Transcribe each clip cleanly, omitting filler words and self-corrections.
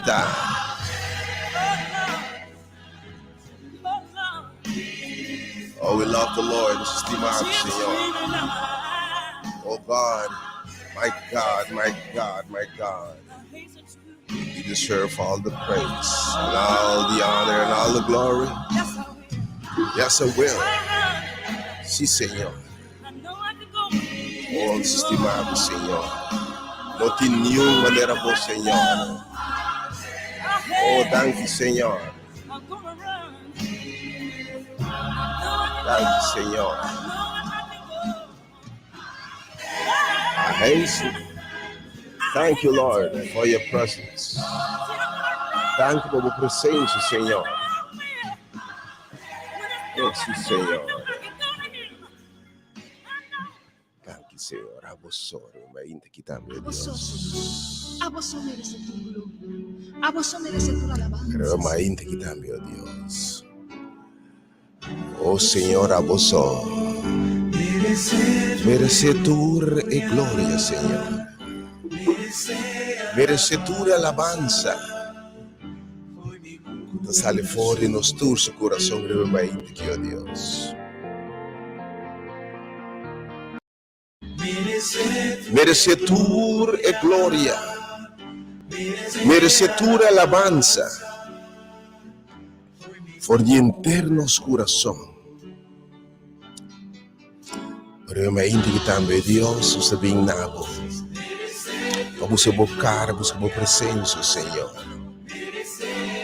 Ta. Oh, we love the Lord. Nos stima Señor. Oh God, my God, my God, my God. You deserve all the praise and all the honor and all the glory. Yes, I will. Sí, Señor. Oh, nos stima Señor. No tin ningun manera bo, Señor. Oh, danki, Señor. Danki, Señor. I Thank you, Lord, for your presence. Danki pa bo presensia, Señor. Oh, sí, Señor. Danki, Señor. Abo so, mainta aki tambe, Dios. Abo so meresé tur gloria. Abo so meresé tur alabansa. Pero mainta aki tambe, oh Dios. Oh Señor, abo so. Meresé tur e gloria, Señor. Meresé tur alabansa. Ku ta sali for di nos tur su kurason riba e mainta aki, oh Dios. Meresé tur e gloria. Meresé tur alabansa. For di henter nos kurason. Pero e mainta aki tambe, Dios, nos ta bin na bo. Pa buska bo kara, buska bo presensia, Señor.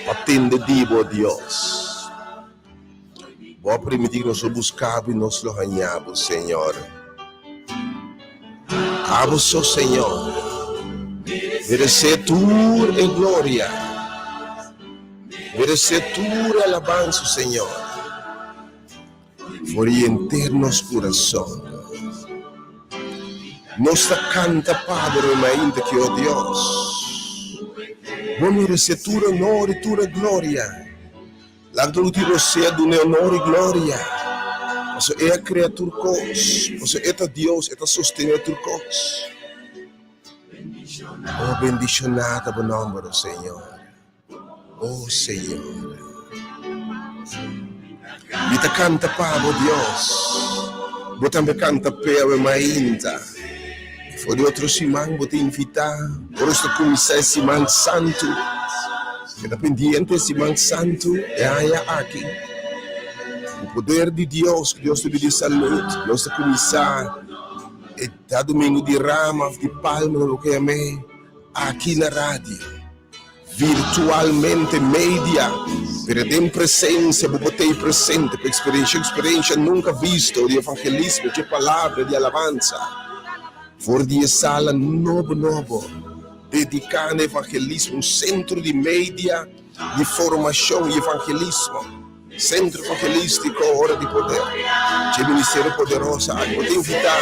Pa tende di bo, Dios. Bo a permití ku nos lo buska bo i nos lo haña bo, Señor. Abo so, Señor, meresé tur e gloria, meresé tur e alabansa, Señor, for di henter nos kurason. Nos ta kanta pa bo remainta ki, o Dios, bo meresé tur honor i tur e gloria. Laga tur ku tin rosea dun'é honor i gloria, pasobra e a krea tur kos, pasobra e ta Dios, e ta sostené tur kos. O bendishoná ta bo nòmber, o Señor, o Señor. Mi ta kanta pa bo, Dios, bo tambe kanta p'e awe mainta. For di otro siman bo ta invitá ora nos ta kuminsá e Siman Santu. Keda pendiente e Siman Santu e aña aki. Ku poder di Dios, ku Dios ta bini salud, nos ta kuminsá e djadumingu di rama òf di palma, nan lo ke yam'é, aki na radio. Virtualmente media, pero den presencia bo por tei presente pa experiencia experiencia nunca visto di evangelismo dje palabra di alabanza for di e sala nobo nobo dedica na evangelismo, un centro di media di formacion y evangelismo, Centro Evangelistico Ora di Poder dje ministerio poderoso aki. Bo ta invita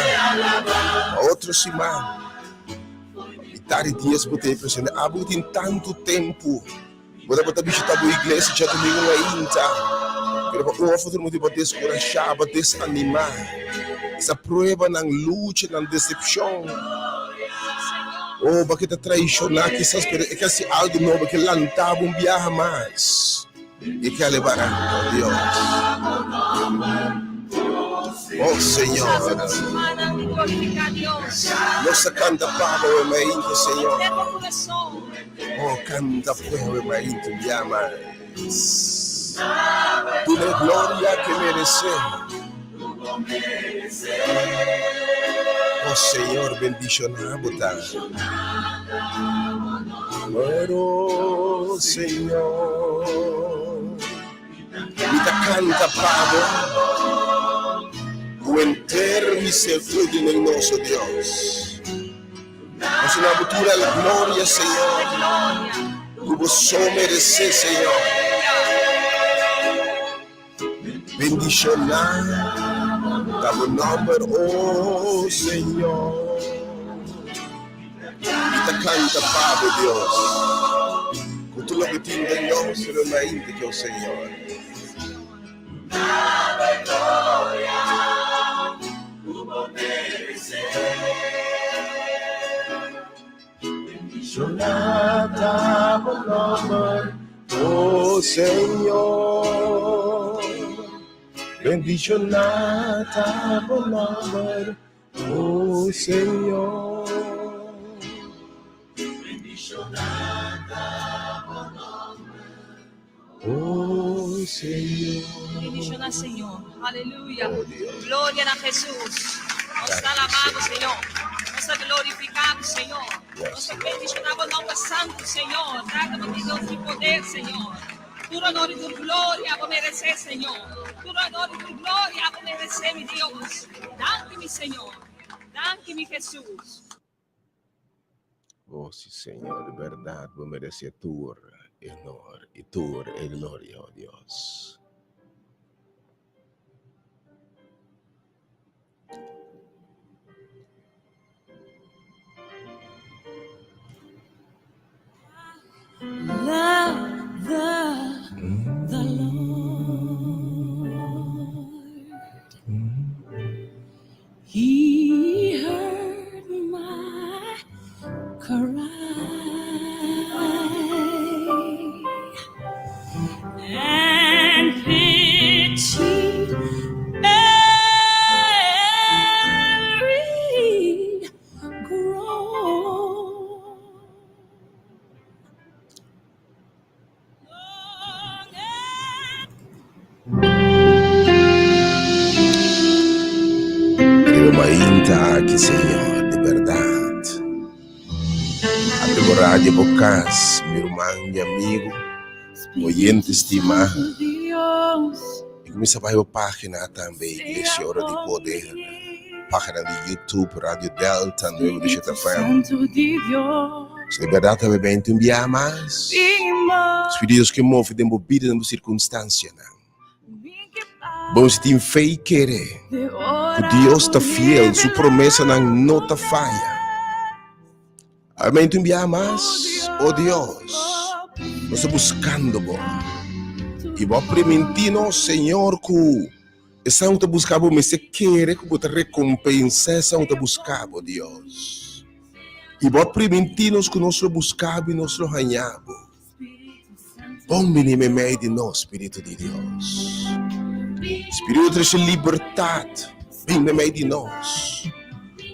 pa otro siman. Mitad di dies bo ta e presente. Abo ku tin tantu tempu bo tabata bishita bo iglesia djadumingu ainda, pero pa un òf otro motibu bo a deskurashá, bo a desanimá. Esa pruebanan, luchanan, desepshon, oh, bo a keda traishoná kisas, pero e ke hasi algu nobo, e ke lanta bo un biaha mas. E ke a lebaranta, oh Dios. Oh Señor. Nos a canta pa bo e mainta, Señor. Oh, canta pa bo e mainta un bia mas. Duna e gloria ke merece. Oh Señor, bendiciona bo ta. Oh Señor, mi ta canta pa bo cu henter mi ser tur den nos, oh Dios. Nos na bo tur la gloria, Señor, cu bo so merece, Señor. Bendiciona ta bo nomber, oh Señor. Mi ta canta pa bo, Dios, cu tur loke tin den nos remainte ke, oh Señor. Señor. Bendishoná ta bo nòmber, o Señor. Bendishoná ta bo nòmber, o Señor. Bendiciona Señor. Aleluya. Oh Dios. Gloria na Jesús. Nos ta alabado, Señor. Nos ta glorificado, Señor. Nos ta bendiciona bo nomber santo, Señor. Trata bo Dios di poder, Señor. Tur honor y tur gloria bo merece, Señor. Tur honor y tur gloria bo merece, mi Dios. Danki, mi Señor. Danki, mi Jesús. Oh, sí, Señor, de verdad, bo merece tur honor y tur e gloria, oh Dios. Love the Lord. He heard my cry and pitied every groan. Riba mainta aki, Señor, di berdad. Abri bo radio bo cas, mi ruman, mi amigo, oyente stima. I kuminsá bai bo página tambe, Iglesia Ora di Poder, página di YouTube, Radio Delta 9.7 FM. Si di bèrdat ta bebente un biaha mas, Spiritu di Dios ke move den bo bida, den bo sirkunstansianan. Bo mester tin fe i kere ku Dios ta fiel, su promesanan no ta faya. Aumenta un biaha mas, o Dios, nos ta buskando bo. I bo a primintí nos, Señor, ku esnan ku ta buska bo mester kere ku bo ta rekompensá esnan ku ta buska bo, Dios. I bo a primintí nos ku nos lo buska bo i nos lo haña bo. Bon bini meimei di nos, Spiritu di Dios. Spiritu trese libertat, bin meimei di nos.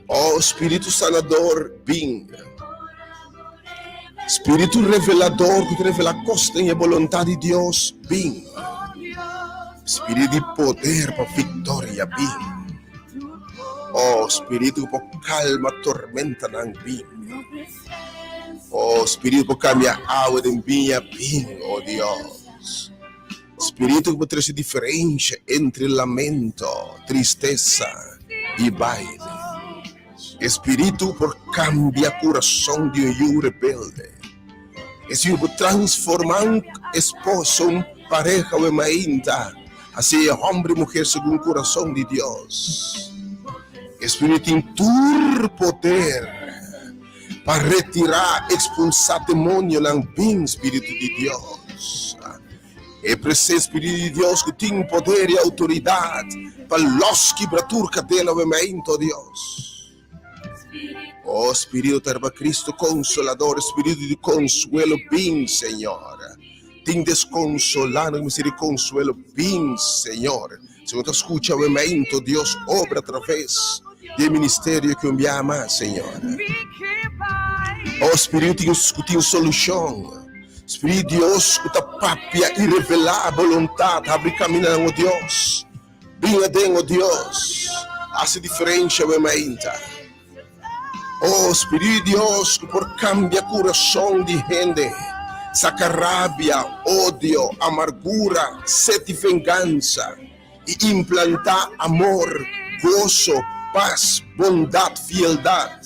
Oh, Spiritu sanador, bin. Spiritu revelador ku ta revelá kos den e boluntat di Dios, bin. Spiritu di poder pa viktoria, bin. Oh, Spiritu ku por kalma tormentanan, bin. Oh, Spiritu por cambia awa den biña bin, oh Dios. Spiritu ku por trece diferencia entre lamento, tristeza y baile. Espiritu por cambia curason di un yu rebelde. Espiritu por transforma un esposo, un pareha o mainta, haci e hombre y mujer segun curason di Dios. Espiritu tin tur poder pa retirá, expulsá demonionan. Bin, Spiritu di Dios. E presencia Spiritu di Dios ku tin poder i autoridad pa los kibra tur kadena we meinto, Dios. Oh, Spiritu ta riba Cristo Consolador, Spiritu di consuelo, bin, Señor. Tin desconsolá nan mester di consuelo, bin, Señor. Si bo ta scucha we meinto, Dios obra a traves di e ministerio ki un biaha mas, Señor. Oh, Spiritu tin, cu tin solucion. Spiritu Dios cu ta papia y revela boluntad, habri caminanan, oh Dios. Bin aden, oh Dios, haci diferencia we mainta. Oh, Spiritu Dios cu por cambia curason di hende, saca rabia, odio, amargura, sed di vengansa y implanta amor, goso, paz, bondad, fieldad.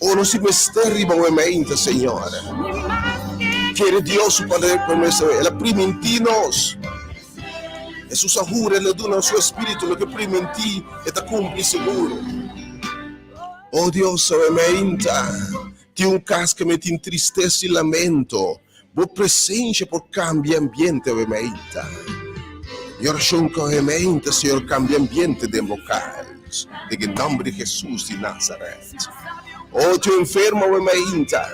Oh, nos tin mester riba we mainta, Señor. Kere Dios su promesa, El a priminti nos. Hesus a hura el a duna su espiritu loke primintí e ta kumpli seguro. O Dios, awe meinta tin un kas ke me tin tristesa i lamento. Bo presensia por kambia ambiente awe meinta. Mi orashon ku awe meinta, Señor, kambia ambiente den bo kas. Den e nòmber di Hesus di Nazaret. O tin un enfermo awe meinta.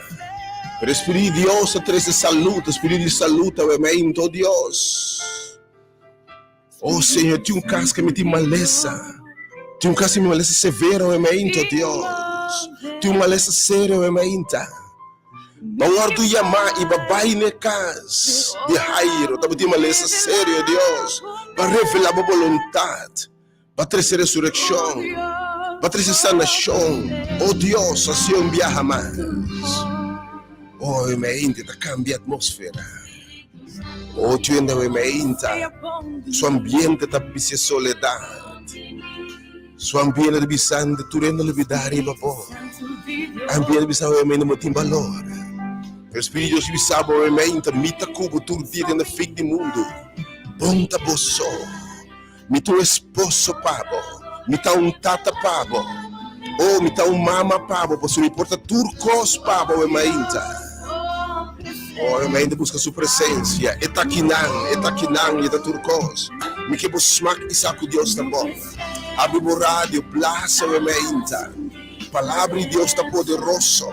Pero Espíritu di Dios ta trese salud, Espíritu di salud ta wemento, oh Dios. Oh Señor, tin un cas que mi tin malesa. Tin un cas que mi malesa severo wemento, Dios. Tin un malesa serio wementa. Ba wordo yamá i ba bai n'e kas di Jairo. Tabatin malesa serio, Dios. Ba revelá bo boluntat. Ba trese resurekshon. Ba trese sanashon. O Dios, hasié un biaha mas. O e mainta ta kambia atmósfera. O tuenda e mainta su ambiente ta bis'é soledat. Su ambiente ta bisando tur hende lo bida riba bo. Ambiente ta bisa bo no tin balor. Pero Spiritu di Dios bisa bo mainta mi ta ku bo tur dia den e fin di mundu. Bon ta bo so. Mi ta un esposo pa bo. Mi ta un tata pa bo. Oh, mi ta un mama pa bo, pasobra mi por ta tur kos pa bo e mainta. Oh, e mainta buska su presensia. E ta kinan, e ta kinan, i e ta tur kos. Mi ke bo smak i sa ku Dios ta bon. Abri bo radio, blasa e mainta. Palabra di Dios ta poderoso.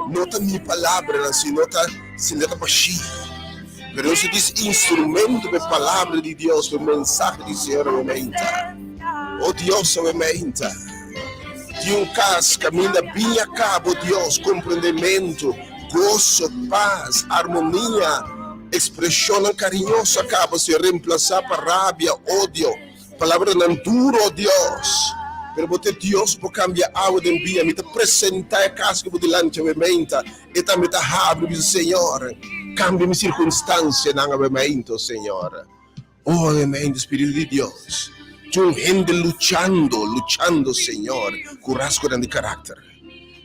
No ta mi palabranan, sino ta sinta ta bashí. Pero nos ta dis instrumento pa e palabra di Dios, pa e mensahe di Señor awe mainta. O Dios, awe mainta. Tin un kas kaminda bin a kabo, Dios, komprendementu, goso, pas, armonia, ekspreshonnan kariñoso a kaba ser remplasá pa rabia, odio, Palabranan duro, Dios. Pero bo ta e Dios ku por kambia awa den bia. Mi ta presentá e kas ku bo dilanti awe meinta. E tambe ta habri bisa, Señor, kambia mi sirkunstansianan awe meinta, o Señor. O awe meinta, Spiritu di Dios, tin un hende luchando, luchando, Señor, ku rasgonan di karakter.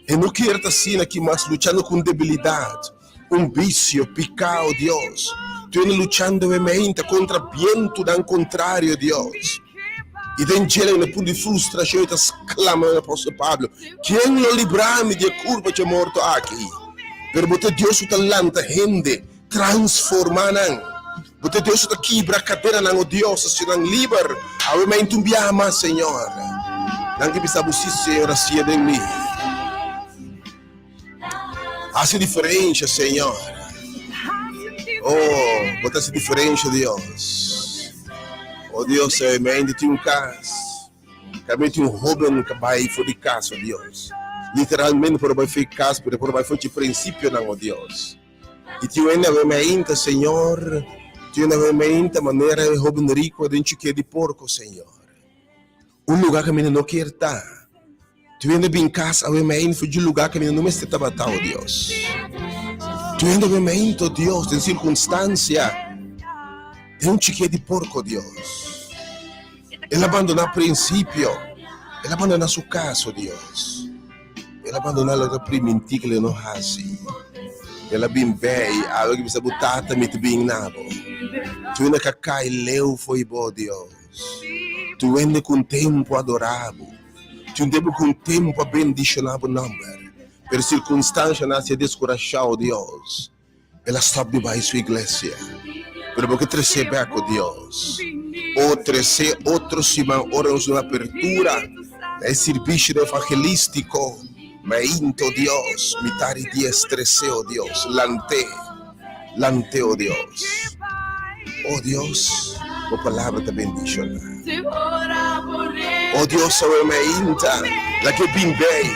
E no kier ta asina aki mas, luchando ku un debilidat. Un bisio, piká, o Dios. Tu ene luchando e mente kontra bientunan kontrario, Dios. I den djele ene punto di frustrashon i ta sklama e apòstel Pablo, Ken lo libra mi di e kurpa dje morto aki? Pero bo ta e Dios ku ta lanta hende, transformá nan. Bo ta e Dios ku ta kibra kadenanan, o Dios, hasi nan liber. Awe mente un biaha mas, Señor. Nan ke bisa bo, Sí, Señor, hasié den mi. Hasi diferensha, Señor. Oh, bo ta hasi diferensha, Dios. Oh, Dios, eh, mi ainda tin un kas. Kaminda tin un hoben ka bai for di kas, oh Dios. Literalmente por bai for di kas, pero por bai for di prinsipionan, oh Dios. I tin un hende mi ainda, Señor. Tin un hende mi ainda manera e hoben rico den chiké di porko, Señor. Un luga kaminda no kier ta. Tu hende bin kas awe mein for dje luga kaminda no mester tabata, o Dios. Tu hende awe mein to Dios den sirkunstansia den un chikie di porko, Dios. El a bandoná prinsipio, el a bandoná su kas, o Dios. El a bandoná loke a primintí ku lo no hasi. El a bin bei awe ku bisa bo tata mi ta bin na bo. Tu hende ka kai leu fo'i bo, Dios. Tu hende ku un tempu a adorá bo. Tu hende ku un tempu a bendishoná bo nòmber. Pero sirkunstanshanan a hasié deskurashá, o Dios. El a stòp di bai su iglesia. Pero bo ke tres'é bèk, o Dios. O tres'é otro siman ora nos duna apertura na e sirbisio evangelístiko. Mainta, o Dios, mitar di dies tres'é, o Dios. Lant'é. Lant'é, o Dios. O Dios, bo palabra ta bendishoná. O Dios, awe mainta, laga e bin bei.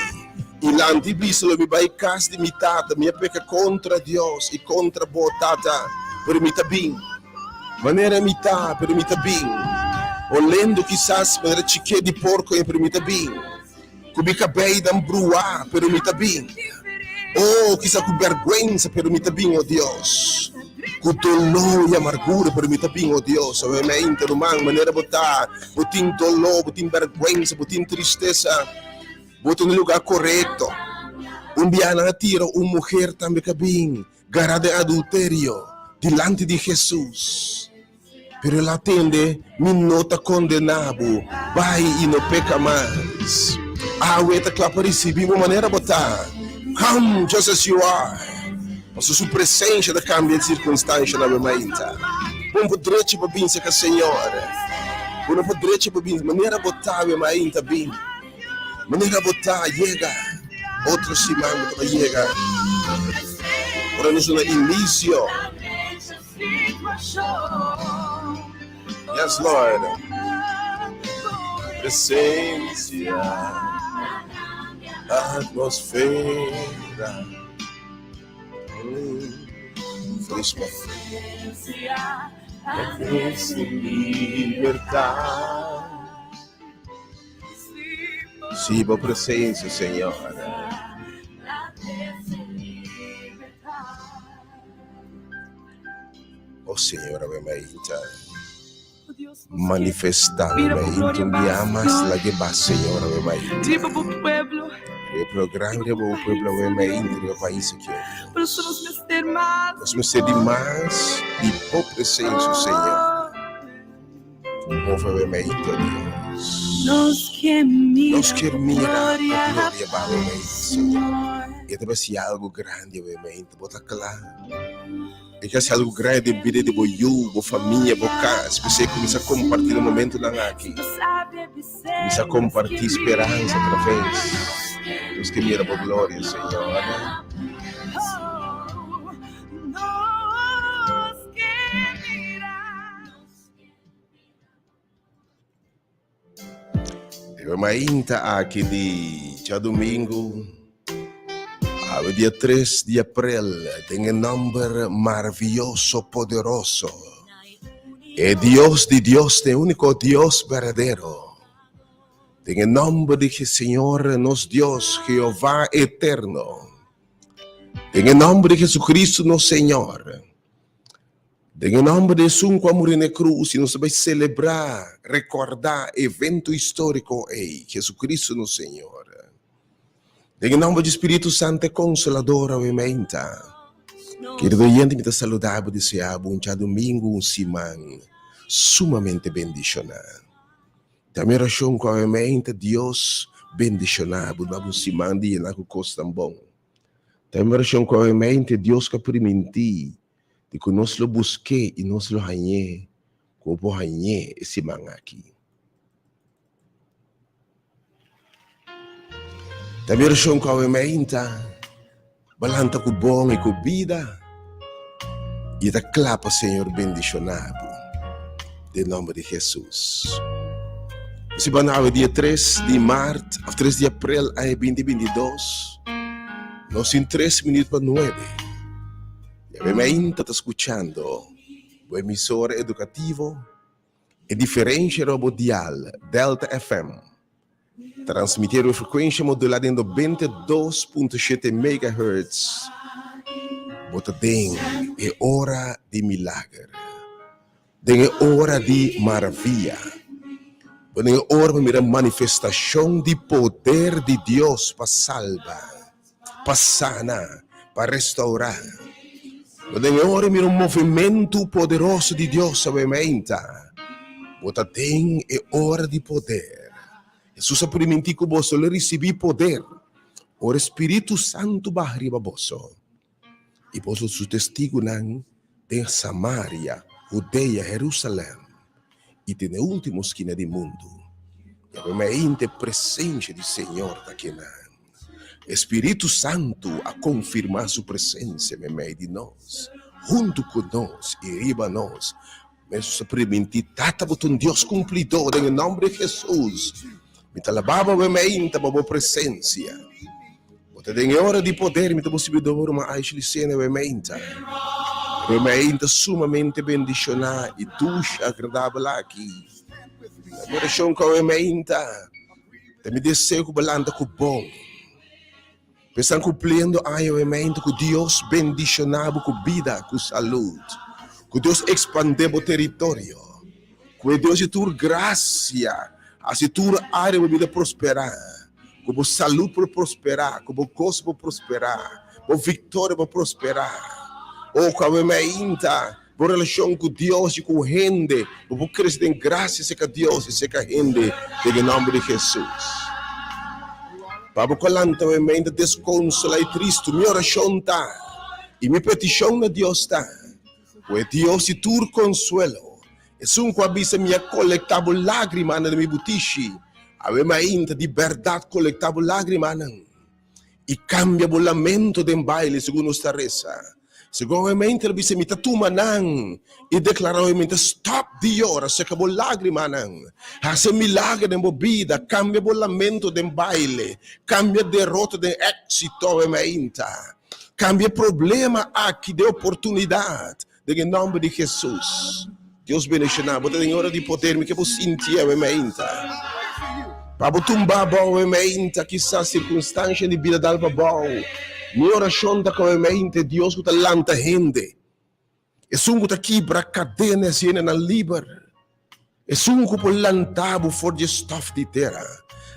I lanta i bisa, Lo mi bai kas di mi tata. Mi a peka kontra Dios i kontra bo, tata, pero mi ta bin. Manera mi ta, pero mi ta bin. Olendo kisas manera chiké di porko, pero mi ta bin. Ku mi kabeinan bruá, pero mi ta bin. Oh, kisa ku bèrgwensa, pero mi ta bin, o Dios. Ku doló i amargura, pero mi ta bin, o Dios. Awe mente, ruman, manera bo ta, bo tin doló, bo tin bèrgwensa, bo tin tristesa, bo ta na e lugá korekto. Un biaha nan a tira un muher tambe ku a bin gará den adulterio dilanti di Hesus. Pero el a tende, Mi no ta kondená bo, bai i no peka mas. Awe ta kla pa risibí bo manera bo ta. Come just as you are. Pasobra su presensia ta kambia e sirkunstanshanan bo mainta. Bo no por drechi pa bin serka Señor. Bo no por drechi pa bin manera bo ta awe mainta bin. Manera bo ta yega otro siman bo ta bai yega. Ora nos na inicio. Yes, Lord. Presencia, atmosfera. Feliz libertad. Sí, bo presencia, Señor. Oh Señor, awe mainta. Manifestá awe mainta un dia mas laga e ba, Señor, awe mainta. Riba bo pueblo. Riba e programa, riba bo pueblo awe mainta, riba e pais aki, oh Dios. Por eso nos mester mas. Nos mester di mas di bo presencia, Señor. Move awe mainta, Dios. Nos kier mira. Nos kier mira bo gloria ba awe mainta, Señor. E ta bai hasi algo grandi awe mainta, bo ta kla? E ke hasi algu grandi den bida di bo yu, bo famia, bo kas. P'esei kuminsá kompartí na momentunan aki. Kuminsá kompartí speransa atraves. Nos ke mira bo gloria, Señor. E mainta aki di djadumingu, awe dia tres di aprel, den e nomber maraviyoso, poderoso, e Dios di diosnan, e úniko Dios berdadero, den e nomber di Señor nos Dios, Jehová eterno, den e nomber di Jesucristo nos Señor. Den e nòmber di esun ku a muri na e krus i nos ta bai selebrá, rekòrdá e evento históriko ei, Jesucristo nos Señor. Den e nòmber di Spiritu Santu e Konsolador awe meinta. Kerido oyente mi ta saluda bo deseá bo un djadumingu, un siman sumamente bendishoná. Ta mi orashon ku awe meinta Dios bendishoná bo, duna bo un siman di yená ku kosnan bon. Ta mi orashon ku awe meinta Dios ku a primintí di ku nos lo busk'é i nos lo hañ'é, ku bo por hañ'é e siman aki. Ta mi orashon ku awe mainta bo lanta ku bon i ku bida i ta kla pa Señor bendishoná bo den nòmber di Hesus. Nos siman awe dia tres di mart òf tres di aprel aña binti 22, nos tin tres minüt pa nuebe. Yabe mainta ta skuchando bo emisora edukativo E Diferensha riba bo dial Delta FM, transmití riba frekuensha modulá den 92.7 megahertz. Bo ta den e ora di milager, den e ora di maravia, bo den e ora pa mira manifestashon di poder di Dios pa salba. pa sana, pa restaurá. Bo den e ora mira un movementu poderoso di Dios awe meinta. Bo ta den e ora di poder. Hesus a primintí ku boso lo risibí poder ora e Spiritu Santu baha riba boso, i boso lo su testigunan den Samaria, Hudea, Herusalèm i te na e último skina di mundu. I awe meinta e presensia di Señor ta kinan. E Spiritu Santu a konfirmá Su presensia meimei di nos, huntu ku nos i riba nos. Mesun a primintí, Tata, bo ta un Dios kumplidó, den e nòmber di Hesus, mi ta alabá bo meimeinta pa bo presensia. Bo ta den e ora di poder, mi ta bo sirbidor, ruman Aisha Lucena, meimeinta. Meimeinta sumamente bendishoná i dushi agradabel aki. Na mi orashon ku awe meinta. Ta mi deseo ku bo lanta ku bon. Pensan kumpliendo aña obviamente ku Dios bendishoná bo ku bida, ku salud. Ku Dios ekspandé bo teritorio. Ku e Dios di tur grasia hasi tur área bo bida prosperá. Ku bo salud por prosperá, ku bo goso por prosperá, bo viktoria por prosperá. Oh, ku awe mainta Bo relashon ku Dios i ku hende, bo por krese den grasia serka Dios i serka hende den e nòmber di Hesus. Pa bo ku a lanta bo mente deskonsolá i tristu, mi orashon ta i mi petishon na Dios ta, ku e Dios di tur konsuelo, esun ku a bisa mi a kolektá bo lágrimanan den mi butishi, awe mainta di bèrdat kolektá bo lágrimanan. I kambia bo lamento den baile segun nos ta resa. Segun e mente el bisa, Mi ta tuma nan i deklará mi ta stòp di yora, seka bo lágrimanan. Hasi milager den bo bida, kambia bo lamento den baile, kambia derota den éksito e meinta. Kambia e problema aki den oportunidat, den e nòmber di Hesus. Dios bendishoná bo. Ta den ora di poder, mi ke bo sinti awe meinta. Pa bo tumba abou awe meinta, kisas sirkunstansha di bida dal pa abou. Mi orashon ta ku awe meinta e Dios ku ta lanta hende, esun ku ta kibra kadena i hasi hendenan liber, esun ku por lanta bo for di e stòf di tera,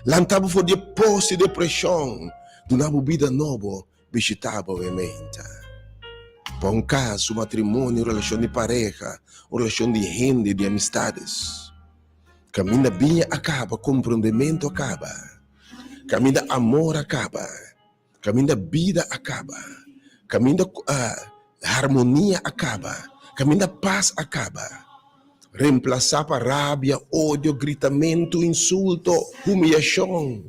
lanta bo for di e pos di depreshon, duna bo bida nobo, Bishitá bo e menta. Pa un kas, un matrimonio, un relashon di pareha, un relashon di hende, di amistades. Kaminda biña a kaba, komprondementu a kaba. Kaminda amor a kaba. Kaminda bida a kaba. Kaminda harmonia a kaba. Kaminda pas a kaba. Remplasá pa rabia, odio, gritamentu, insulto, humiyashon.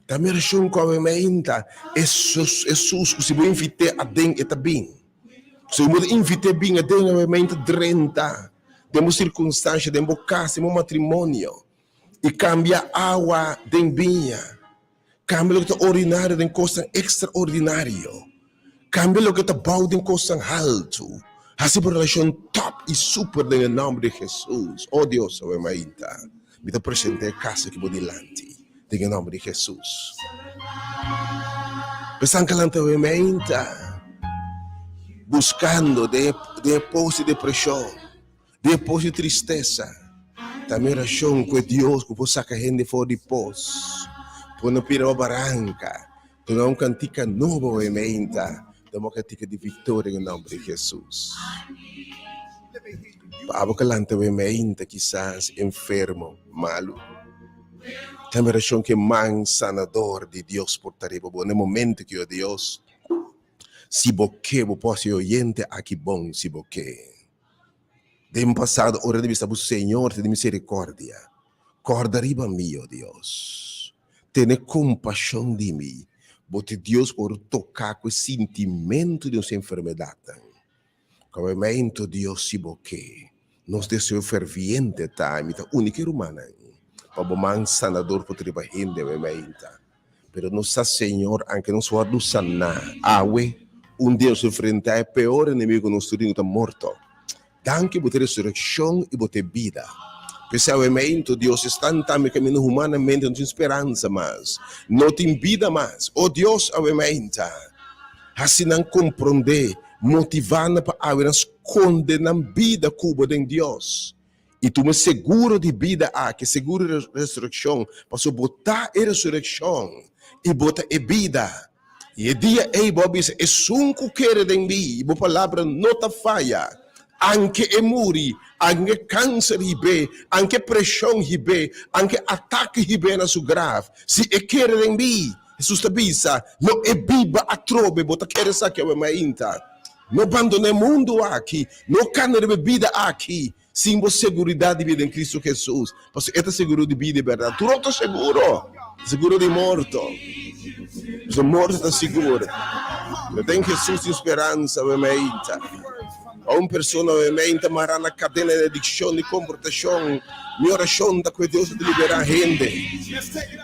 Ta mi orashon ku awe mainta, Hesus, Hesus, ku si bo invit'é aden, e ta bin. Si bo ta invit'é bin aden awe mainta, drenta den bo sirkunstansha, den bo kas, den bo matrimonio, i kambia awa den biña. Kambia loke ta ordinario den kosnan ekstraordinario. Kambia loke ta bou den kosnan haltu. Hasi bo relashon tòp i super den e nòmber di Hesus. O Dios, awe mainta mi ta presentá e kas aki bo dilanti den e nòmber di Hesus. Pesan ka lanta awe mainta buskando den e pos di depreshon. Den e pos di tristesa, ta mi orashon ku e Dios ku por saka hende for di pos, por no pira bo baranka, duna un kantika nobo e meinta, duna un kantika di viktoria den e nòmber di Hesus. Pa abo ku lanta e meinta kisas enfermo, malu, ta mi orashon ku e man sanador di Dios por ta riba bo na e momento ku Dios, si bo ke, bo por hasi e oyente aki bon si bo ke. Den pasado ora di bisa bo Señor tene misericordia, corda riba mi, o Dios. Tene compasion di mi. Bo ta Dios por toca cu e sintimento di nos enfermedadnan. Cabamento, Dios, si bo ke. Nos deseo ferviente ta, y mi ta uni cu e rumannan, pa bo man sanador por ta riba hende awe mainta. Pero nos sa, Señor, anke nos wòrdu saná awe, un dia nos lo enfrentá e peor enemigo ku nos tur tin, ku ta morto. Danki bo ta resurekshon i bo ta e bida. P'esei awe meinto, Dios, esnan tambe kaminda humanamente no tin speransa mas, no tin bida mas. O Dios, awe meinta, hasi nan komprondé, motivá nan pa awe nan skonde nan bida ku bo den Dios. I tuma e seguro di bida aki, e seguro di resurekshon, pasobra bo ta e resurekshon i bo ta e bida. I e dia ei bo a bisa, Esun ku kere den mi, i bo palabra no ta faya, anke e muri, anke kanser hib'é, anke preshon hib'é, anke atake hib'é na su graf, si e kere den mi, Hesus ta bisa, lo e biba atrobe. Bo ta kere esaki awe mainta? No bandoná e mundu aki, no kana riba e bida aki sin bo seguridat di bida den Kristu Hesus, pasobra e ta seguro di bida i bèrdat. Tur otro seguro ta seguro di morto, pasobra morto ta sigur, pero den Hesus tin speransa awe mainta. Pa un persona awe mainta mará na kadena di adikshon di komportashon, mi orashon ta ku e Dios ta liberá hende.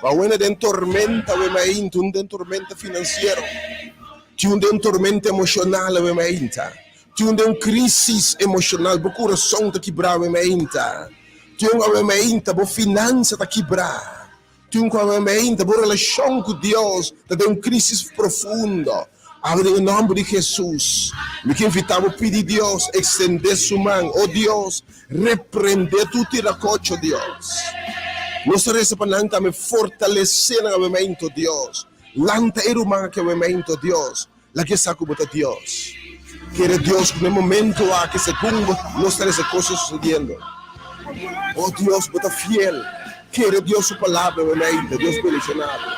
Pa un hende den tormenta awe mainta, un den tormenta finansiero, Tin un den un tormenta emoshonal awe mainta. Tin un den un krisis emoshonal, bo kurason ta kibrá awe mainta. Tin un awe mainta, bo finansa ta kibrá. Tin un ku awe mainta, bo relashon ku Dios ta den un krisis profundo. Awe den e nòmber di Hesus, mi ke invitá bo pidi Dios ekstendé su man. O Dios, reprendé tur tirakocho, Dios. Nos ta resa pa nan tambe fortalesé nan awe mainta, Dios. Lanta e ruman aki awe meinto, Dios, laga e sa ku bo ta Dios. Kere Dios ku na e momento aki segun bo nos ta resa kos ta susediendo. O Dios, bo ta fiel. Kere Dios su palabra awe meinto. Dios bendiciona bo.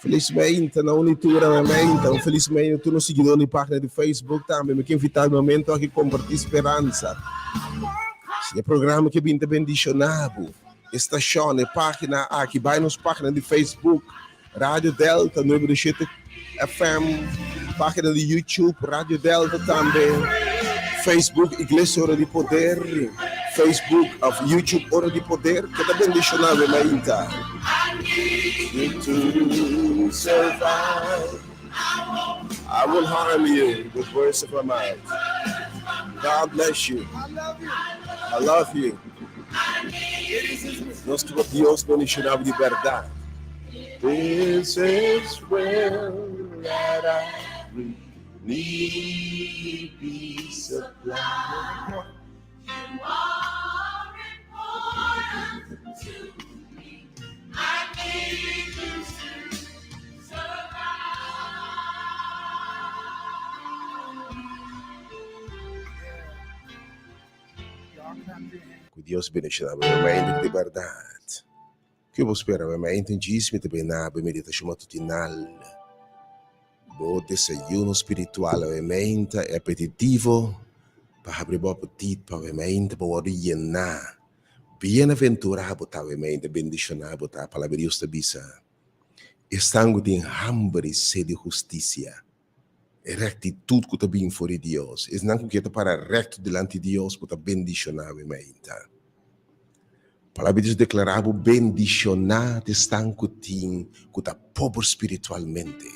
Felis meinta na unitura na meinta. Un felis meinta tur nos siguidor di página di Facebook tambe. Mi ke invitá e momento aki kompartí speransa. Si e programa ke bin ta bendishoná bo. E stashon, e página aki, bai nos página di Facebook, Radio Delta 97 FM, página di YouTube, Radio Delta tambe, Facebook, Iglesia Ora di Poder, Facebook of YouTube Ora di Poder, keda bendishoná we mainta. To survive, I will harm you with words of my mouth. God bless you. I love you. Nos ke pa Dios bendishoná bo di bèrdat. This is where that I need be supplied. You are important to me. I need you to survive. Ku Dios bendishoná bo mente di bèrdat. Ke bo spera bo mente djis mi ta bena bo meditashon matutinal, bo desayuno spiritual bo mente e apetitivo pa habri bo apetit pa bo mente pa wòrdu yená. Bienaventurá bo ta bo mente, bendishoná bo ta. Palabra di Dios ta bisa, Esnan ku tin hamber i sed di hustisia, E rektitut ku ta bin for di Dios. Esnan ku ke ta para rekto dilanti Dios bo ta bendishoná bo mainta. Palabra di Dios deklará bo bendishoná ta esnan ku tin ku ta pober spiritualmente,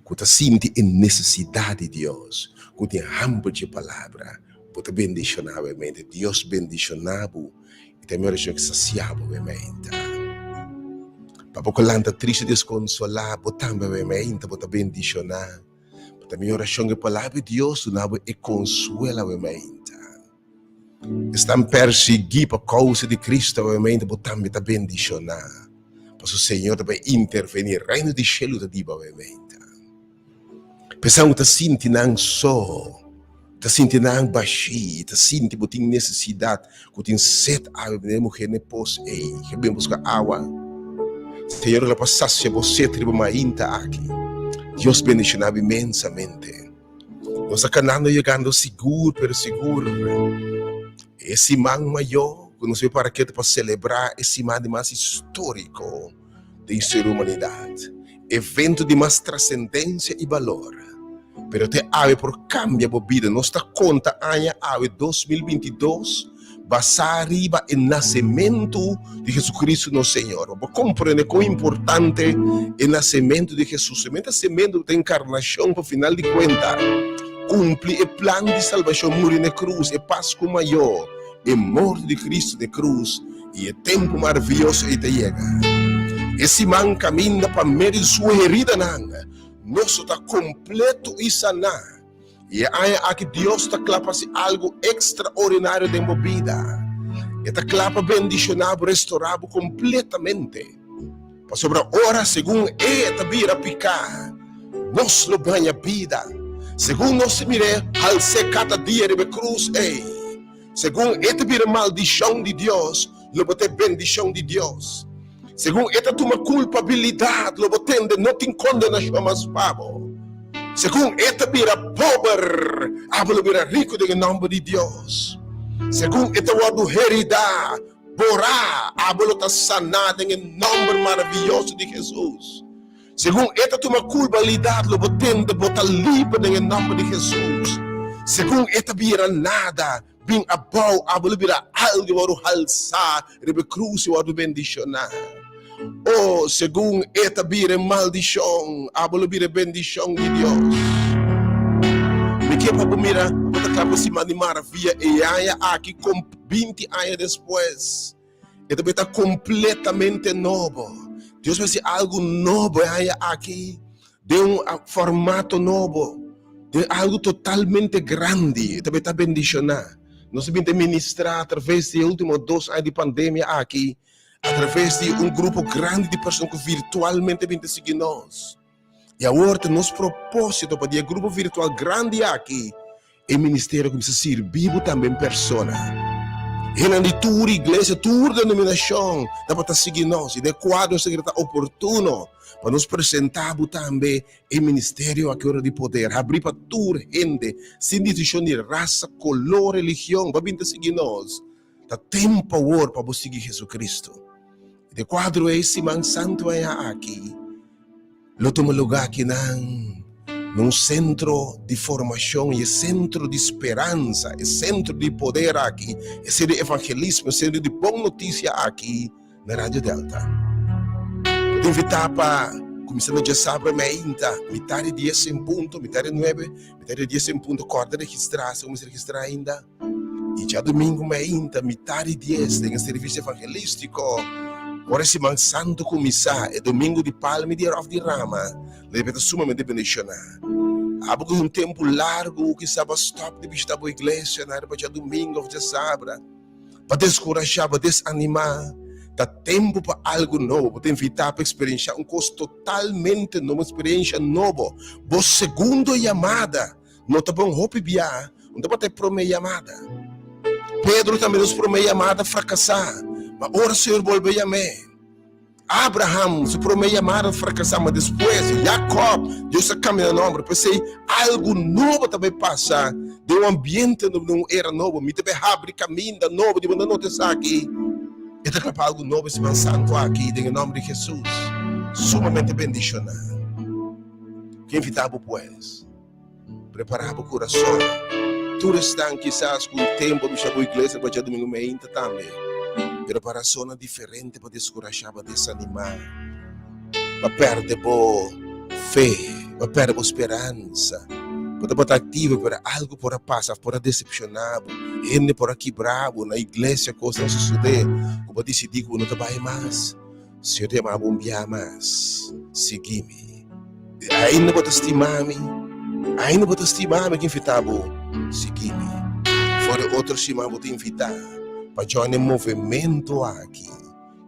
ku ta sinti e nesesidat di Dios, ku tin hamber dje palabra. Bo ta bendishoná bo mainta. Dios bendishoná bo i ta mi orashon ku sasia bo mainta. Pa bo ku lanta triste deskonsolá, bo tambe awe mainta bo ta bendishoná. Bo ta mi orashon ku e palabra di Dios duna bo e konsuelo awe mainta. Esnan persiguí pa kousa di Kristu awe mainta bo tambe ta bendishoná. Pasobra Señor ta bai intervení, Reino di shelu ta diba awe mainta. P'esnan ku ta sinti nan so, ta sinti nan bashí, ta sinti bo tin nesesidat, ku tin set awe bini e muher n'e pos ei, ke bin buska awa. Señor lo por sasia bo set riba mainta aki. Dios bendishoná bo inmensamente. Nos ta kanando yegando sigur pero sigur e siman mayó ku nos bai para ketu pa selebrá e siman di mas históriko. den ser humanidat, evento di mas trasendensia i balor. Pero te awe por kambia bo bida. Nos ta konta aña awe 2022 basá riba e nasementu di Jesucristo nos Señor. Bo por komprende kon importante e nasementu di Jesus. E nasementu ta enkarnashon pa final di kuenta kumpli e plan di salbashon, muri na e krus, e Pasku Mayó, e morto di Cristo na e krus. I e tempu maravioso ei ta yega. E siman kaminda pa medio di su heridanan nos lo ta kompleto i saná. I e aña aki Dios ta kla pa hasi algu ekstraordinario den bo bida. E ta kla pa bendishoná bo, restorá bo kompletamente. Pasobra ora segun E ta bira piká, nos lo baña bida. Segun nos ta mir'é hals'é kada dia riba e krus ei. Segun e ta bira maldishon di Dios, lo bo ta e bendishon di Dios. Segun e ta tuma kulpabilidat, lo bo tende no tin kondenashon mas pa bo. Segun e ta bira pober, abo lo bira riku den e nòmber di Dios. Segun e ta wòrdu heridá, borá, abo lo ta saná den e nòmber maravioso di Hesus. Segun e ta tuma kulpabilidat lo bo tende bo ta liber den e nòmber di Hesus. Segun e ta bira nada bin abou abo lo bira algu i wòrdu halsá riba e krus i wòrdu bendishoná. O segun e ta bira e maldishon abo lo bira e bendishon di Dios. Mi ke pa bo mira bo ta kla pa siman di maravia e aña aki kom 20 aña despues. E ta beta kompletamente nobo. Dios a hasi algu nobo e aña aki den un formato nobo, den algu totalmente grandi. E ta beta bendishoná. Nos a bin ta ministrá atraves di e último dos aña di pandemia aki, atraves di un grupo grandi di persona ku virtualmente a bin ta sigui nos. I awor ta nos propósito pa di e grupo virtual grandi aki, E ministerio kuminsá sirbi bo tambe en persona. Hendenan di tur iglesia, tur denominashon tabata sigui nos i den e kuadro nos ta kere ta oportuno pa nos presentá bo tambe e ministerio aki Ora di Poder, habrí pa tur hende sin distinshon di rasa, koló, religion. Bo a bin ta sigui nos. Ta tempu awor pa bo sigui Jesucristo. I den kuadro ei Siman Santu aña aki lo tuma lugá akinan na un sentro di formashon i e sentro di speransa, e sentro di poder aki, e sentro di evangelismo, e sentro di bon notisia aki na Radio Delta. Bo ta invitá pa kuminsá na djasabra meinta, mitar di dies en punto, mitar di nuebe, mitar di dies en punto, kòrda registrá si bo mester registrá ainda. I djadumingu mainta, mitar di dies, den e servisio evangelístiko, ora e Siman Santu kuminsá, e Domingu di Palma i di Eròf di Rama, lo debe ta sumamente bendishoná. Abo ku un tempu largu kisá bo a stòp di bishitá bo iglesia na riba djadumingu òf djasabra, pa deskurashá, pa desanimá, ta tempu pa algu nobo. Bo ta invitá pa eksperenshá un kos totalmente nobo, un eksperensha nobo, bo segundo yamada. No ta bon hopi bia, no tabata e prome yamada. Pedro tambe nos prome yamada frakasá, ma ora Señor bolbe yam'é. Abraham su prome yamada frakasá, ma despues Jacob, Dios a kambia nan nomber. P'esei algu nobo ta bai pasa den un ambiente nobo, den un era nobo. Mi ta bai habri kaminda nobo di bo no nota esaki. E ta kla pa algu nobo e siman santu aki den e nomber di Jesus. Sumamente bendishoná. Ke invitá bo pues. Prepará bo kurason. Tur esnan kisas ku un tempu a bishá bo iglesia pa djadumingu meinta tambe, pero pa rasonnan diferente pa deskurashá, pa desanimá, pa pèrdè bo fe, pa pèrdè bo speransa. Bo tabata aktivo pero algu por a pasa òf por a desepshoná bo, hende por a kibrá bo, na iglesia kosnan a sosodé ku bo a disidí ku bo no ta bai mas. Señor ta yama bo un bia mas, Sigui mi. Ainda bo ta stima mi? Ainda bo ta stima mi? Ki invitá bo, Sigui mi. For di otro siman bo ta invitá pa join e movemento aki,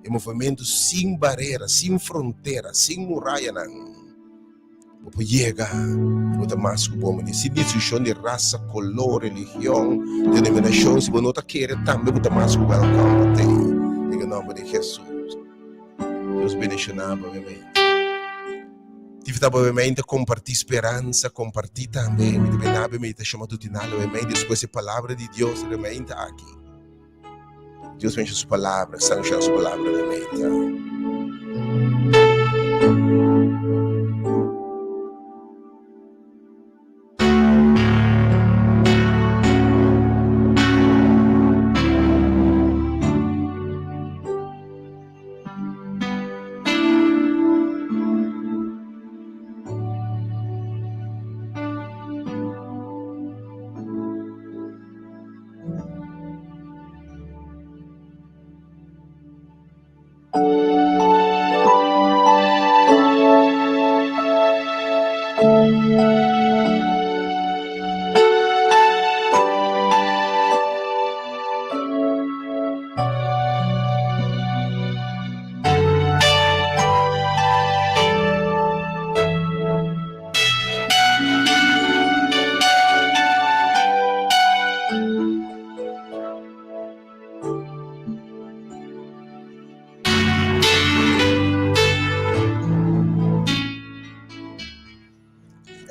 e movemento sin barera, sin frontera, sin murayanan. Bo por yega i bo ta mas ku bo manera. Sin distinshon di rasa, koló, religion, denominashon, si bo no ta kere tambe bo ta mas ku wèlkòm pa te. Den e nòmber di Hesus. Dios bendishoná bo obviamente. Tifta bo obviamente kompartí speransa, kompartí tambe mi ta bina bo meditashon matutinal obviamente despues e palabra di Dios obviamente aki. Dios bendishoná su palabra, sanshoná su palabra obviamente.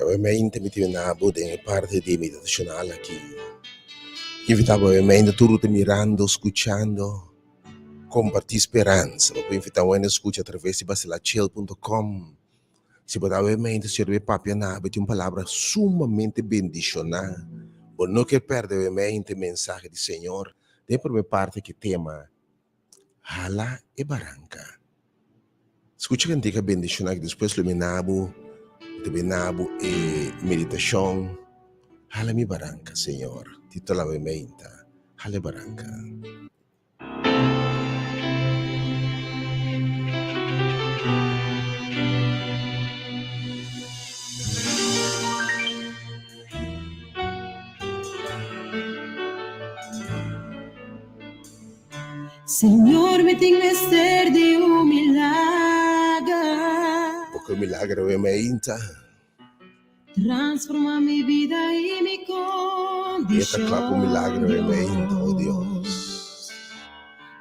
Obviamente mi tin nabo den e parti di meditacional aki. Invita bo obviamente tur ta mirando, scuchando, comparti speransa. Bo por invita un hende scucha a traves di basilachel punto com. Si bo ta obviamente sirbi papia na bo tin un palabra sumamente bendiciona. Bo no kier perde obviamente mensahe di Señor. Den e prome parti ki tema Hala e baranka. Skucha kantika bendishoná ki despues lo bina bo, ta bina bo e meditashon. Hala mi baranka, Señor. Titulá bo e meinta, Hala e baranka. Señor mi tin mester di un milager. Poko milager awe mainta. Transforma mi bida y mi E ta kla pa un condicion, milager awe mainta, oh Dios. Dios.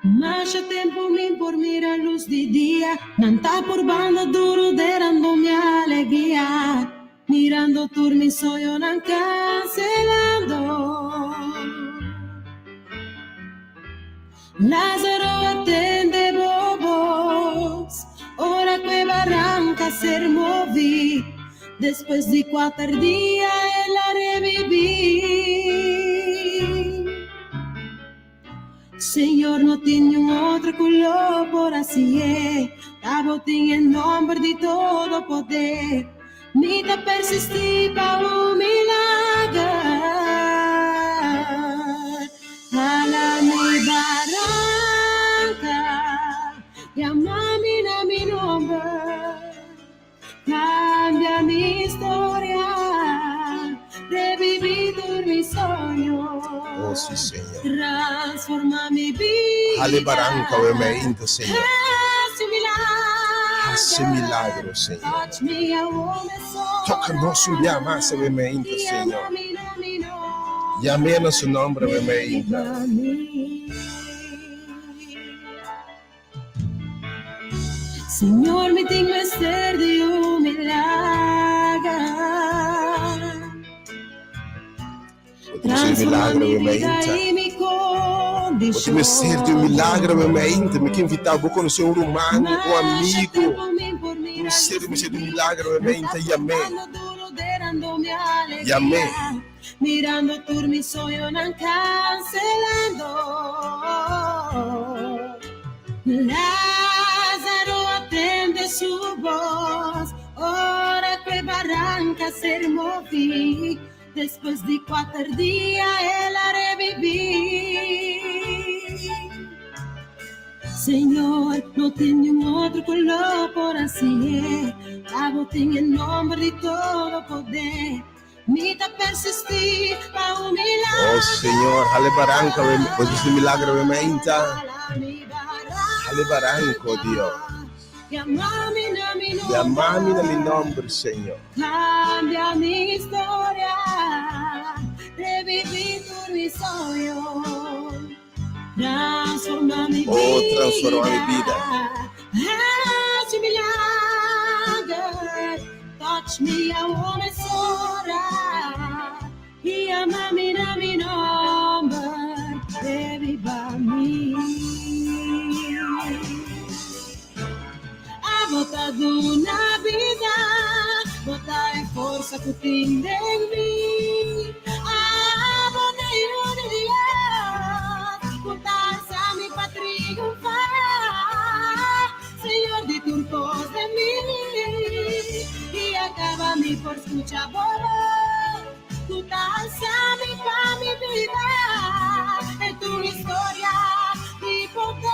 Masha tempo mi por mira luz di dia, nan ta por banda duro derando mi alegria, mirando tur mi soñonan cancelando. Lázaro a tende bo bos, ora ku e baranka a ser moví, despues di kuater dia el a rebibí. Señor, no tin niun otro ku lo por hasié, ta bo tin e nomber di todo poder. Mi ta persistí pa un milager. Hala mi baranka, yama mi na mi nomber. Cambia mi historia, reviví tur mi soño. Oh, sí, Señor. Transforma mi vida. Hale baranka we mainta, Señor. Hasi milagro. Hasi milagro, Señor. Touch me, awor mesora. Toca nos un día más, we mainta, Señor. Yama mi na mi nomber. Yam'é na su nomber, we mainta. Reviva mi. Señor, mi tin mester di un milager. Bo tin mester di un Transforma milagro, mi we vida mainta. i mi Bo tin mester di un kondishon. milagro, we mainta. Mi ke invitá bo konosé un ruman, un Masha amigo. tempu mi por Un mira ser lus mester di di un dia. milagro, we Nan ta mainta. Yam'é. purbando duro, derando mi Yam'é. alegria. Mirando tur mi soñonan cancelando. Lázaro a tende su bos, ora ku e baranka a ser moví. Despues di kuater dia el a rebibí. Señor, no tin niun otro ku lo por hasié. Ta bo tin e nomber di todo poder. Mi ta persistí pa un Oh Señor, hale baranka, we, bo di milagro, we mainta. Hale baranka, Dios. Yama mi na mi Yama mi na mi nomber. nomber, Señor. Cambia mi historia, reviví tur mi soño, transforma mi Oh, transforma mi vida. bida. Hasi milager, touch me, awor mesora. Yama mi na mi nomber, reviva mi. Abo ta duna bida, bo ta e forsa ku tin den mi. Abo ta Yu di Dios, ku ta alsa mi pa triunfá. Señor di tur kos den mi, i a kaba mi por skucha bo bos, ku ta alsa mi pa mi bida, e tur historia di poder.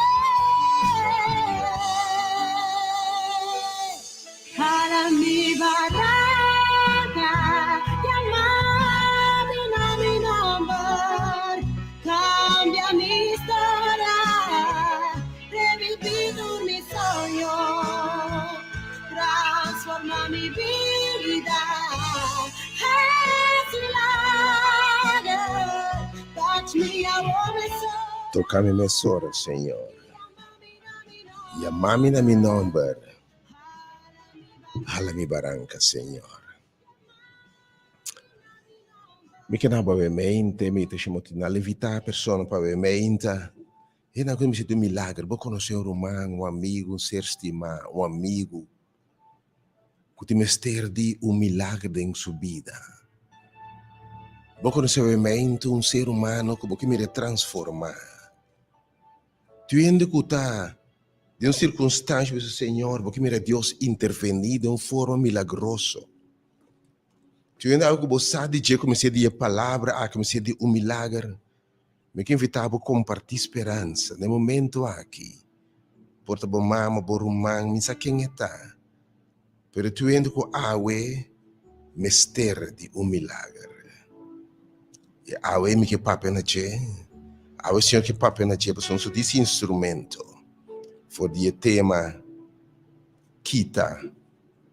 Hala mi baranka, yama mi na mi nomber, cambia mi historia, reviví tur mi soño, transforma mi bida. Hasi milager, touch me, awor mesora. Toka mi mesora, Señor. Yama mi na mi nomber. Hala mi baranka, Señor. Mi ke na bawe mente, mi te shimoti na levita persona pa we mente. E na mi un milagre. Bo konosé un ruman, un amigu, un ser stimá, un amigu. Ku tin mester di un milager den su bida. Bo konosé mente un ser humano ku bo ke mira transformá. Tin hende ku ta den un sirkunstansia bisa Señor, bo ke mira Dios intervení den un forma milagroso. Tin hende algu ku bo sa di dje ku mester di e palabra aki, mester di un milager. Mi ke invitá bo kompartí speransa den e momento aki. Por ta bo mama, bo ruman, mi sa ken e ta. Pero tin hende ku awe mester di un milager. I awe mi ke papia na dje, awe Señor ke papia na dje pasobra nos disi instrumento for di e tema Kita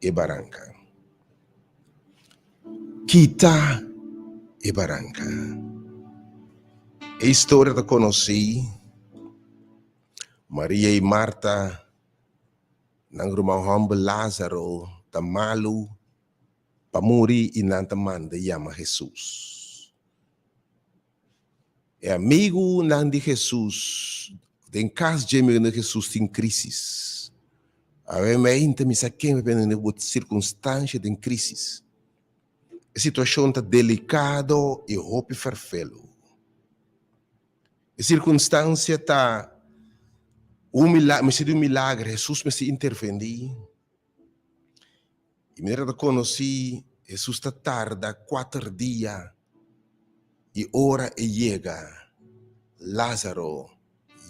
e Baranka. Kita e Baranka. E historia ta konosí, Maria i Marta, nan ruman hòmber Lázaro ta malu pa muri i nan ta manda yama Hesus. E amigunan di Hesus. Den kas dje mi rende Hesus tin krisis. Awe meinta mi sa ken mi bende bo sirkunstansha den krisis. E situashon ta delikado i hopi ferfelu. E sirkunstansia ta un milagro, mester di un milagro, Hesus mester intervení. I manera ta konosí, Hesus ta tarda kuater dia i ora e yega, Lázaro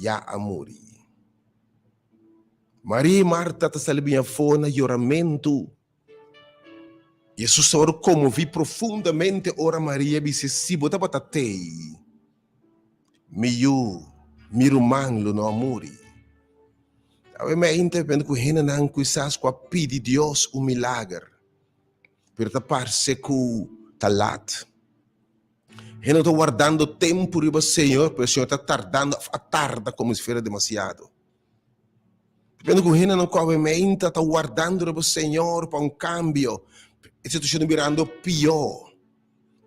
ya a muri. Maria i Marta ta sali bin afó na yoramentu. Hesus a wòrdu konmoví profundamente ora Maria bis'é, Si bo tabata t'ei, mi yu, mi ruman lo no a muri. Awe mi a interpreta ku hendenan kisas ku a pidi Dios un milager, pero ta parse ku ta lat. Hende ta wardando tempu riba Señor, pero Señor ta tardando òf a tarda komo si fuera demasiado. Depende ku hendenan ku awe meinta ta wardando riba Señor pa un kambio, e situashon ta birando pió.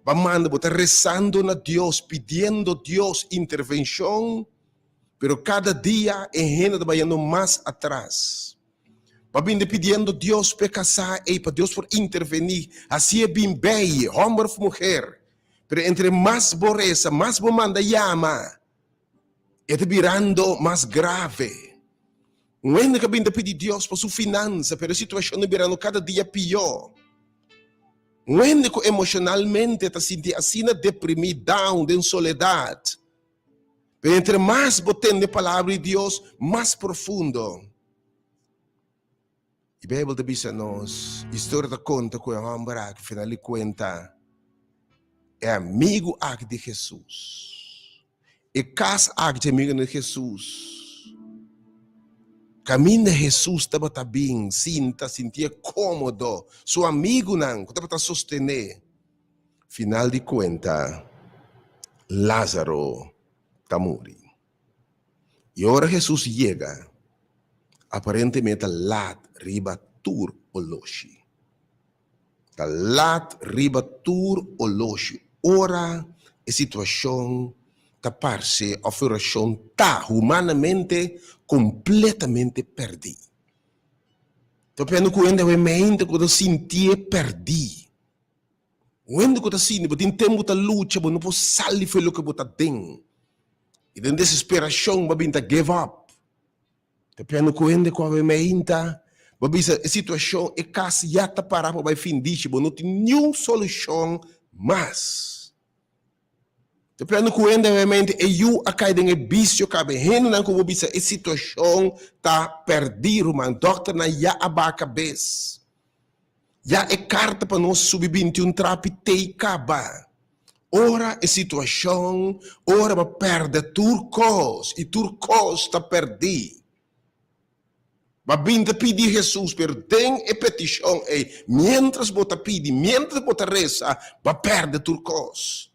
Ba manda bo ta resando na Dios, pidiendo Dios intervenshon, pero kada dia e hende ta bayendo mas atras. Ba bini pidiendo Dios p'e kasá ei, pa Dios por intervení, hasié bin bei, hòmber òf muher. Pero entre mas bo resa, mas bo manda yama, E ta birando mas grave. Un hende ka bin ta pidi Dios pa su finansa, pero e situashon ta birando kada dia pió. Un hende ku emoshonalmente ta sinti asina deprimí, down, den soledat. Pero entre mas bo tende palabra di Dios, mas profundo. E Bijbel ta bisa nos, historia ta konta ku e hòmber aki, final di kuenta, e amigu aki di Hesus. E kas aki di amigu di Hesus. Kaminda Hesus tabata bin, sinta, sintié kómodo, su amigunan ku tabata sostené. Final di kuenta, Lázaro ta muri. I ora Hesus yega, aparentemente ta lat riba tur oloshi. Ta lat riba tur oloshi ora e situashon ta parse òf e orashon ta humanamente kompletamente pèrdí. Ta pende ku hende awe mente ku ta sintié pèrdí. Un hende ku ta sinti bo tin tempu ta lucha bo no por sali for loke bo ta den i den desesperashon bo a bin ta give up. Ta piano ku hende ku awe meinta bo a bisa e situashon e kas ya ta para pa bai findishi bo no tin niun solushon mas. Ta piano ku hende awe meinta e yu a kai den e bisio kabe hendenan ku bo bisa e situashon ta pèrdí ruman dòkternan ya a baha kabes. Ya e karta pa nos subi 21 trapi tei kaba. Ora e situashon, ora bo pèrdè tur kos i tur kos ta pèrdí. Bo a bin ta pidi Hesus, pero den e petishon ei, miéntras bo ta pidi, miéntras bo ta resa, bo a pèrdè tur kos.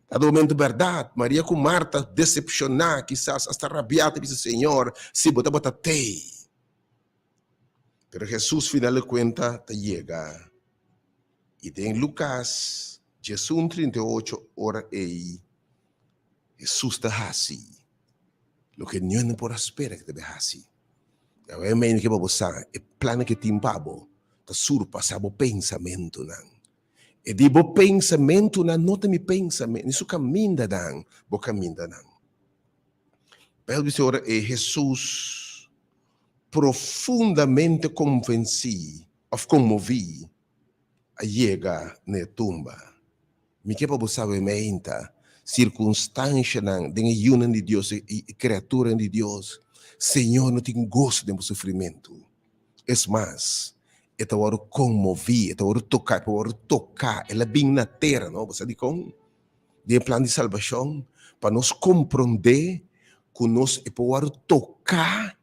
Dado momento bèrdat, Maria ku Marta desepshoná, kisas asta rabiá, ta bisa, Señor, si bo tabata tei. Pero Hesus final di kuenta ta yega i den Lukas diesun 38 ora ei Hesus ta hasi loke niun no por a spera ku ta bai hasi. Awor mi ke pa bo sa e plan ke tin pa bo ta surpasá bo pensamentunan. E di bo pensamentunan no ta mi pensamentu, ni su kamindanan bo kamindanan. Bijbel bisa ora ei Hesus profundamente konvensí òf konmoví a yega na e tumba. Mi ke pa bo sabe meinta sirkunstanshanan den e yunan di Dios, e kreaturanan di Dios, Señor no tin goso den bo sufrimentu. Es mas, e ta wòrdu konmoví, e ta wòrdu toká, e por wòrdu toká, el a bin na tera, no? Bo sa dikon? Den e plan di salbashon, pa nos komprondé ku nos e por wòrdu toká,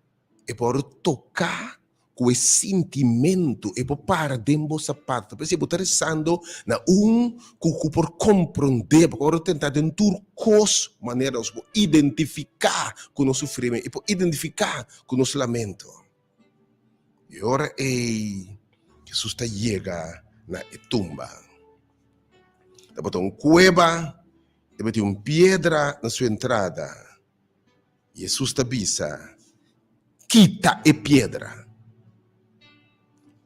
e por wòrdu toká ku e sintimentu, e por para den bo sapato. Ta p'esei bo ta resando na un ku ku por komprondé bo, ku por wòrdu tentá den tur kos manera nos por identifiká ku nos sufrimentu, e por identifiká ku nos lamento. I ora ei Hesus ta yega na e tumba. Tabata un kueba, tabatin un piedra na su entrada. Hesus ta bisa, Kita e piedra.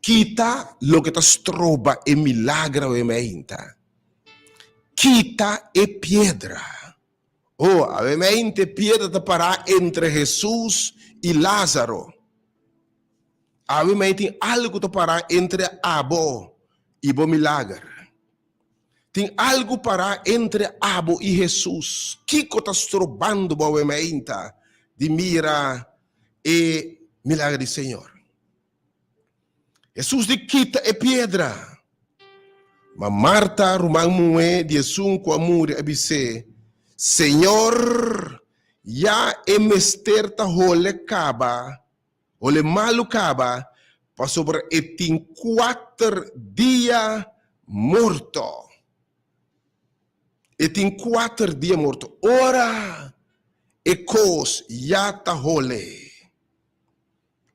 Kita loke ta stroba e milager awe meinta. Kita e piedra. Oh, awe meinta e piedra ta pará entre Hesus i Lázaro. Awe meinta tin algu ta pará entre abo i bo milager. Tin algu pará entre abo i Hesus. Kiko ta strobando bo awe meinta di mira e milager di Señor? Hesus di kita e piedra. Ma Marta, ruman muhé di esun ku a muri, a bis'é, Señor, ya e mester ta hole kaba, hole malu kaba, pasobra e tin kuater dia morto. E tin kuater dia morto. Ora e kos ya ta hole.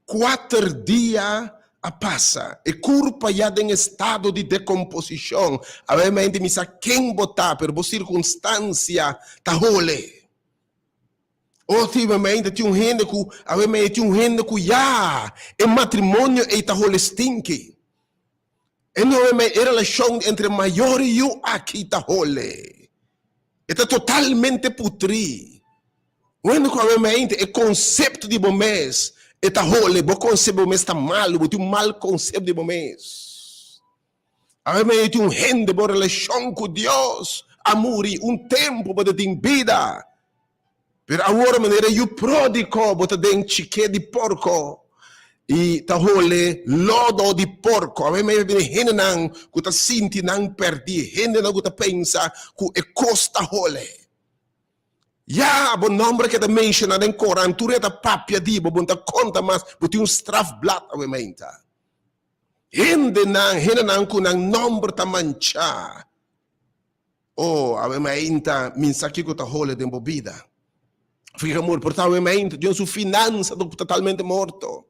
Kuater dia a pasa, e kurpa ya den estado di dekomposishon. Awemente mi sa ken bo ta, pero bo sirkunstansia ta hole. Ultimamente tin un hende ku, awemente tin un hende ku ya e matrimonio ei ta hole stinki. E no e relashon entre mayor i yu aki ta hole. E ta totalmente putrí. Wende ku awemente e konsepto di bo mes e ta hole, bo konsepto di bo mes ta malu, bo tin un mal konsepto di bo mes. Awemente tin un hende bo relashon ku Dios a muri un tempu bo ta tin bida. Pero awor manera yu pródigo bo ta den chiké di porko i ta hole lodo di porko. Awe mei bini hendenan ku ta sinti nan pèrdí, hendenan ku ta pensa ku e kos ta hole. Ya, bo nòmber a keda menshoná den koran, tur e ta papia di bo, bo no ta konta mas, bo tin un strafblad awe meinta. Hendenan, hendenan ku nan nòmber ta manchá. Oh, awe mainta min sa kiko ta hole den bo bida. Fija amor, por ta awe mainta Dios su finansa ta totalmente morto.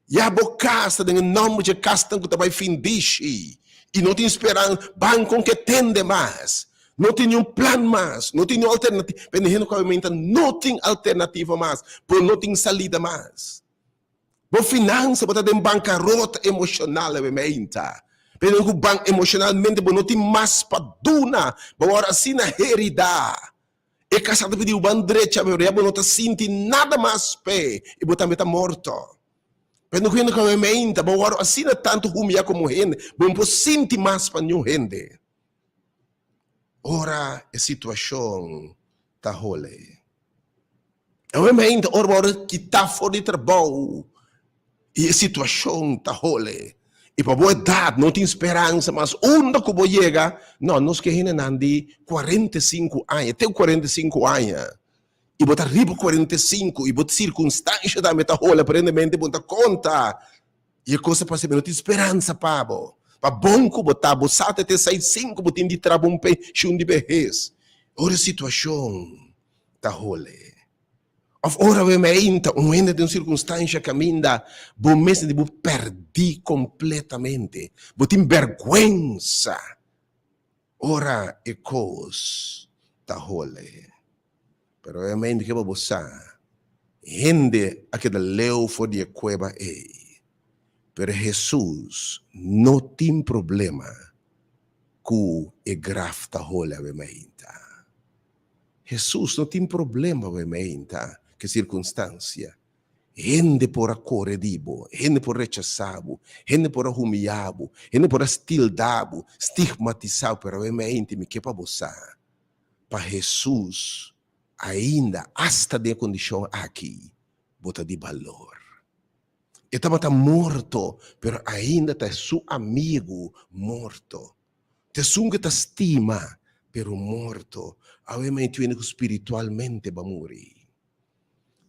Ya bo kas ta den e nomber dje kasnan ku ta bai findishi i no tin speran, banko ke tende mas. No tin niun plan mas, no tin niun alternativa. Bende hende ku awe mainta no tin alternativa mas, bo no tin salida mas. Bo finansa, bo ta den bankarota emoshonal awe meinta. Pero ku ban emoshonalmente bo no tin mas pa duna, bo wòrdu asina heridá. E kasá ta pidi bo ban drecha, pero ya bo no ta sinti nada mas p'e i bo tambe ta morto. Pero ku hende ku awe meinta, bo wòrdu asina tantu humiyá komo hende, bo no por sinti mas pa niun hende. Ora e situashon ta hole. Obviamente, ora bo wòrdu kitá for di trabou i e situashon ta hole i pa bo edat no tin speransa mas, unda ku bo yega, no, nos ke hendenan di 45 aña, te ku 45 aña, i bo ta riba 45 i bo sirkunstansha tambe ta hole, aparentemente bo no ta konta i e kos ta pasa, no tin speransa pa bo, pa bon ku bo ta, bo sa te te 65 bo tin di traha un penshun di behes, ora e situashon ta hole. Of ora bo meinta un hende den un sirkunstansha kaminda bo mes di bo pèrdí kompletamente. Bo tin bèrgwensa ora e kos ta hole. Pero e meinta ke bo sa, hende a keda leu for di e kueba ei. Pero Hesus no tin problema ku e graf ta hole awe meinta. Hesus no tin problema ku e meinta ku e sirkunstansia. Hende por a kore di bo, hende por rechasá bo, hende por a humiyá bo, hende por a stildá bo, stigmatisá bo, pero e meinta mi ke pa bo sa, pa Hesus ainda, asta den e kondishon aki, bo ta di balor. E tabata morto, pero ainda ta su amigu morto. Ta esun ku ta stima, pero morto. Awe mei twende ku spiritualmente bo a muri.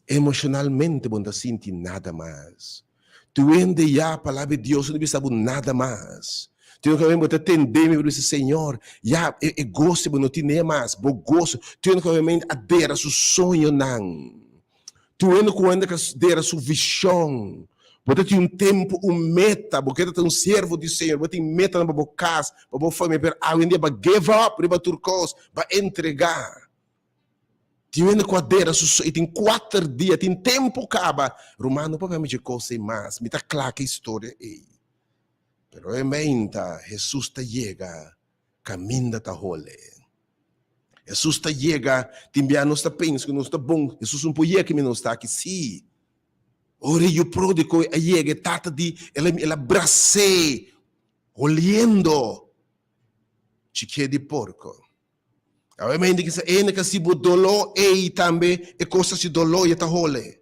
Emoshonalmente bo no ta sinti nada mas. Twende ya palabra di Dios no ta bisa bo nada mas. Twende ku awe bo ta tende mi bo ta bisa Señor, ya e goso bo no tine mas, bo goso. Twende ku awe mei a dera su soñonan. Tur hende ku hende ka dera su vishon. Bo ta tin un tempu, un meta, bo ke ta un siervo di Señor, bo tin metanan pa bo kas, pa bo famia, pero awendia bo a give up riba tur kos, bo a entregá. Tin hende ku a dera su so i tin kuater dia, tin tempu kaba. Ruman, no papia mi dje kos ei mas, mi ta kla ku e historia ei. Pero e meinta Hesus ta yega kaminda ta hole. Hesus ta yega, tin bia nos ta pensa ku nos ta bon, Hesus no por yega kaminda nos ta aki. Sí, ora e yu pródigo a yega, e tata di el a el a bras'é holiendo chikié di porko. Awe mi hende kisa ene ka si bo doló ei tambe e kos ta si doló i e ta hole.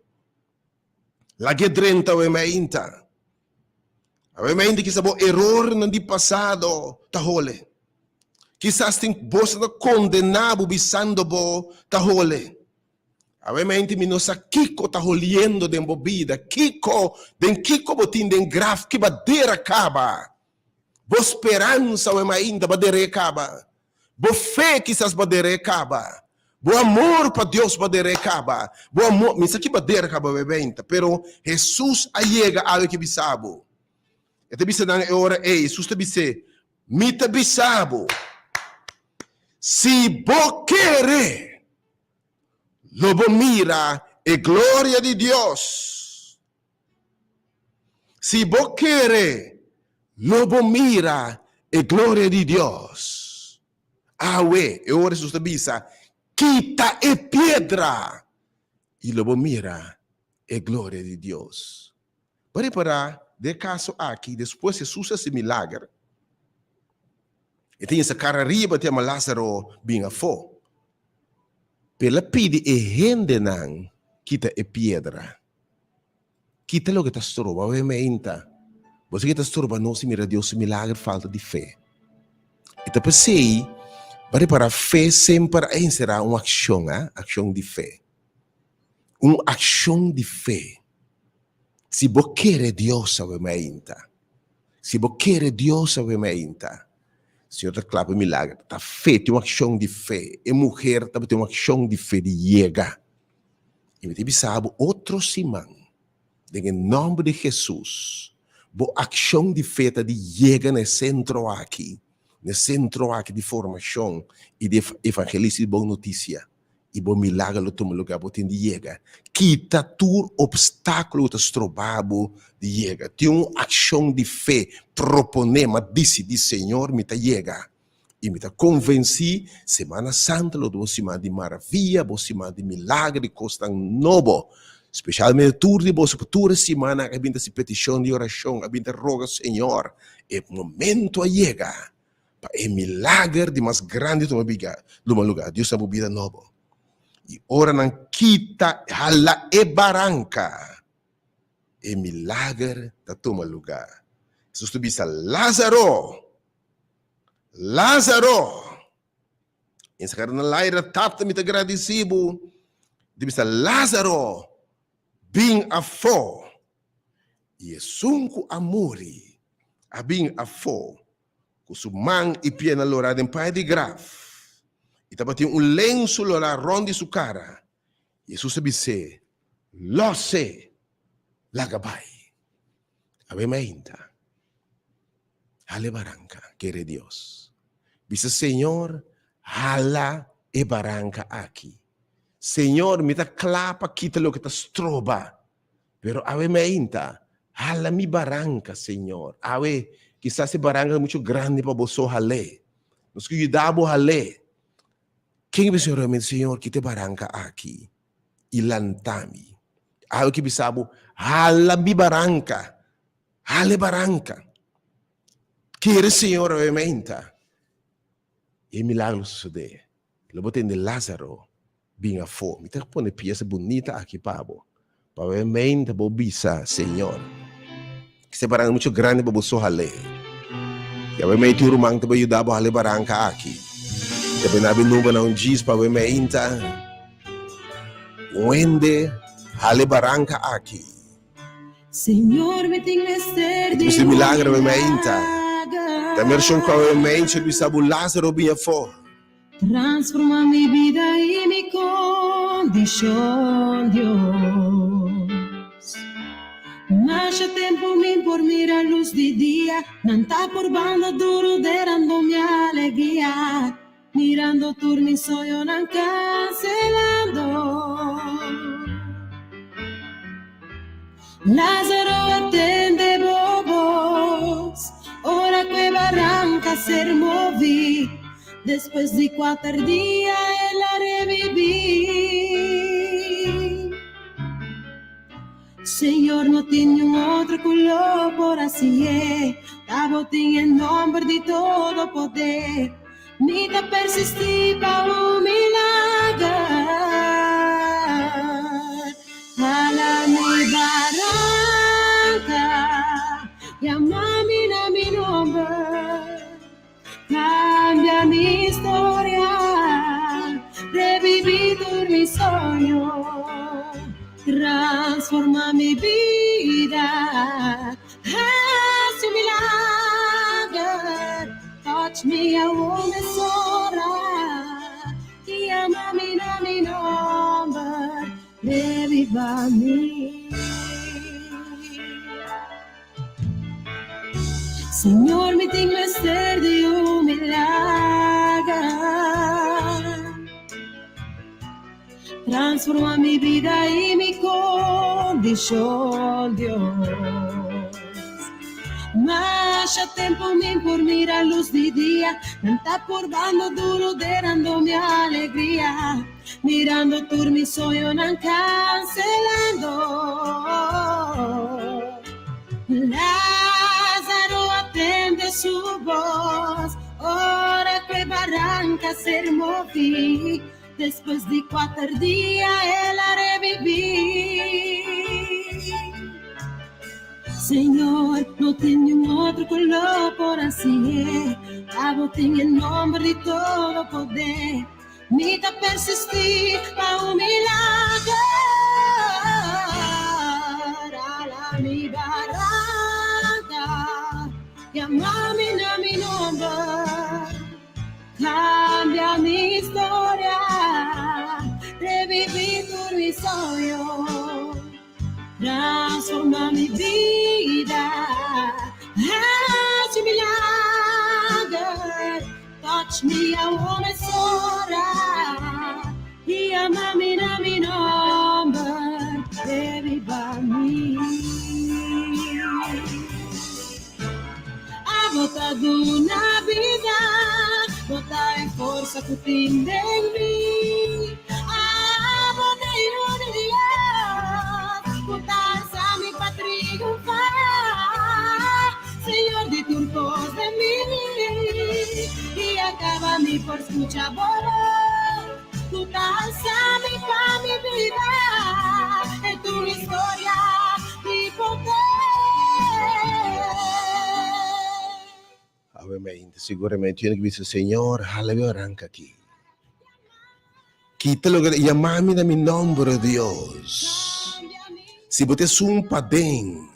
Lag'é drenta awe mainta. Awe mi hende kisa bo erornan di pasado ta hole. Kisas tin bos ta kondená bo bisando bo ta hole. Awe mi hende mi no sa kiko ta holiendo den bo bida, kiko den kiko bo tin den graf ki badera kaba. Bo speransa awe mainta badera e kaba. Bo fe kisas bo a der'é kaba. Bo amor pa Dios bo a der'é kaba. Bo amor, mi sa ki bo a dera kaba bebenta, pero Hesus a yega awe ki bisa bo. E ta bisa nan e ora ei, Hesus ta bis'é, Mi ta bisa bo, si bo kere, lo bo mira e gloria di Dios. Si bo kere, lo bo mira e gloria di Dios. Awe, e ora Hesus ta bisa, Kita e piedra, i lo bo mira e gloria di Dios. Bo repará den e kaso aki, despues Hesus a hasi milager, e ta yesa kara riba te ama Lázaro bin afó. Pero el a pidi e hendenan kita e piedra. Kita loke ta stroba bo meinta. Bo sa ke ta stroba nos di mira Dios su milager? Falta di fe. E ta p'esei, bo a repará fe semper a enserá un akshon, a, akshon di fe. Un akshon di fe. Si bo kere Dios awe meinta, si bo kere Dios awe meinta, Señor ta kla pa e milager. Ta fe, tin un akshon di fe. E muher tabatin un akshon di fe di yega. I mi ta bisa bo otro siman, den e nòmber di Hesus, bo akshon di fe ta di yega na e sentro aki, na e sentro aki di formashon i di evangelismo di bon notisia, i bo milager lo tuma lugá. Bo tin di yega. Kita tur opstákulo ku ta stroba bo di yega. Tin un akshon di fe, proponé, ma disidí, Señor, mi ta yega. I mi ta konvensí, Semana Santa lo ta bo siman di maravia, bo siman di milager, di kosnan nobo. Spesialmente tur di boso ku tur e simannan a bin ta hasi petishon di orashon, a bin ta roga Señor. E momento a yega pa e milager di mas grandi tuma biga, tuma lugá. Dios ta bo bida nobo. I ora nan kita, hala e baranka, e milager ta tuma lugá. Hesus ta bisa, Lázaro! Lázaro! En sacar na laira, Tata, mi ta gradisí bo. Di bisa, Lázaro, bin afó. I esun ku a muri a bin afó, ku su man i pianan lorá den paña di graf, i tabatin un lensu lorá rònt di su kara. Hesus a bis'é, Lòs'é, laga bai. Awe mainta, hala e baranka, kere Dios. Bisa, Señor, hala e baranka aki. Señor, mi ta kla pa kita loke ta stroba, pero awe mainta, hala mi baranka, Señor. Awe, kisas e baranka ta muchu grandi pa bo so hal'é. Nos ke yuda bo hal'é. Ken ke bisa realmente, Señor, kita e baranka aki i lanta mi. Awe ke bisa bo, hala mi baranka, hala e baranka. Kere Señor awe meinta. E milagro lo sosodé. Lo bo tende Lázaro bin afó. Mi ta pone pieza bunita aki pa bo. Pa awe meinta bo bisa, Señor, kisa baranka mucho grandi pa bo so hal'é. I awe meinta un ruman ta bai yuda bo hala e baranka aki. Ta bena abi number na un djis pa awe meinta. Un hende hala e baranka aki. Señor, mi tin mester di un milagro awe meinta. Ta mershon ku awe meinta bisa bo Lázaro bin afó. Transforma mi bida y mi condicion, Dios. Masha tempo mi por mira luz di dia, nan ta por banda duro derando mi alegria. Mirando tur mi soñonan cancelando. Lázaro a tende bo bos, ora cu e baranca a ser moví, despues di cuater dia el a reviví. Señor no tin niun otro cu lo por hacié, ta bo tin e nomber di todo poder, mi ta persistí pa un milager. Hala mi baranca, yama mi na mi nomber, cambia mi historia, reviví tur mi soño, transforma mi bida, haci un milager, touch mi awor mesora, yama mi na mi nomber, reviva mi. Señor mi tin mester di un milager. Transforma mi bida y mi condicion, Dios. Masha tempo mi por mira luz di dia, nan ta purbando duro derando mi alegria, mirando tur mi soñonan cancelando. Lázaro a tende su voz, ora cu e baranca a ser moví, despues di cuater dia el a reviví. Señor, no tin niun otro cu lo por hacié, abo tin e nomber di todo poder, mi ta persistí pa un milager. Ala mi baranca, yama mi na mi nomber, cambia mi historia, reviví tur mi soño, transforma mi bida, haci milager, touch mi awor mesora, yama mi na mi nomber, reviva mi. Abo ta duna bida, bo ta e forsa cu tin den mi. Abo ta e Yu di Dios, cu ta alsa mi pa triunfa. Señor di tur cos den mi, y a caba mi por scucha bo voz, cu ta alsa mi pa mi bida, e tur historia di poder. Obviamente, seguramente, tiene que bisa, Señor, jala mi arranca aquí. Quita lo que llamami na mi nombre, Dios. Si bo te sun paden,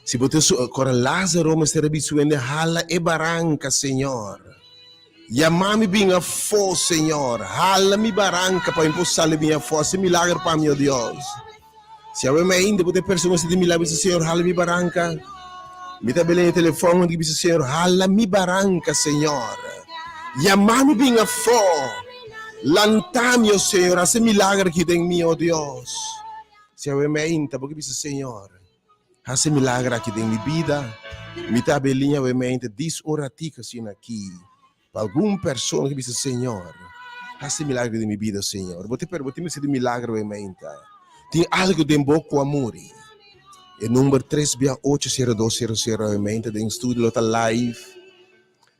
si bo te su, cora Lázaro mester a bisuende, jala e baranca, Señor. Yamami bin afó, Señor. Hala mi baranca pa mi por sali bin afó. Hasi milagro pa mi, oh Dios. Si awe mi ainda bo ta e persona ku sinti milagro, bisa, Señor, hala mi baranca. Mi ta belen e telefòn i bisa, Señor, hala mi baranca, Señor. Yamami bin afó. Lanta mi, oh Señor. Hasi milagro aki den mi, oh Dios. Si awe mi ainda bo ke bisa, Señor. Hasi milagro aki den mi bida. Mi ta beliña we mente dis un ratico asina aki pa algun persona ki bisa Señor hasi milagro den mi bida Señor bo ta pero bo tin mester di milagro we mente tin algo den bo cu a muri e number tres bia ocho sero dos sero sero we mente den studio lo ta live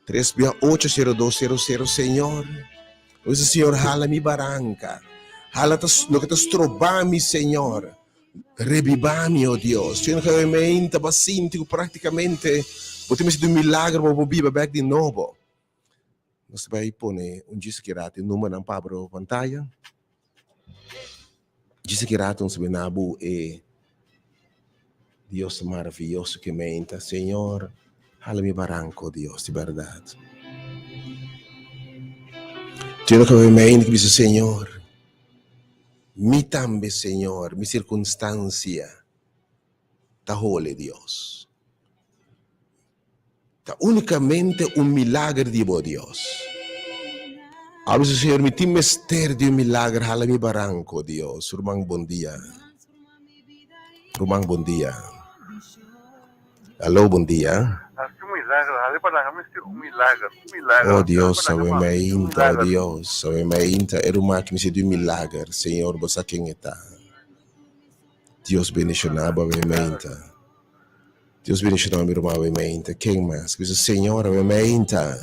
tres bia ocho sero dos sero sero Señor bo bisa Señor hala mi baranca hala ta loke ta stroba mi Señor Rebibá mi, o Dios. Tin gemeente bo a sinti ku práktikamente bo tin mester di un milagro pa bo biba bèk di nobo. Nos ta bai pone un djis aki rato e numbernan pa abra bo pantaya. Djis aki rato nos ta bai na bo e Dios maraviyoso gemeente. Señor, hala mi baranko, Dios, di bèrdat. Tin un gemeente ki bisa, Señor, Mi tambe, Señor, mi circunstancia ta hole, Dios. Ta unicamente un milager di bo, Dios. A bisa Señor, mi tin mester di un milager, hala mi baranco, Dios. Ruman, bon dia. Ruman, bon dia. Aló, bon dia. Hasi un milager, hala e baranca, mi mester un milager, un milager. Oh Dios, awe mainta, oh Dios, awe mainta, e ruman aki mester di un milager. Señor, bo sa ken e ta. Dios bendiciona bo awe mainta. Dios bendiciona mi ruman awe mainta. Ken mas? Bisa, Señor, awe mainta.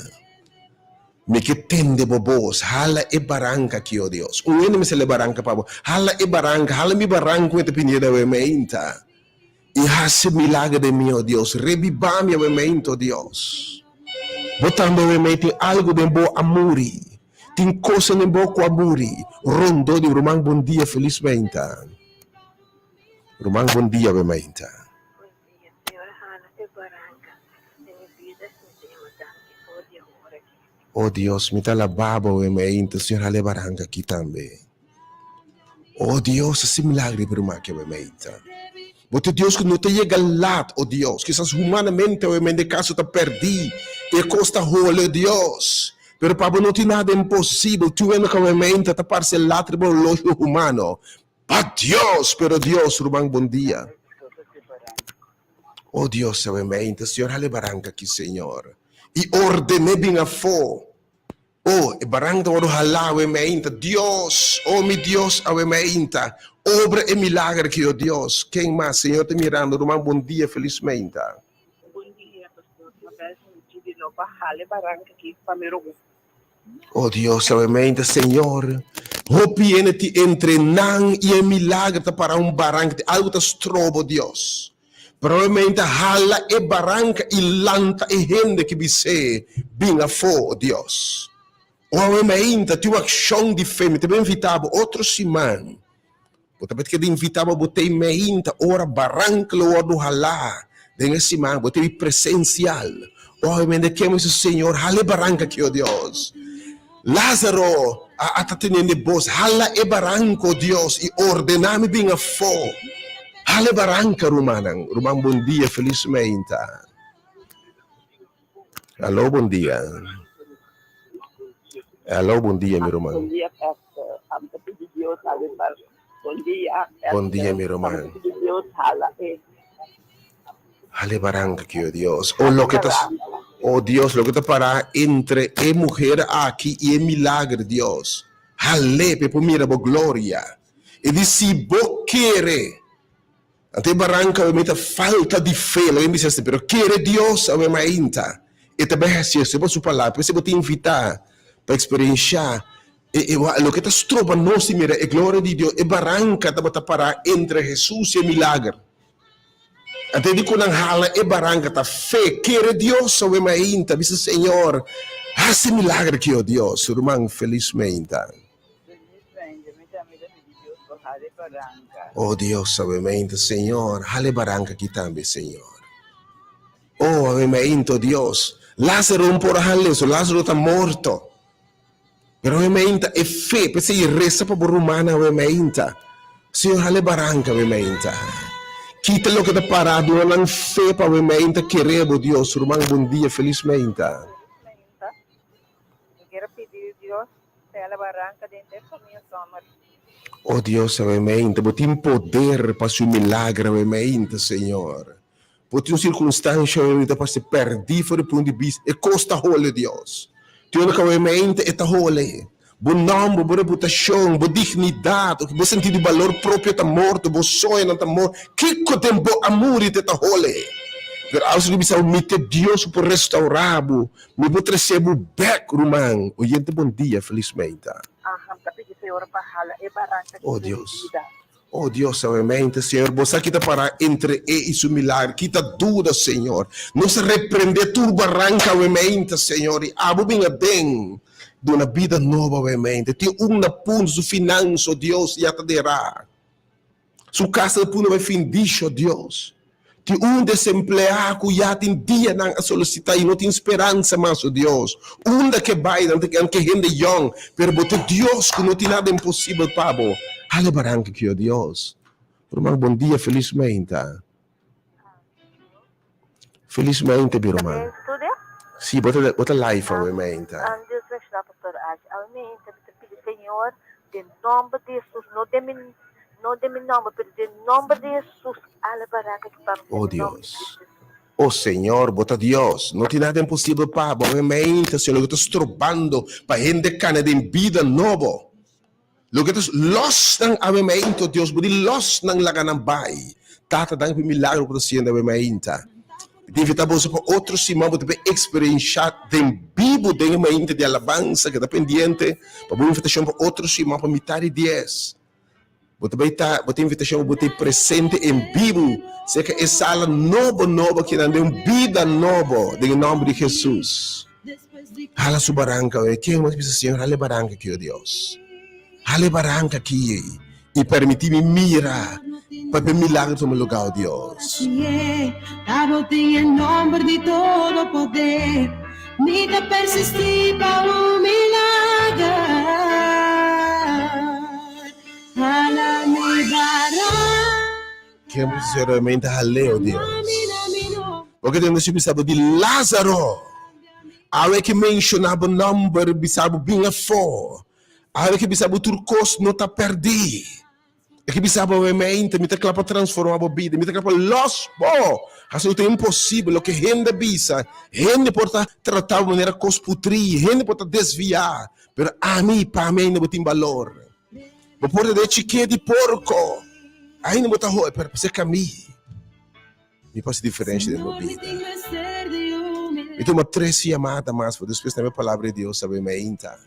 Mi ke tende bo bos. Hala e baranka aki, oh Dios. Un hende mester hala e baranka pa bo. Hala e baranka, hala mi baranka ku e ta piniendo awe mainta. I hasi milager den mi, oh Dios. Rebiba mi awe mainta, oh Dios. Bo tambe awe mainta tin algu den bo a muri. Tin kosa den bo ku a muri. Rondó di ruman bon dia, felis mainta. Ruman bon dia awe mainta. Bon dia, Señor hala e baranka den mi bida mi ta yama danki for di awor aki. Oh Dios, mi ta alabá bo awe mainta, Señor hala e baranka aki tambe. Oh Dios, hasi milagro riba ruman aki awe mainta. Bo ta Dios ku no ta yega lat, oh Dios. Kisas humanamente awe mainta e kaso ta pèrdí, e kos ta hole, oh Dios. Pero pa bo no tin nada imposibel. Tur hende ku awe mainta ta parse lat riba orlogio humano. Pa Dios, pero Dios, ruman bon dia. Oh Dios, awe mainta, Señor, hale baranka aki, Señor. I ordené bin afó. Oh, e baranka ta wòrdu halá awe mainta. Dios, oh mi Dios, awe mainta. Obra e milager aki, oh Dios. Ken mas? Señor ta mirando. Ruman, bon dia, felis mainta. Bon dia, pastor. Mabel, mi pidi no pa hale baranka aki pa mi ruman. Oh Dios, solamente Señor, hopi hende ti entre nan y e milagro ta para un baranca, ti algo ta strobo Dios. Probablemente hala e baranca y lanta e hende ki bis'é bin afó, oh Dios. Oh awe mainta tin un accion di fe, mi ta bin invita bo otro siman. Bo ta keda invita bo, bo ta mainta ora baranca lo wordo hala den e siman, bo ta bi presencial. Oh, mende kema su Señor, hala e baranca aki, oh Dios. Lazaro a a ta teniendo e bos, hala e baranca, oh Dios, y ordena mi bin afo. Hala e baranca, rumannan. Ruman, bon dia, feliz mainta. Aló, bon dia. Aló, bon dia, mi ruman. Bon dia, pastor. Am ta pidi Dios hala e bar. Bon dia, pastor. Bon dia, mi ruman. Am ta pidi Dios hala e. Hala e baranka ki, oh Dios. Oh, loke ta, oh Dios, loke ta para entre e muher aki i e milager, Dios. Hal'é pa e por mira bo gloria. E di, si bo kere. Anto e baranka awe mei ta falta di fe, laga mi bisa asina, pero kere Dios awe mainta, e ta bai hasi esei pa su palabra. P'esei bo ta invitá pa eksperenshá e loke ta stroba nos di mira e gloria di Dios. E baranka tabata pará entre Hesus i e milager. Anto e di ku nan hala e baranka ta fe, kere Dios awe mainta, bisa Señor, hasi milager aki, o Dios. Ruman, felis mainta. Oh Dios, awe mainta, Señor, hala e baranka aki tambe, Señor. Oh, awe mainta, oh Dios. Lázaro no por a hala eso, Lázaro ta morto. Pero awe mainta, e fe, p'esei resa pa bo rumannan awe mainta. Señor, hala e baranka awe mainta. Kita loke ta pará, duna nan fe pa awe mainta kere bo, Dios. Ruman, bon dia, felis mainta. Mi kier a pidi Dios pa el a baranca den den famia Sommer. Oh Dios awemente bo tin poder pa haci un milagro awemente Señor. Bo tin un circunstancia awemente ta parse perdi for di punto di bista e cos ta hole Dios. Tin ora cu awemente e ta hole. Bo nomber, bo reputacion, bo dignidad, bo sentido di balor propio ta morto, bo soñonan ta morto. Kico den bo a muri te ta hole. Pero awe si bisa bo mi te Dios cu por restaura bo Mi por trece bo bek ruman. Oyente bon dia felizmente. Aham ta pidi Señor pa hala e baranka di Oh su Dios. bida. Oh Dios awemente Señor bo sa kita para entre e y su milagro kita duda Señor nos a reprende tur baranka awemente Señor y abo bin aden duna bida nobo awemente tin un na punto su finansa oh Dios ya ta dera. Su casa ta punda bai findisho Dios. Tin un desempleá ku ya tin dianan a solisitá i no tin speransa mas, o Dios. Unda ke bai nan ta keda ke hende yòn, pero bo ta Dios ku no tin nada imposibel pa bo. Hala baranka ki, o Dios. Ruman, bon dia, felis meinta. Felis meinta, mi ruman. Si, bo ta bo ta live awe meinta. bendiciona Pastor Ash. Awe mi ta pidi Señor den nomber di Jesus, no den mi no den mi nomber, pero den nomber di Jesus, ale baranca ki pa mi Oh den nomber di Dios. Cristo Jesus. Oh Señor, bo ta Dios. No tin nada imposibel pa bo. Awe mainta, Señor, loke ta strobando pa hende cana den bida nobo. Loke ta los nan awe mainta, oh Dios, bo di los nan laga nan bai. Tata, danki pa e milagro ku ta siendo awe mainta. Mi ta invita boso pa otro siman bo ta por eksperensha den bibu den e mainta di alabansa. Keda pendiente pa bo invitashon pa otro siman pa mitad di dies. Bo ta bai ta, bo tin invitashon pa bo ta presente en bibu serka e sala nobo nobo akinan den un bida nobo den e nòmber di Hesus. Hala su baranka oe. Ken mas bisa Señor hala e baranka aki o Dios. Hala e baranka aki i permiti mi mira pa e milagro tuma luga o Dios. Abo tin e nomber di todo poder. Mi ta persisti pa un milager. Hala mi baranka. Ken bo sinceramente hal'é, o Dios? Porque den nos bisa bo di Lázaro. Awe ke menshoná bo nòmber, bisa bo bin afó. Awe ke bisa bo tur kos no ta pèrdí. E ke bisa bo awe mente, mi ta kla pa transformá bo bida, mi ta kla pa lòs bo. Hasi loke ta imposibel, loke hende a bisa. Hende por ta tratá bo manera kos putrí, hende por ta desviá, pero ami, pa mi ainda bo tin balor. Bo por ta den chiké di porko, ainda bo ta hopi, pero pasobra kami, mi por hasi diferensha den bo bida. Mi tuma tres yamada mas pa despues na e palabra di Dios sabe mainta.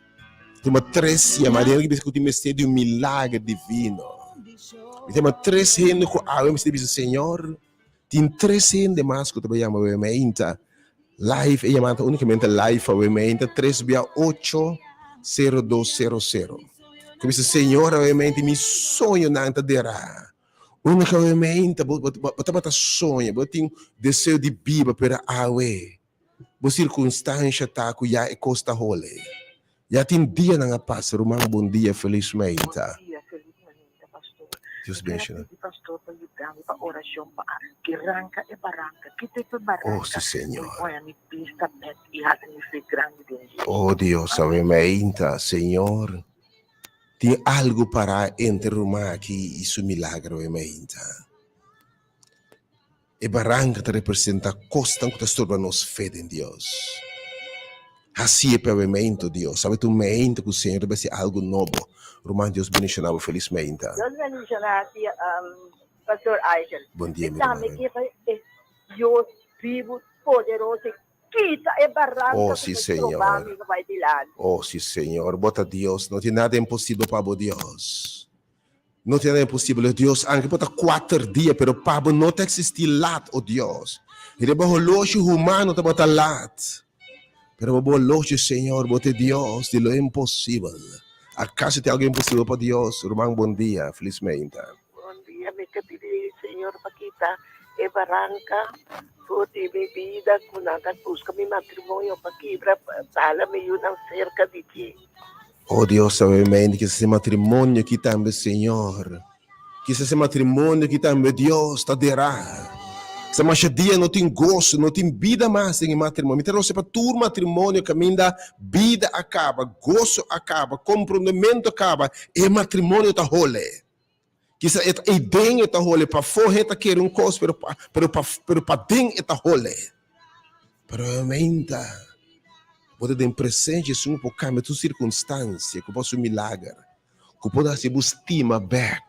Tuma tres yamada, hende ki bisa ku tin mester di un milager divino. Mi tuma tres hende ku awe mester bisa, Señor, tin tres hende mas ku ta bai yama awe mainta. Live, e yamada ta unikamente live awe mainta, tres bia ocho, sero dos sero sero. Ku bisa, Señor, awe mainta mi soñonan ta derá. Unikamente bo bo tabata soña, bo tin deseo di biba, pero awe bo sirkunstansha ta ku ya e kos ta hole. Ya tin dianan a pasa, ruman, bon dia, felis mainta. Bon dia, felis mainta, pastor. Dios Mi quier a bendiciona. pidi pastor pa yuda mi pa oracion pa a kiranca e baranca, kita e Oh, baranca, si Señor. y pone mi bista bek y haci mi fe grandi den Dios. Oh Dios, awe mainta, Señor. Tin algu pará entre ruman aki i su milagro e mainta. E baranka ta representá kosnan ku ta stroba nos fe den Dios. Hasi e pabemento, Dios. Sabe ta un mainta ku Señor ta bai hasi algu nobo. Ruman, Dios bendishoná bo. Felis mainta. Dios bendishoná ti, Pastor Aigel. Bon dia, mi Mi tambe ruman. ke pa e Dios bibu, poderoso Kita e baranka Oh, ku sí, ta Señor. stroba mi pa bai dilanti. Oh, sí, Señor. Bo ta Dios. No tin nada imposibel pa bo, Dios. No tin nada imposibel, oh Dios. Anke por ta kuater dia, pero pa bo no ta eksistí lat, oh Dios. Riba holoshi humano tabata lat. Pero pa bo holoshi, Señor, bo ta e Dios di lo imposibel. Akaso tin algu imposibel pa Dios? Ruman, bon dia. Felis meinta. Bon dia, mi ta pidi Señor pa kita e baranka for di mi bida ku nan ta buska mi matrimonio pa kibra pa hala mi yunan serka di dje. Oh Dios, sabe mente kisas e matrimonio aki tambe Señor, kisas e matrimonio aki tambe Dios ta derá. Sa masha dia no tin goso, no tin bida mas den e matrimonio. Mi ta rosa pa tur matrimonio kaminda bida a kaba, goso a kaba, komprondementu a kaba, e matrimonio ta hole. Kisa e ta eiden e ta hole, pafó he ta kere un kos, pero pa, pero pa, pero paden e ta hole. Pero menta, bo ta den presensia esun ku por kambia tur sirkunstansia, ku por hasi un milager, ku por hasi bo stima bèk,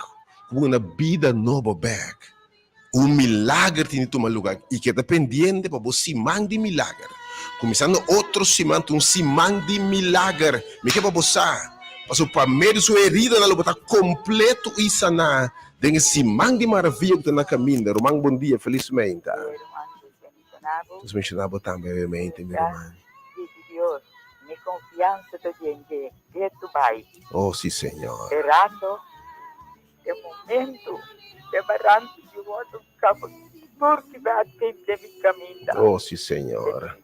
ku por duna bida nobo bèk. Un milager tin di tuma lugar i keda pendiente pa bo siman di milager. Kuminsando otro siman ta un siman di milager. Mi ke pa bo sa, pasobra pa medio di su heridanan lo bo ta kompleto i saná den e siman di maravia ku ta na kaminda. Ruman bon dia, felis meinta. Dios benshoná bo tambe awe meinta, mi ruman. Oh, si Señor. E momento e baranku di wòrdu kaba tur ki bai a tende mi kaminda. Oh, si, Señor.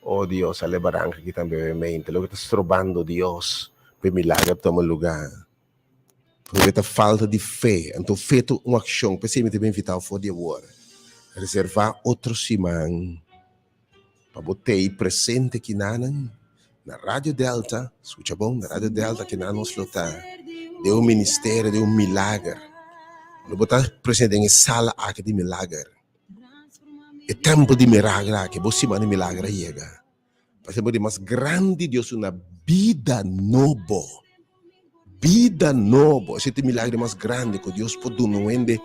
Oh, Dios, ale baranka aki tambe obviamente. Loke ta strobando Dios pa e milager tuma lugá. Pasobra ta falta di fe. Anto fe ta un akshon. P'esei mi ta bin invitá bo for di awor. Reservá otro siman pa bo tei presente kinanan. Na Radio Delta, skucha bon, na Radio Delta kina nos lo ta den un ministerio, den un milager. Lo bo ta presente den e sala aki di milager. E tempo di milager aki, bo siman di milager a yega. Pa tempo di mas grandi Dios una bida nobo. Bida nobo. Ese ta e milager di mas grandi ku Dios por duna un hende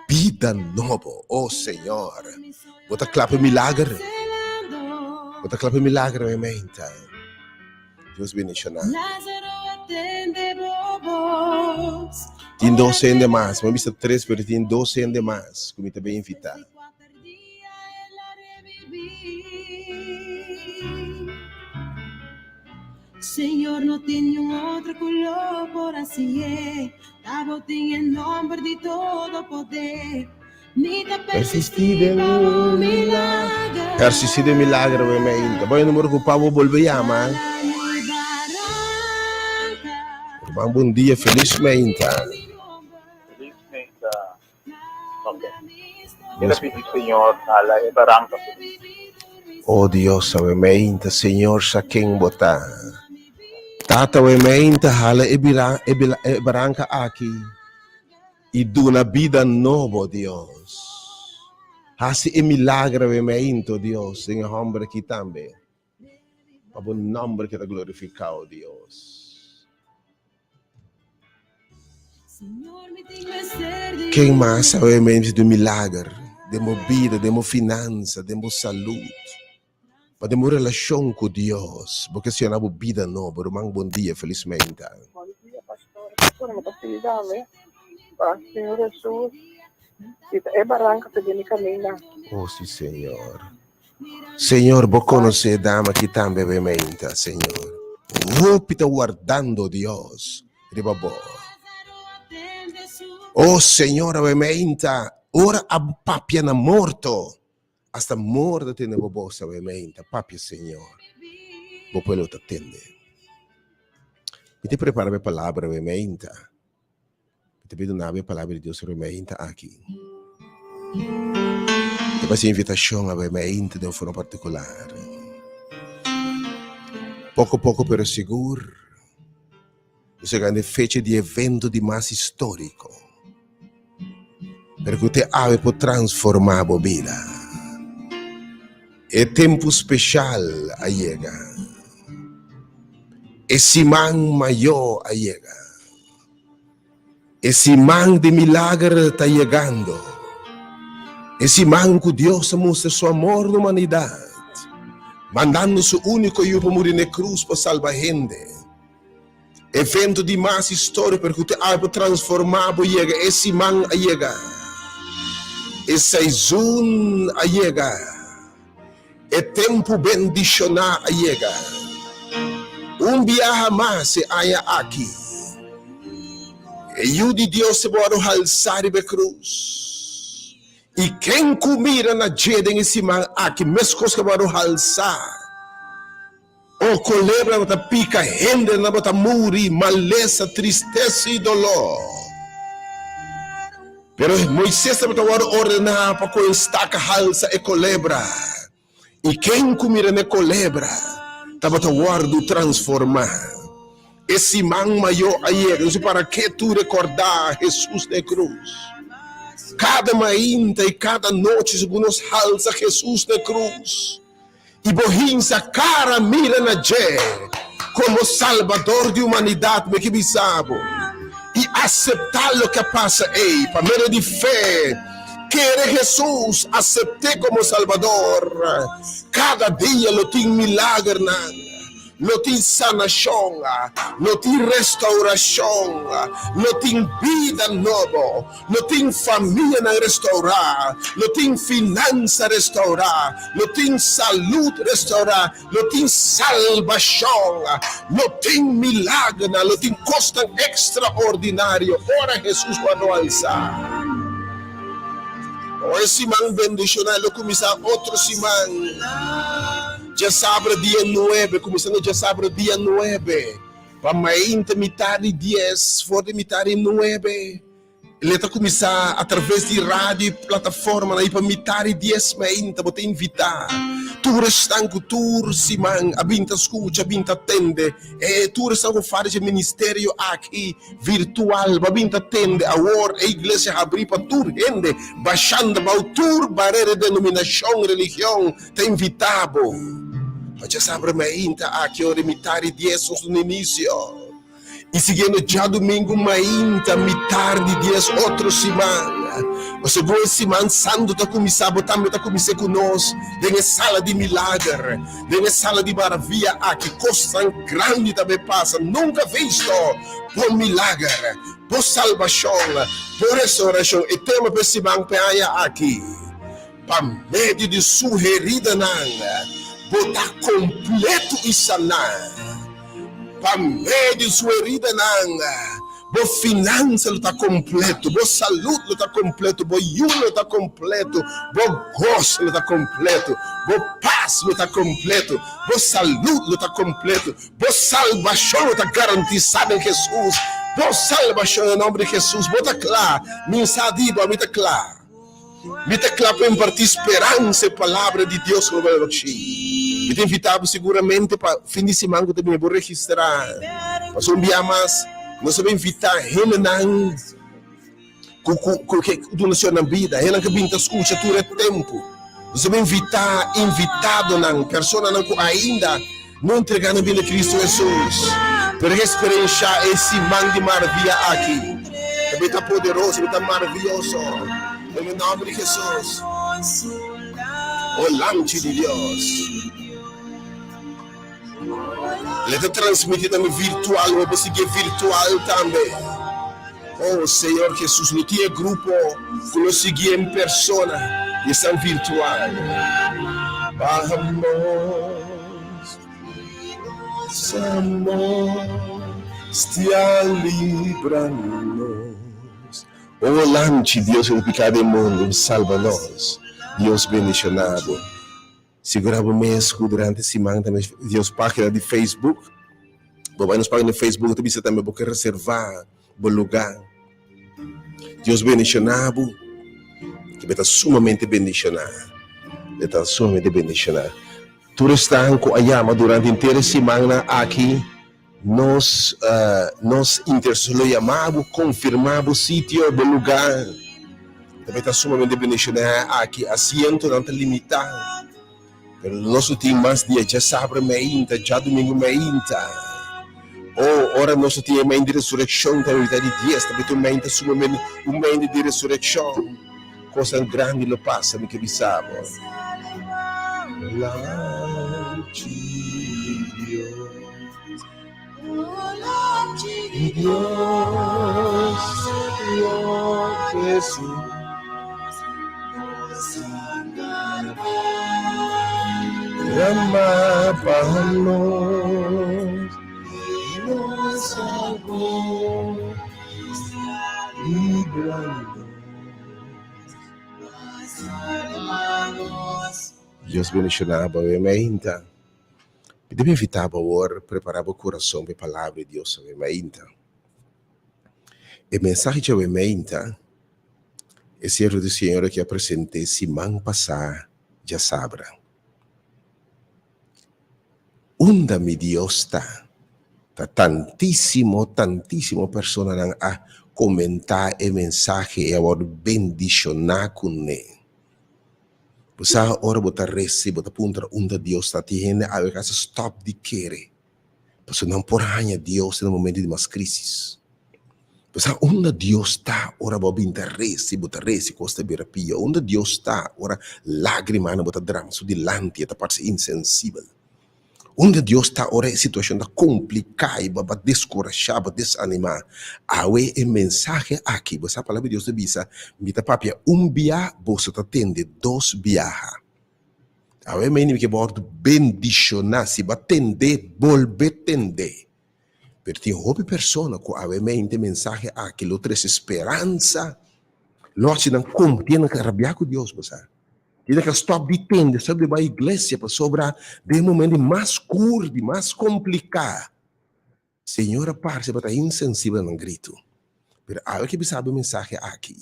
bida nobo. Oh Señor. Bo ta kla pa e milager? Bo ta kla pa e milager mi meinta? Dios bendiciona. Tin dos hende mas. Mi a bisa tres pero tin dos hende mas ku mi ta bin invita. Señor no tin niun otro ku lo por hasié, ta bo tin e nomber di todo poder. Mi ta persistí den pa un un milager. Persistí den milager we meinta. Bo e numero ku pa bo bolbe yama. Hala mi baranka. Ruman bon dia, felis meinta. Felis meinta. Ok. Mi ta pidi Señor hala e baranka for mi. Oh Dios, awe meinta, Señor sa ken bo ta. Tata, awe meinta, hala e bira, e bila, e baranka aki i duna bida nobo, Dios. Hasi e milagro awe meinta, oh Dios, den e homber aki tambe. Pa bo nomber keda glorificao, Dios. Ken mas sabe mens di milager den bo bida, den bo finansa, den bo salud, pa den bo relashon ku Dios. Bo ke siona bo bida nobo. Ruman, bon dia, felis meinta. Bon dia, pastor. Pastor, mi ta pidi dame pa Señor Jesus kita e baranka te den mi kaminda. Oh, si, Señor. Señor, bo konosé e dama aki tambe awe meinta, Señor. Hopi ta wardando, Dios, riba bo. Oh, Señor, awe meinta, ora abo papia na morto, hasta morto tende bo bos awe meinta. Papia, Señor, bo pueblo ta tende. Mi ta prepara mi palabra awe meinta. Mi ta pidi duna bo e palabra di Dios riba meinta aki. Ta basi invitashon aba e meinta den un forma partikular. Poko poko pero sigur, nos a yega na e fecha di evento di mas históriko, pero ku te awe por transformá bo bida. E tempu speshal a yega. E siman mayó a yega. E siman di milager ta yegando. E siman ku Dios a mustra su amor na humanidat, mandando su úniko Yu pa muri na e krus pa salba hende. Evento di mas historia pero ku te awe por transformá bo yega. E siman a yega. E seizun a yega. E tempu bendishoná a yega. Un biaha mas e aña aki, e Yu di Dios ta wòrdu halsá riba e krus. I ken ku mira na dje den e siman aki meskos ku a wòrdu halsá. O kolebra bo ta pika hendenan bo ta muri, malesa, tristesa i doló. Pero Moises tabata wòrdu ordená pa ku e staka halsa e kolebra, i ken ku mira na e kolebra tabata wòrdu transformá. E siman mayó a yega, nos para ketu rekordá Hesus na e krus. Kada mainta i kada nochi segun nos halsa Hesus na e krus. I bo hinsa kara mira na dje komo Salbador di humanidat, mi ke bisa bo, i aseptá loke a pasa ei pa medio di fe. Kere Hesus, asept'é komo Salbador. Kada dia lo tin milagernan. Lo tin sanashon, lo tin restaurashon, lo tin bida nobo, lo tin famianan restaurá, lo tin finansa restaurá, lo tin salud restaurá, lo tin salbashon, lo tin milagernan, lo tin kosnan ekstraordinario ora Hesus wòrdu alsá. Ora e siman bendishoná lo kuminsá otro siman. Djasabra dia nuebe, kuminsando djasabra dia nuebe, pa mainta mitar di dies, for di mitar di nuebe. Le ta kuminsá atraves di radio i plataformanan i pa mitar di dies meinta bo ta invitá tur esnan ku tur siman a bin ta skucha, a bin ta tende e tur esnan ku fada dje ministerio aki virtual bo a bin ta tende awor e iglesia habrí pa tur hende bashando bou tur barera di denominashon, religion ta invitá bo pa djasabra meinta aki ora di mitar di dies nos duna inisio. I siguiendo djadumingu mainta mitar di dies otro siman. Pasobra e siman santu ta kuminsá, bo tambe ta kumins'é ku nos den e sala di milager, den e sala di maravia aki. Kosnan grandi ta bai pasa, nunka visto, bo milager, bo salbashon, bo restaurashon. E tema pa e siman pa e aña aki, Pa medio di su heridanan bo ta kompleto i saná. Pa medio di su heridanan bo finansa lo ta kompleto, bo salud lo ta kompleto, bo yu lo ta kompleto, bo goso lo ta kompleto, bo pas lo ta kompleto, bo salud lo ta kompleto, bo salbashon lo ta garantisá den Hesus. Bo salbashon den nomber di Hesus. Bo ta kla? Mi sa di bo, ami ta kla. Mi ta kla pa impartí speransa e Palabra di Dios ku lo bai. Mi ta invitá bo siguramente pa fin di siman ku ta bini bo registrá. Pasobra un bia mas nos ta bai invitá hendenan ku ku ke duna Señor nan bida, hendenan ku bin ta skucha tur e tempu. Nos ta bai invitá invitadonan, personanan ku ainda no entregá nan bida na Kristu Hesus, pero e eksperenshá e siman di maravia aki. Ta bai ta poderoso, ta bai ta maravioso. Den e nòmber di Hesus, o Lamchi di Dios. El ta transmití tambe virtual, bo por siguié virtual tambe. Oh Señor Jesus, no tin e grupo ku lo siguié en persona i esnan virtual. Vamos, amor, stia libranos. Oh Lamchi Dios ku ta piká den mundu, salba nos. Dios bendishoná bo. Sigurá bo mes ku durante siman tambe di nos página di Facebook. Bo bai nos página di Facebook ta bisa tambe bo ke reservá bo lugá. Dios bendishoná bo. Bo ta sumamente bendishoná. Bo ta sumamente bendishoná. Tur esnan ku a yama durante henter e simannan aki, nos nos intersesor lo yama bo, konfirmá bo sitio, bo lugá. Tambe ta sumamente bendishoná aki. Asientonan ta limitá. Pero nos lo tin mas dia djasabra meinta, djadumingu meinta. Oh, ora nos lo tin e meinta di resurekshon ta mitad di dies, ta un meinta sumamente, un meinta di resurekshon. Kosnan grandi lo pasa, mi ke bisa bo. Lamchi di Dios, di Dios, Señor Jesús. Derama pa nos, nos salvó, líbranos. Dios bendiciona bo awe mainta. Mi ta invita bo awor prepara bo curason pa e palabra di Dios awe mainta. E mensahe djawe mainta e siervo di Señor aki a presente siman pasa djasabra. Unda mi Dios ta? Ta tantísimo, tantísimo personanan a komentá e mensahe i a wòrdu bendishoná kuné. Bo sa ora bo ta resa i bo ta puntra unda Dios ta, tin hende awe kasa stòp di kere pasobra nan por haña Dios den e momento di mas krísis. Bo sa unda Dios ta ora bo a bin ta resa i bo ta resa i kos ta bira pia? Unda Dios ta ora lágrimanan bo ta drama su dilanti i e ta parse insensibel? Unda Dios ta ora e situashon ta kompliká i bo a deskurashá, bo a desanimá? Awe e mensahe aki, bo sa palabra di Dios ta bisa, Mi ta papia un bia, boso ta tende dos biaha. Awe mei mi ke bo wòrdu bendishoná si bo a tende, bolbe tende. Pero tin hopi persona ku awe mente mensahe aki lo trese speransa, lo hasi nan konfia, nan ka rabiá ku Dios, bo sa. Tin nan ka stòp di tende, stòp di bai iglesia pasobra den e momento di mas skur, di mas kompliká, Señor a parse pa ta insensibel na nan gritu. Pero awe ke bisa bo e mensahe aki,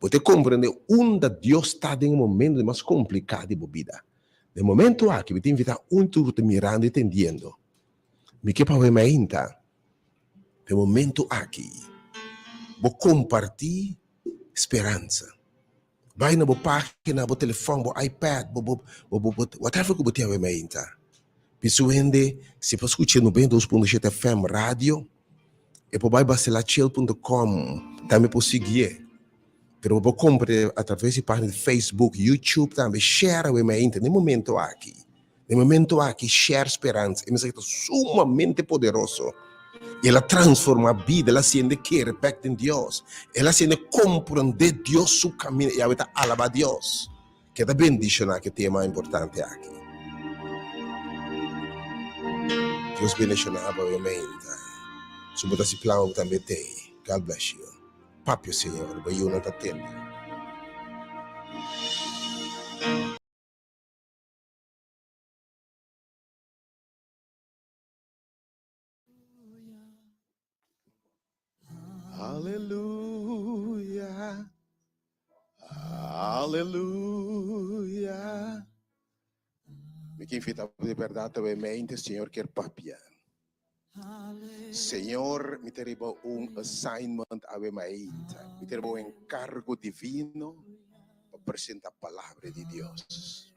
bo ta komprende unda Dios ta den e momento di mas kompliká di bo bida. Den e momento aki mi ta invitá un tur ku ta mirando i tendiendo, mi ke pa bo e mainta den e momento aki bo kompartí speransa. Bai na bo página, bo telefòn, bo iPad, bo bo bo bo whatever ku bo tin awe mainta. Piensa un hende si por skucha 92.7 FM radio, e por bai basilachel punto com tambe por siguié. Pero bo por compra a traves di página di Facebook, YouTube tambe, share awe mainta den momento aki. Den momento aki share speransa, e mensahe ta sumamente poderoso. I el a transforma bida, el a hasiende kere bek den Dios, el a hasiende komprende Dios su kaminda i awe ta alaba Dios. Ke ta bendishoná ku e tema importante aki. Dios bendishoná bo awe meinta. Su bo ta hasi plan bo tambe t'ei. God bless you. Papia Señor, bo yunan ta tende. Aleluya, aleluya. Mi ke invita bo di bèrdat awe mente, Señor kier papia. Señor, mi ta riba un assignment awe mainta. Mi ta riba un enkargo divino pa presenta palabra di Dios.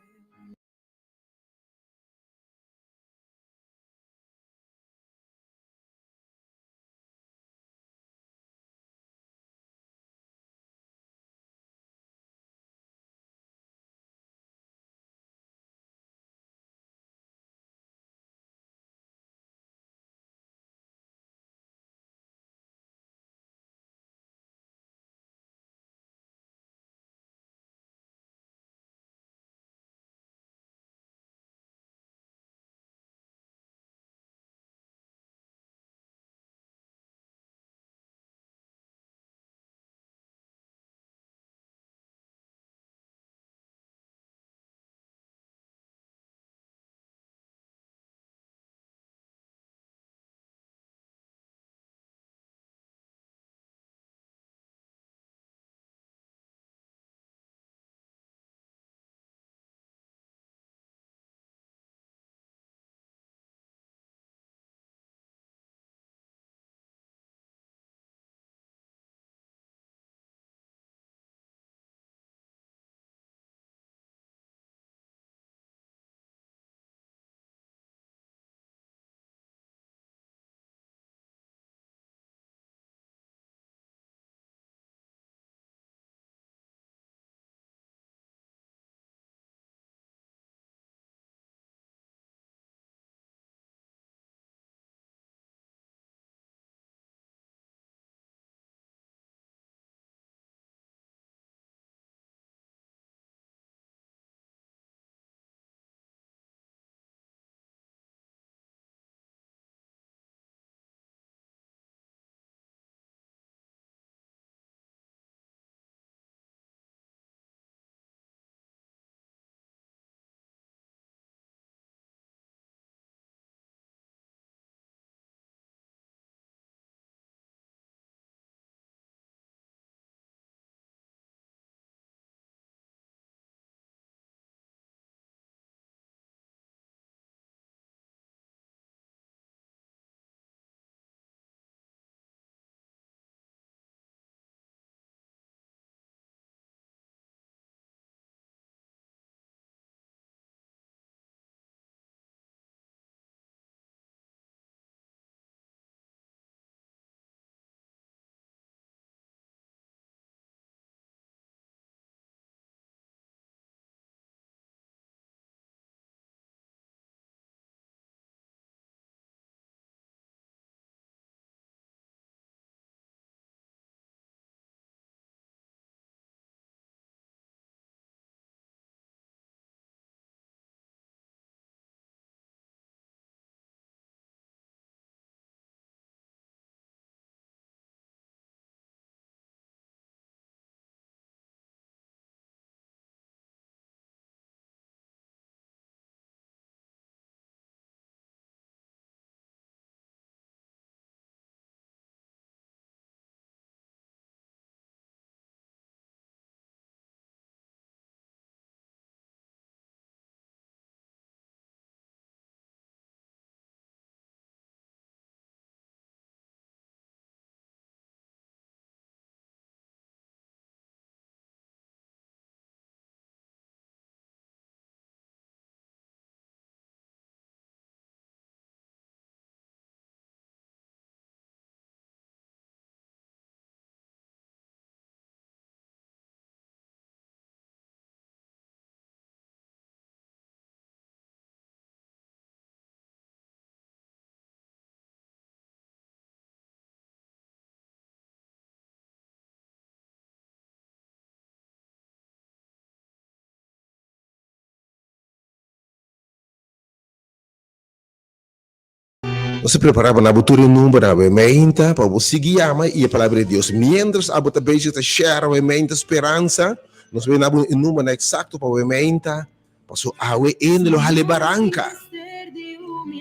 Nos a prepará pa na bo tur e numbernan awe meinta pa bo sigui yama i e Palabra di Dios. Miéntras abo ta bezig ta share awe meinta speransa, nos a bini na bo e numbernan eksakto pa awe meinta, paso awe hende lo hala e baranka.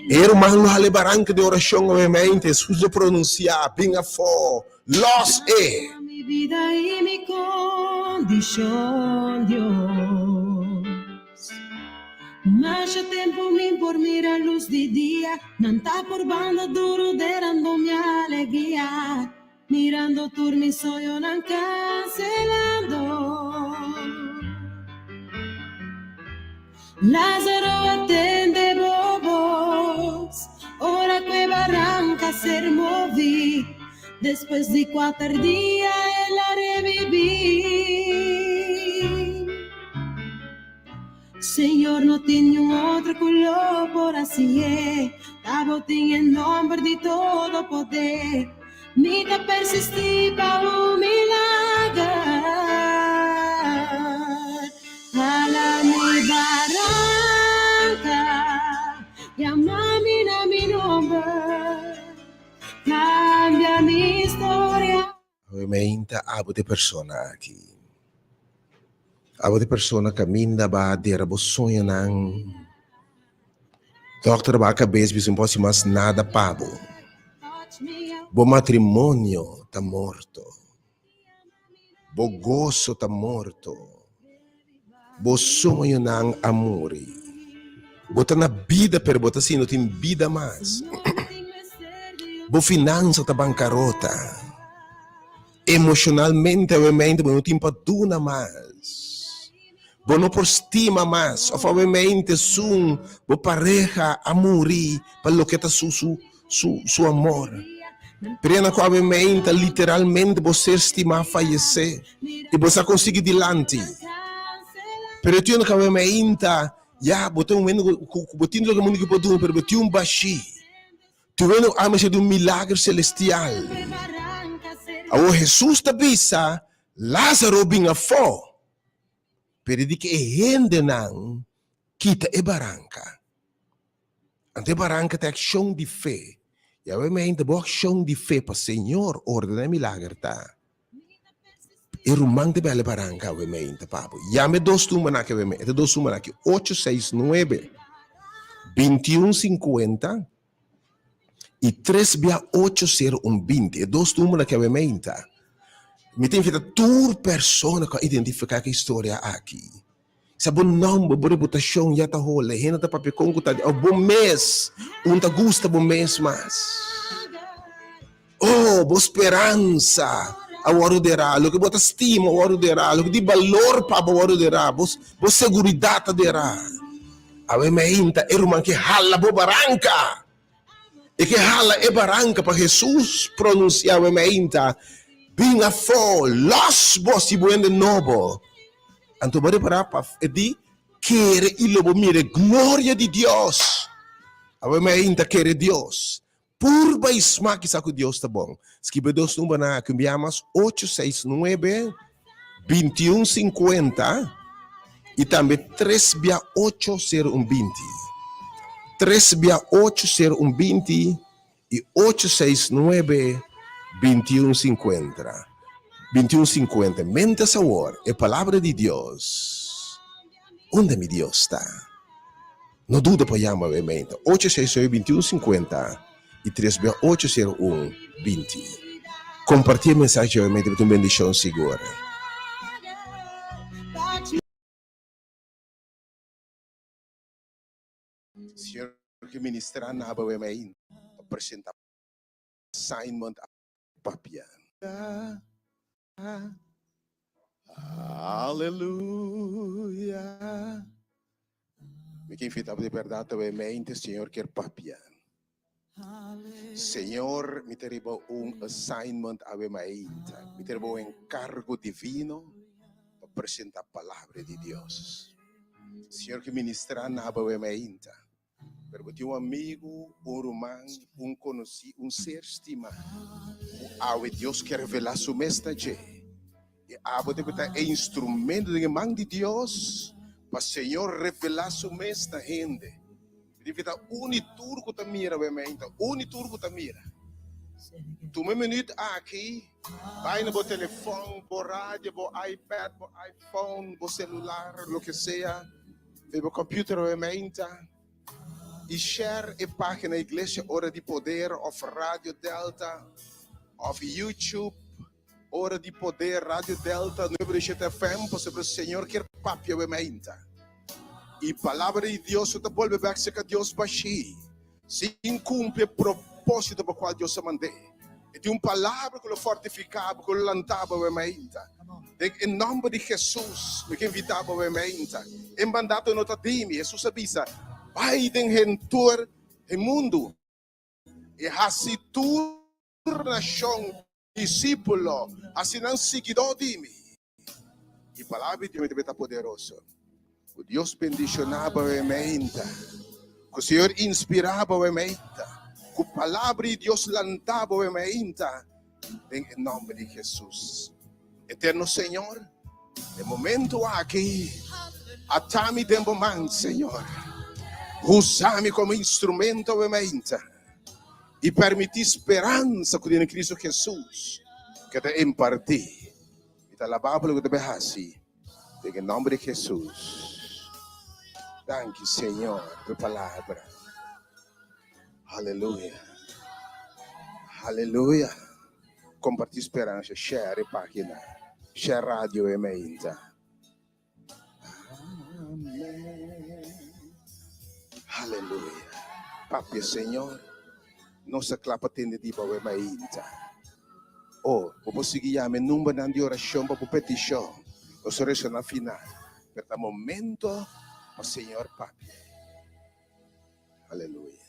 E ruman lo hala e baranka di orashon awe meinta. Hesus lo pronunsiá, Bin afó, lòs e. Mi bida i mi kondishon, Dios. Masha tempu mi por mira lus di dia, nan ta purbando duru derando mi alegria, mirando tur mi soñonan cancelando. Lázaro a tende bo bos, ora cu e baranca ser movi, despues di cuater dia el a revivi. Señor no tin niun otro cu lo por hacié, ta bo tin e nomber di todo poder, mi ta persisti pa un milager. Hala mi baranca, yama mi na mi nomber, cambia mi historia. Awe meinta abo di persona aki. Abo di persona kaminda ba dera bo soñonan. Dokter ba kabes bisa no por hasi mas nada pa bo. Bo matrimonio ta morto. Bo goso ta morto. Bo soñonan a muri. Bo ta na bida pero bo ta sinti no tin bida mas. Bo finansa ta bankarota. Emoshonalmente awemente bo no tin pa duna mas. Bo no por stima mas of awemente esun bo pareha a muri pa loke ta su su su su amor. Pero ku awemente literalmente bo ser stima a fayesé i bo sa konsigi dilanti. Pero tin ku awemente ya bo ta un momento ku ku bo tin loke mundu ke por duna pero bo tin un bashí. Tin wende ku a mester di un milager selestial. Awor Hesus ta bisa Lázaro bin afó. Pero di ku e hendenan kita e baranka. Anto e baranka ta e akshon di fe. I awe mente bo akshon di fe pa Señor ordena e milager ta e ruman ta bel e baranka awe mente pa bo. Yama e dos tumbanan aki awe mente. E dos tumbanan aki ocho seis nuebe bintiun sinkuenta i tres bia ocho sero un binti. E dos tumbanan aki awe mente. Mi ta invita tur persona ku a identifiká ku e historia aki. Sa bo nomber, bo reputacion ya ta hole. Hende ta papia con cu ta di, of bo mes, un ta gusta bo mes mas. Oh, bo speransa a wordo derá, loke bo ta stima a wordo derá, loke di balor pa bo a wordo derá, bo, bo seguridad ta derá. Awe mainta e ruman ke hala bo baranca. E ke hala e baranca pa Jesus pronuncia awe mainta, Bin afó, los bo si bo hende nobo. Anto bo repará pa e di, Kere i lo bo mira e gloria di Dios. Awe mainta kere Dios. Purba i smak i sa ku Dios ta bon. Skibi e dos numbernan aki un bia mas, ocho seis nuebe, bintiun sinkuenta i tambe tres bia ocho sero un binti. Tres bia ocho sero un binti i ocho seis nuebe bintiun sinkuentra. Bintiun sinkuenta. Miéntras awor e palabra di Dios, Unda mi Dios ta? No duda pa yama e meinta ocho seis nuebe bintiun sinkuenta i tres bia ocho sero un binti. Kompartí e mensahe djawe meinta bo tin un bendishon sigur. Señor ke ministrá na bo e meinta pa presentá assignment a papia. Aleluya. Mi ke invitá bo di bèrdat awe mente, Señor kier papia. Señor, mi ta riba un assignment awe mainta. Mi ta riba un enkargo divino pa presentá palabra di Dios. Señor ke ministrá na bo awe mainta. Pero bo tin un amigu, un ruman, un konosí, un ser stimá ku awe Dios ke revelá su mes na dje. I abo debe ta e instrumento den e man di Dios pa Señor revelá su mes na hende. Mi ta invitá un i tur ku ta mira wei meinta, un i tur ku ta mira. Tuma e minuut aki, bai na bo telefòn, bo radio, bo iPad, bo iPhone, bo selular, loke sea, den bo computer wei meinta, i share e página Iglesia Ora di Poder òf Radio Delta òf YouTube Ora di Poder Radio Delta 97 FM pasobra Señor kier papia wei meinta. I palabra di Dios no ta bolbe bek serka Dios bashí sin kumpli e propósito pa kual Dios a mand'é. E tin un palabra ku lo fortifiká bo, ku lo lantá bo wei meinta. Den e nòmber di Hesus mi ke invitá bo wei meinta. E mandato no ta di mi. Hesus a bisa, Bai den hentur e mundu i hasi tur nashon disípulo, hasi nan siguidó di mi. E palabra di Dios ta poderoso. Ku Dios bendishoná bo e meinta. Ku Señor inspirá bo e meinta. Ku palabra di Dios lantá bo e meinta. Den e nòmber di Hesus. Eterno Señor, e momento aki, ata mi den bo man, Señor. Usa mi komo instrumento e meinta. I permití speransa ku tin den Cristo Hesus keda impartí. Mi ta alabá bo loke ta bay hasi den e nomber di Hesus. Danki Señor pa e palabra. Aleluya. Aleluya. Comparti speransa, share e pagina, share radio e meinta. Amen. Aleluya. Papia Señor, nos a kla pa tende di bo awe mainta. Oh, bo por sigui yama e numbernan di orashon pa bo petishon. Nos a resa na final. Pero ta momento pa Señor papia. Aleluya.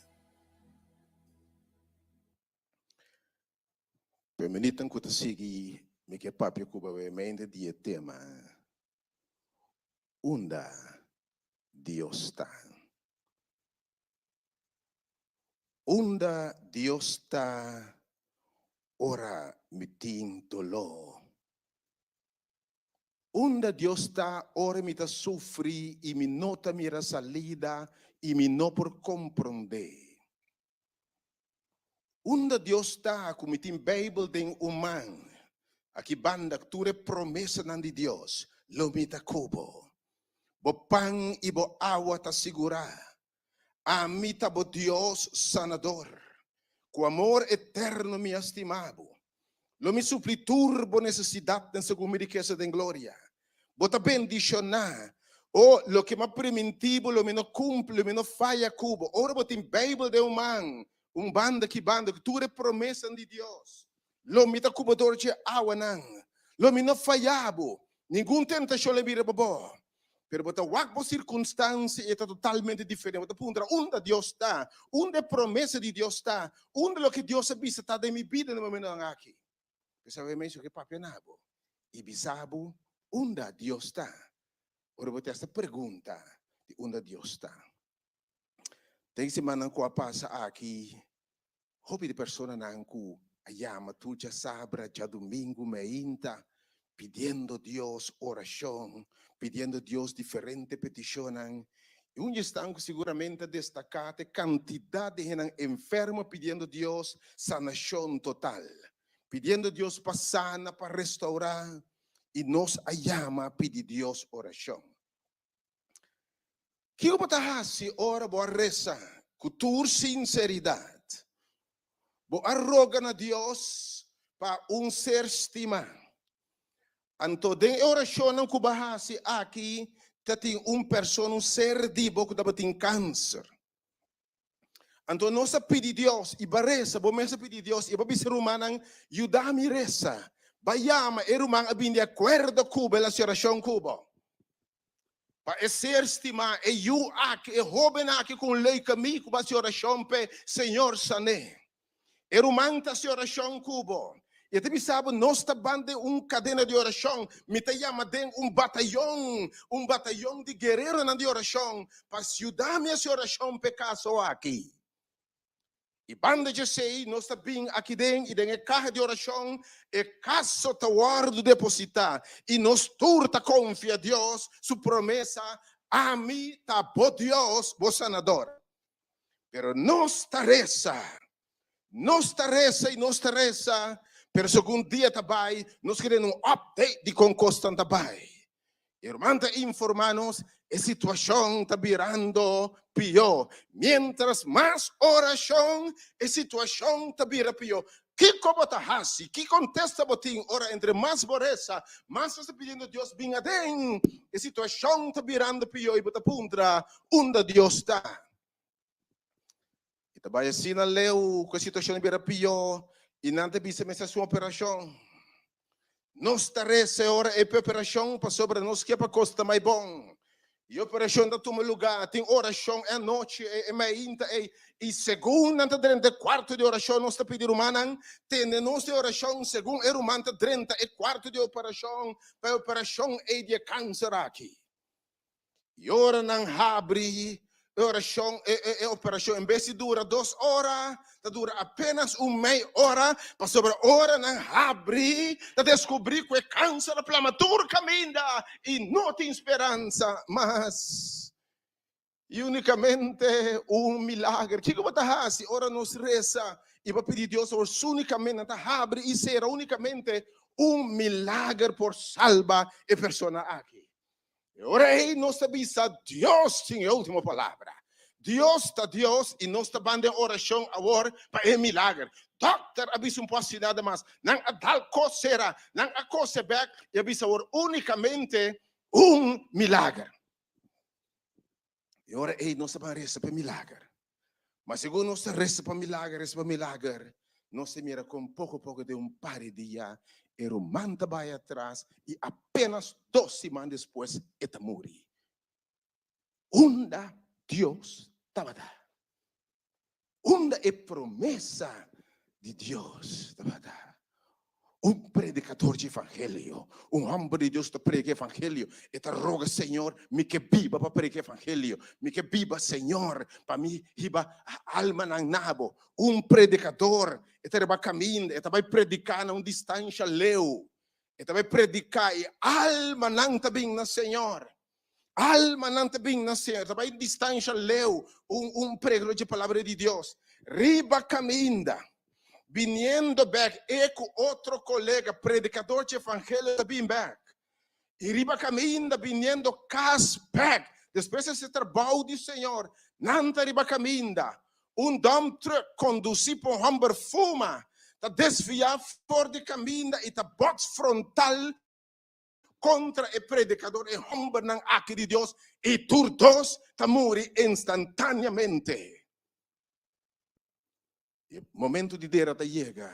Pe minitnan ku ta sigui mi ke papia ku bo awe mainta di e tema Unda Dios ta? Unda Dios ta ora mi tin doló? Unda Dios ta ora mi ta sufri i mi no ta mira salida i mi no por komprondé? Unda Dios ta ku mi tin Beibel den un man? Aki banda tur e promesanan di Dios lo mi ta ku bo. Bo pan i bo awa ta sigurá. Ami ta bo Dios sanador. Ku amor eterno mi a stima bo. Lo mi supli tur bo nesesidatnan segun mi rikesa den gloria. Bo ta bendishoná. O, loke mi a primintí bo lo mi no kumpli, lo mi no faya ku bo. Ora bo tin Beibel den un man, un banda ki banda, ku tur e promesanan di Dios, lo mi ta ku bo dor dje awanan. Lo mi no faya bo. Ningun tentashon lo bira pa bo. Pero bo ta wak bo sirkunstansia i e ta totalmente diferente. Bo ta puntra, Unda Dios ta? Unda e promesa di Dios ta? Unda loke Dios a bisa ta den mi bida na e momentonan aki? P'esei awe mes yo ke papia na bo i bisa bo unda Dios ta. Ora bo ta hasta pregunta di unda Dios ta. Den simannan ku a pasa aki, hopi di personanan ku a yama tur djasabra, djadumingu meinta, pidiendo Dios orashon, pidiendo Dios diferente petishonnan. I un di esnan ku siguramente a destaká ta e kantidat di hendenan enfermo pidiendo Dios sanashon total, pidiendo Dios pa sana, pa restourá, i nos a yama pidi Dios orashon. Kiko bo ta hasi ora bo a resa ku tur sinseridat? Bo a roga na Dios pa un ser stimá. Anto den e orashonnan ku bo a hasi aki ta tin un persona, un ser di bo ku tabatin kanser. Anto nos a pidi Dios i ba resa, bo mes a pidi Dios i bo a bisa rumannan, Yuda mi resa. Ba yama e ruman a bini di akuerdo ku bo, el a hasi orashon ku bo. Pa e ser stimá, e yu aki, e hóben aki ku un leukemia ku bo a hasi orashon p'e, Señor san'é. E ruman ta hasi orashon ku bo. I e ta bisa bo, Nos ta ban den un kadena di orashon. Mi ta yama den un batayon, un batayon di guereronan di orashon pa yuda mi hasi orashon p'e kaso aki. I banda dje esei, nos ta bin aki den i den e kaha di orashon e kaso ta wòrdu depositá i nos tur ta konfia Dios su promesa, Ami ta bo Dios, bo sanador. Pero nos ta resa, nos ta resa i nos ta resa, pero segun dia ta bai, nos kere un update di kon kosnan ta bai. E ruman ta informá nos, e situashon ta birando pió. Miéntras mas orashon, e situashon ta bira pió. Kiko bo ta hasi? Ki kontesta bo tin ora entre mas bo resa, mas bo ta pidiendo Dios bin aden, e situashon ta birando pió i bo ta puntra, Unda Dios ta? I ta bai asina leu ku e situashon a bira pió i nan ta bisa mester hasi un operashon. Nos ta resa e ora ei pa e operashon pasobra nos ke pa kos ta mai bon. I e operashon ta tuma lugá, tin orashon e anochi ei, e mainta ei. I segun nan ta drenta e kuarto di orashon nos ta pidi rumannan tene nos den orashon segun e ruman ta drenta e kuarto di operashon pa e operashon ei di e kanser aki. I ora nan habri e orashon, e, e, e operashon, en bes di dura dos ora, ta dura apenas un mei ora, pasobra ora nan habri, ta deskubrí ku e kanser a plama tur kaminda i no tin speransa mas. I únikamente un milager. Kiko bo ta hasi ora nos resa i bo pidi Dios awor? Únikamente nan ta habri i sera únikamente un milager por salba e persona aki. E ora ei nos ta bisa Dios tin e último palabra. Dios ta Dios i nos ta ban den orashon awor pa e milager. Dòkter a bisa un por hasi nada mas. Nan a dal kos sera, nan a kose bèk i a bisa awor únikamente un milager. E ora ei nos ta ban resa pa e milager. Ma segun nos ta resa pa milager, resa pa milager, nos ta mira kon poko poko den un par di dia e ruman ta bai atras i apenas dos siman despues e ta muri. Unda Dios tabata? Unda e promesa di Dios tabata? Un predicador di evangelio, un homber di Dios ta predica evangelio, e ta roga Señor, mi ke biba pa predica evangelio, mi ke biba Señor pa mi hiba almanan na bo. Un predicador, e ta riba caminda, e ta bai predica na un distancia leu, e ta bai predica y almanan ta bin na Señor. Almanan ta bin na Señor, ta bai distansha leu, un un predicador dje palabra di Dios. Riba caminda, biniendo bek, e cu otro colega predicador dje evangelio ta bin bek. Y riba caminda, biniendo cas bek, despues di haci trabou di Señor, nan ta riba caminda. Un dump truck conduci pa un homber fuma ta desvia for di caminda y ta bots frontal kontra e predikador, e hòmbernan aki di Dios, i tur dos ta muri instantáneamente. E momento di dera ta yega,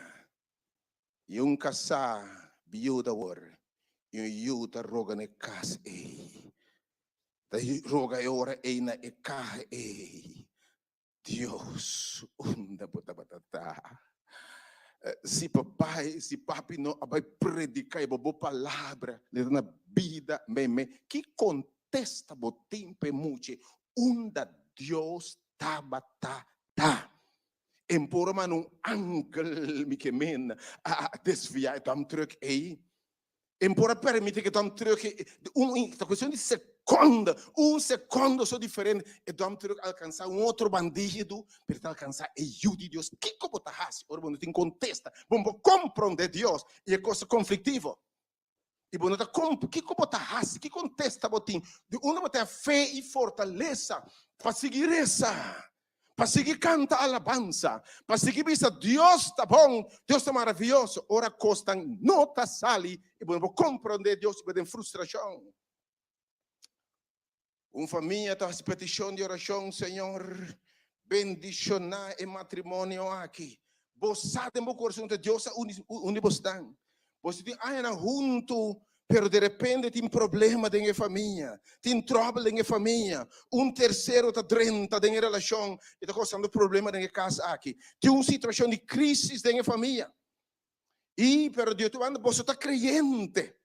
i un kasá biuda awor, i un yu ta roga na e kas ei, ta roga e ora ei na e kaha ei. Dios, unda bo tabata ta? Si papai, si papi no a bai predica e bo bo palabra, le ta na bida meme. Ki contesta bo tin p'e muche? Unda Dios tabata ta? En por manda un angel, mi ke men, a desvia e dump truck ei. En por a permiti ku e dump truck un ta cuestion di secondo, un secondo so diferente, e dump truck alcansa un otro bandido, pero ta alcansa e Yu di Dios. Kiko bo ta hasi ora bo no tin contesta? Bo no por comprende Dios i e cos ta conflictivo. I bo no ta comp, kiko bo ta hasi? Ki contesta bo tin? Di unda bo ta fe i fortalesa pa sigui resa? Pa sigui kanta alabansa, pa sigui bisa Dios ta bon, Dios ta maravioso, ora kosnan no ta sali i bo no por komprondé Dios i bo den frustrashon. Un famia ta hasi petishon di orashon, Señor, bendishoná e matrimonio aki. Bo sa den bo kurason ta Dios a uni uni bosnan. Boso tin añanan huntu, pero de repente tin problema den e famia, tin tròbel den e famia, un tersero ta drenta den e relashon i ta kosando problema den e kas aki. Tin un situashon di krísis den e famia. I, pero di otro banda, boso ta kreyente.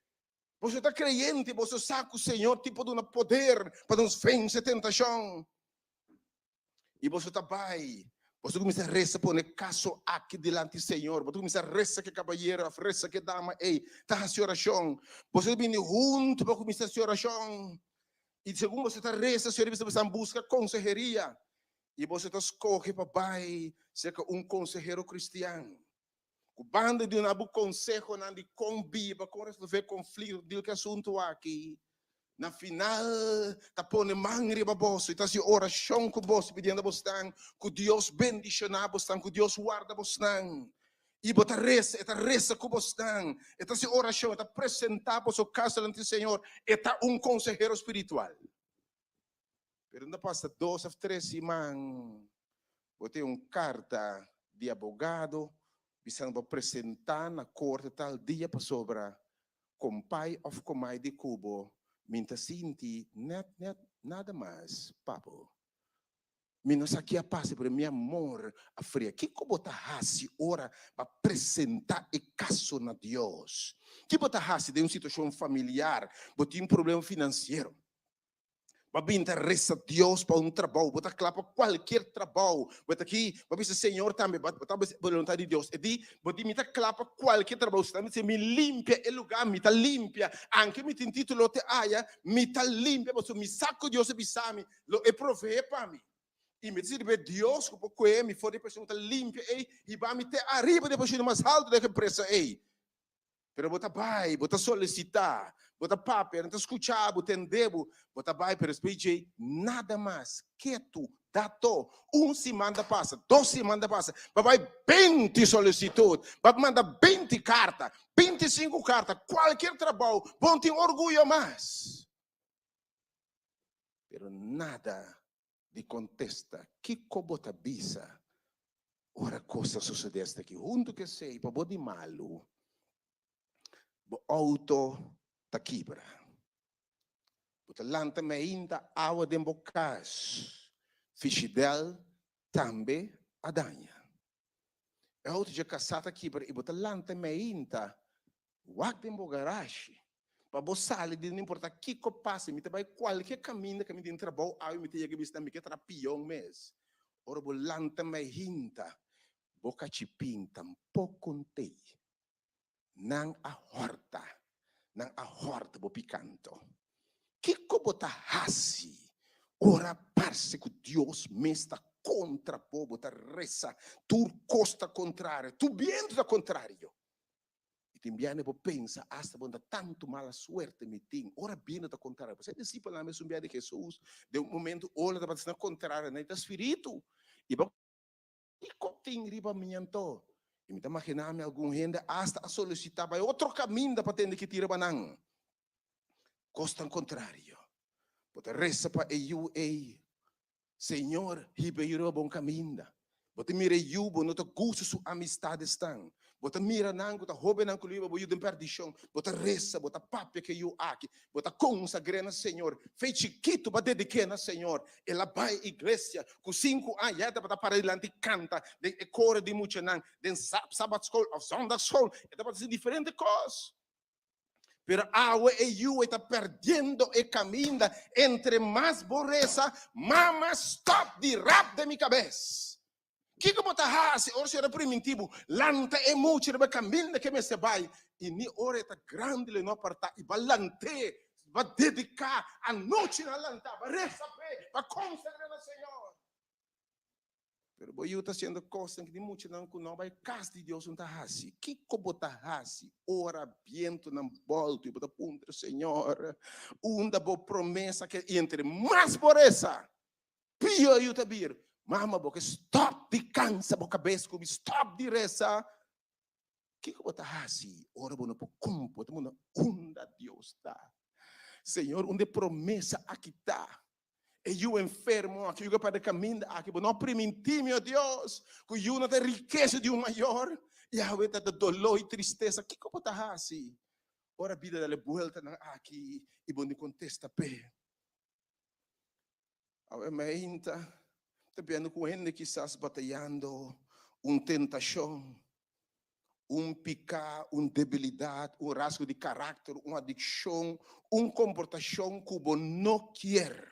Boso ta kreyente, boso sa ku Señor tin por duna poder pa nos vense tentashon. I boso ta bai, boso kuminsá resa pone kaso aki dilanti Señor. Bo ta kuminsá resa ku e kabayero òf resa ku e dama ei ta hasi orashon. Boso ta bini huntu pa kuminsá hasi orashon. I segun boso ta resa, Señor a bisa boso buska konseheria. I boso ta skohe pa bai serka un konsehero kristian. Ku banda di duna bo konsehonan di kon biba, kon resolvé konflikto, deal ku e asuntu aki, na final ta pone man riba boso i ta hasi orashon ku boso pidiendo bosnan ku Dios bendishoná bosnan, ku Dios warda bosnan. I bo ta resa, e ta resa ku bosnan, e ta hasi orashon, e ta presentá boso kaso dilanti di Señor, e ta un konsehero spiritual. Pero no ta pasa dos of tres siman, bo tin un karta di abogado bisando bo presentá na korte tal dia pasobra kompai of komai di ku bo min ta sinti nèt nèt nada mas pa bo. Mi no sa ki a pasa pero mi amor a fria. Kiko bo ta hasi ora bo a presentá e kaso na Dios? Ki bo ta hasi den un situashon familiar? Bo tin problema finansiero. Bo a bin ta resa Dios pa un trabou. Bo ta kla pa kualkier trabou. Bo ta ki, bo a bisa Señor tambe, bo ta bisa boluntat di Dios. E di, bo di mi ta kla pa kualkier trabou. Si ta mi mi limpia e lugá, mi ta limpia. Anke mi tin título te aya, mi ta limpia pasobra mi sa ku Dios a bisa mi, lo e proveé pa mi. I mi ta sirbi Dios ku por kohe mi for di e persona ku ta limpia ei, hiba mi te ariba di e posishon mas haltu den e empresa ei. Pero bo ta bai, bo ta solisitá, bo ta papia, nan ta skucha bo, tende bo, bo ta bai, pero despues djei nada mas, ketu, dato. Un siman ta pasa, dos siman ta pasa, bo a bai beinti solisitut, bo a manda beinti karta, bintisinku karta, kualkier trabou, bo no tin orguyo mas. Pero nada di kontesta. Kiko bo ta bisa ora kos ta sosodé asta aki? Huntu ku esei, pa bo di malu, bo outo ta kibra. Bo ta lanta meinta awa den bo kas. Fishidèl tambe a daña. E outo dje kasá ta kibra i bo ta lanta meinta wak den bo garashi pa bo sali di no importa kiko pasa mi ta bai kualke kaminda ku mi tin trabou awe mi ta yega bisita mi ke traha pion mes ora bo lanta meinta bo kachipin tampoko ntei nan a hòrta nan a hòrta bo pikanto kiko bo ta hasi ora parse ku Dios mes ta kontra bo bo ta resa tur kos ta kontrario tur bientu ta kontrario. I tin biaha bo pensa, Asta bo no ta tantu mala suerte mi tin. Ora bini ta kontrario. Pasobra e disipelnan mes un biaha di Hesus, den un momentu ora tabata asina kontrario, nan ta spiritu. I bo kiko tin riba mi anto? I mi ta magina mi algun hende asta a solisita bai otro kaminda pa tende ki tin riba nan. Kos tan kontrario. Bo ta resa pa e yu ei. Señor, hiba e riba bon kaminda. Bo ta mira e yu, bo no ta gusta su amistad esnan. Bo ta mira nan ku ta hóbennan ku lo hiba bo yu den perdishon. Bo ta resa, bo ta papia ku e yu aki. Bo ta konsagr'é na Señor. Fe chikitu bo a dedik'é na Señor. El a bai iglesia ku sinku aña ya e tabata para dilanti kanta den e koro di muchanan den Sabbatschool òf Zondagschool. E tabata hasi diferente kos. Pero awe e yu e ta perdiendo e caminda. Entre mas bo reza, mama stop di rap den mi cabes. Kiko bo ta haci ora Señor a priminti bo lanta e mucha riba e caminda ke mester bai y ni ora e ta grandi lo e no aparta y ba lant'e, ba dedica anochi na lanta, ba reza p'e, ba consagra na Señor. Pero bo yu ta hasiendo kosnan ki di muchanan ku no bai kas di Dios no ta hasi. Kiko bo ta hasi ora bientunan bòltu i bo ta puntra, Señor, unda bo promesa ke? I entre mas bo resa, pió e yu ta bir. Mama, bo ke stòp di kansa bo kabes ku mi, stòp di resa. Kiko bo ta hasi ora bo no por kumpu? Bo ta munda, Unda Dios ta? Señor, unda e promesa aki ta? E yu enfermo aki, yu ku a perde kaminda aki, bo no a primintí mi, o Dios, ku yu no ta e rikesa di un mayor? Yahweh ta da doló i tristesa. Kiko bo ta hasi ora bida dal e bueltanan aki i bo no kontesta p'e? Awe mainta ta biendo ku hende kisas batayando un tentashon, un piká, un debilidat, un rasgo di karakter, un adikshon, un komportashon ku bo no kier.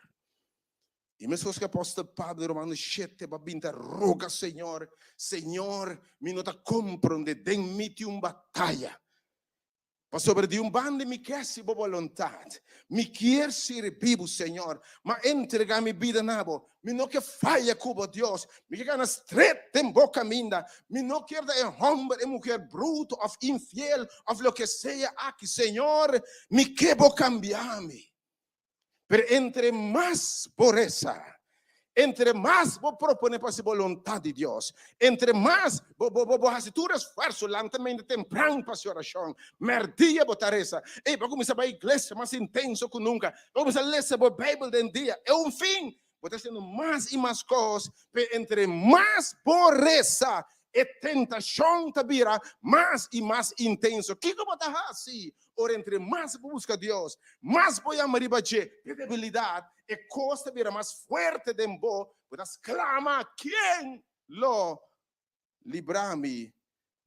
I meskos ku apòstel Pablo den Romanos shete bo a bin ta roga Señor, Señor, mi no ta komprondé, den mi tin un bataya. Pasobra di un banda mi ke hasi bo boluntat, mi kier sirbi bo, Señor, m'a entregá mi bida na bo, mi no ke faya ku bo, Dios, mi ke gana stret den bo kaminda, mi no kier ta e hòmber, e muher bruto òf infiel òf loke sea aki, Señor, mi ke bo kambia mi. Pero entre mas bo resa, entre mas bo propone pa hasi boluntat di Dios, entre mas bo bo bo hasi tur esfuerso, lanta mente tempran pa hasi orashon, mèrdia bo ta resa, ey bo a kuminsá bai iglesia mas intenso ku nunka, bo a kuminsá lesa bo Beibel den dia, e un fin bo ta hasiendo mas i mas kos, pero entre mas bo resa, e tentashon ta bira mas i mas intenso. Kiko bo ta hasi Ora entre mas bo buska Dios, mas bo yama riba dje, e debilidat, e kos ta bira mas fuerte den bo, bo ta sklama, Ken lo libra mi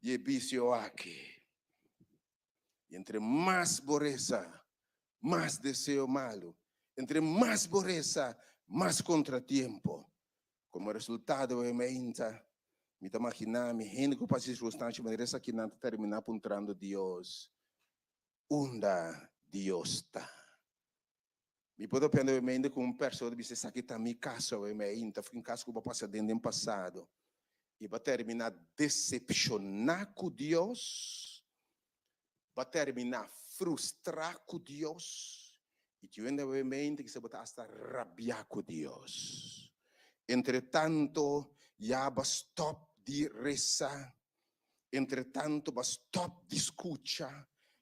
di e bisio aki? I entre mas bo resa, mas deseo malu, entre mas bo resa, mas kontratiempo. Komo resultado, e meinta, mi ta maginá mi hende ku pasa sirkunstansha manera esakinan ta terminá puntrando Dios, Unda Dios ta? Mi por ta piensa e mente ku un persona ta bisa esaki ta mi kaso e meinta, un kaso ku bo a pasa den den pasado i bo a terminá desepshoná ku Dios, bo a terminá frustrá ku Dios i tin hende awe mente kisa bo ta asta rabiá ku Dios. Entretanto ya bo a stòp di resa, entretanto bo a stòp di skucha,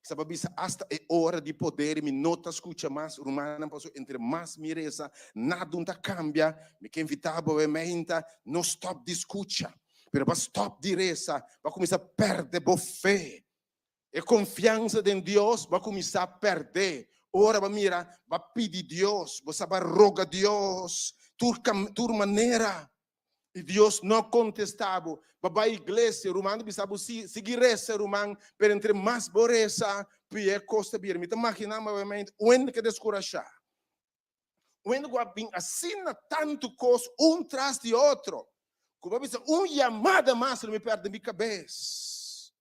kisa bo a bisa asta e ora di poder mi no ta skucha mas, rumannan pasobra entre mas mi resa nada no ta kambia, mi ke invitá bo awe mente no stòp di skucha. Pero bo a stòp di resa, bo a kuminsá pèrdè bo fe. E konfiansa den Dios bo a kuminsá pèrdè. Ora bo a mira, bo a pidi Dios, bo sa bo a roga Dios tur tur manera i Dios no a kontestá bo. Bo a bai iglesia, ruman ta bisa bo si, sigui resa ruman, pero entre mas bo resa, pió kos ta bira. Mi ta maginá mi un ke deskurashá. Wende ku a bin asina tantu kos un tras di otro, ku bo a bisa un yamada mas lo mi pèrdè mi kabes.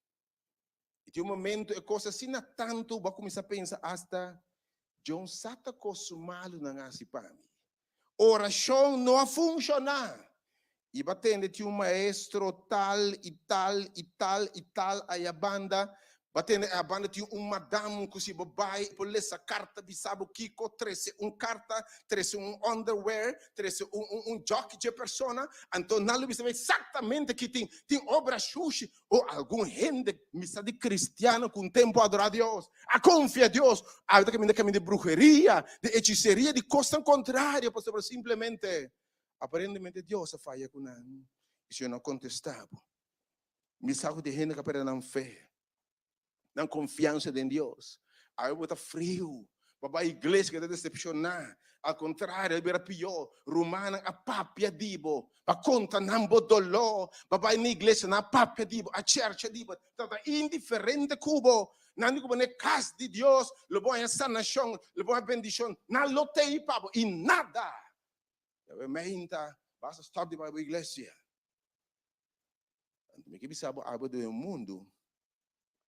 I tin un momento e kos asina tantu bo a kuminsá pensa asta, Djon sa ta kos malu nan a hasi pa mi. Orashon no a funshoná. I bo a tende tin un maestro tal i tal i tal i tal aya banda. Bo a tende aya banda tin un madam ku si bo bai e por lesa karta bisa bo kiko, trese un karta, trese un underwear, trese un un un jockey dje persona. Anto nan lo bisa bo eksaktamente ki tin. Tin obra shushi o algun hende misa di kristiano ku un tempu a adorá Dios, a konfia Dios, awe ta kaminda kaminda di bruheria, di hechiseria, di kosnan kontrario pasobra simplemente Aparentemente Dios a faya ku nan i Señor no a kontestá bo. Mi sa ku tin hende ku a pèrdè nan fe, nan konfiansa den Dios. Awe bo ta friu, bo bai iglesia keda desepshoná. Al kontrario, a bira pió. Rumannan a papia di bo, bo a konta nan bo doló. Bo bai na iglesia, nan a papia di bo, a chèrcha di bo, tabata indiferente ku bo. Nan di ku bo na e kas di Dios lo bo haña sanashon, lo bo haña bendishon. Nan lo tei pa bo i nada. Djawe meinta basta stop di bai bo iglesia. Anto mi ke bisa bo abo den un mundu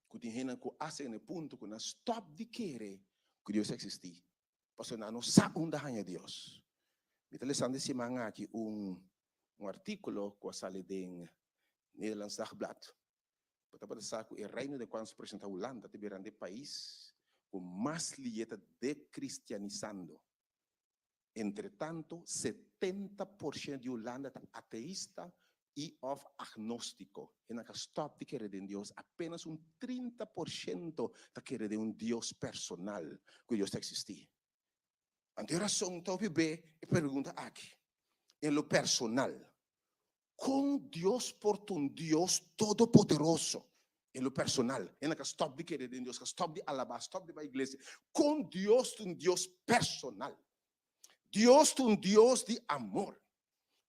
ku tin hende ku a sega na e punto ku nan stop di kere ku Dios ta eksistí, pasobra nan no sa unda haña Dios. Mi ta lesando e siman aki un un artíkulo ku a sali den Nederlands Dagblad. Bo tabata sa ku e reino den kua nos presenta Hulanda ta birando e pais ku mas lié ta dekristianisando. Entretanto, setenta por shento di Hulanda ta ateista i òf agnóstiko. Hendenan ka stòp di kere den Dios. Apénas un 30 por shento ta kere den un Dios personal, ku Dios ta eksistí. Anto e rason ta hopi be e pregunta aki, en lo personal, Kon Dios por ta un Dios todopoderoso? En lo personal, hende ka stòp di kere den Dios, ka stòp di alabá, stòp di bai iglesia. Kon Dios ta un Dios personal? Dios ta un Dios di amor.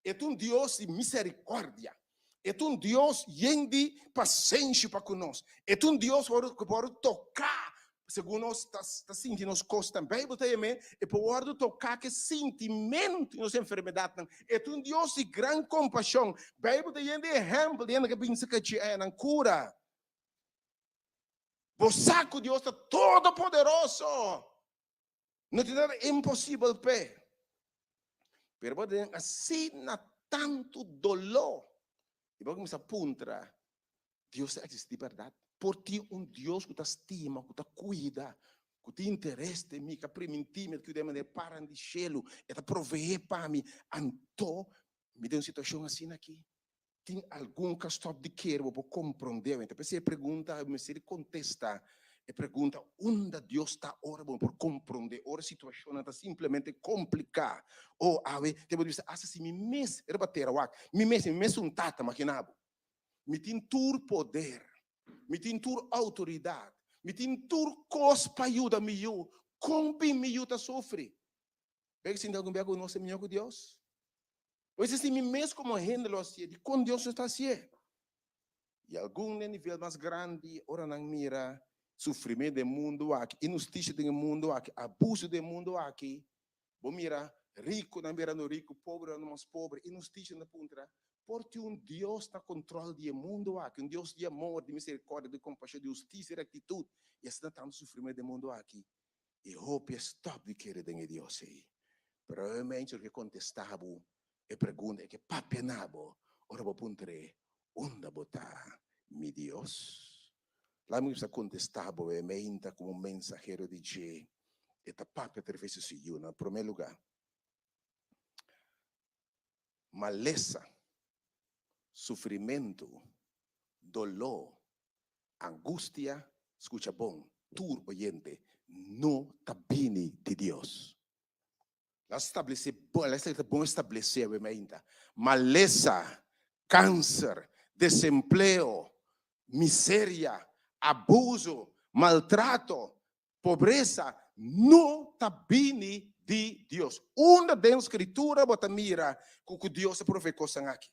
E ta un Dios di miserikòrdia. E ta un Dios yen di pasenshi pa ku nos. E ta un Dios ku por toká segun nos ta ta sinti nos kosnan. Beibel ta yam'é e por wòrdu toká ku e sintimentu di nos enfermedatnan. E ta un Dios di gran kompashon. Beibel ta yen di ehèmpel di hende ku a binse kachi añanan kura. Bo sa ku Dios ta todopoderoso. No tin nada imposibel p'e. Pero bo den asina tantu doló i bo kuminsá puntra, Dios ta eksistí bèrdat? Por tin un Dios ku ta stima, ku ta kuida, ku tin interes den mi, ku a primintí mi, ku den manera paran di shelu, e ta proveé pa mi, anto mi den un situashon asina aki? Tin algun ku a stòp di kere bo por komprondé. Mi ta pensa e pregunta, mi mester di kontestá e pregunta, unda Dios ta ora bo no por komprondé, ora situashonnan ta simplemente kompliká? O awe te bo di bisa, asta si mi mes riba tera wak, mi mes, mi mes un tata, maginá bo. Mi tin tur poder, mi tin tur outoridat, mi tin tur kos pa yuda mi yu, kon bin mi yu ta sufri? Bo a sinti algun bia ku nos ta mihó ku Dios? Bo dice, si mi mes como hende lo hacié, dicon Dios no ta hacié? Y algun den nivel mas grandi, ora nan mira sufrimiento den mundo aki, inhusticia den e mundo aki, abuso den mundo aki, bo mira riconan birando rico, pobrenan birando mas pobre, inhusticia, nan ta puntra, por tin un Dios na control di e mundo aki, un Dios di amor, di misericordia, di compasion, di husticia y rectitud, y asina tanto sufrimiento den mundo aki? E hopi a stòp di kere den e Dios ei. Pero e mensha ke kontestá bo e pregunta, e ke papia na bo ora bo puntr'é, Unda bo ta, mi Dios? Laga mi kuminsá kontestá bo e meinta komo un mensahero di dje. E ta papia atraves di su Yu. Na promé lugá, malesa, sufrimentu, doló, Angustia, skucha bon, tur oyente, no ta bini di Dios. La stablesé bon, la ta bon establesé awe mainta. Malesa, kanser, desempleo, miseria, abuso, maltrato, pobresa no ta bini di Dios. Unda den Skritura bo ta mira ku ku Dios a provee kosnan aki?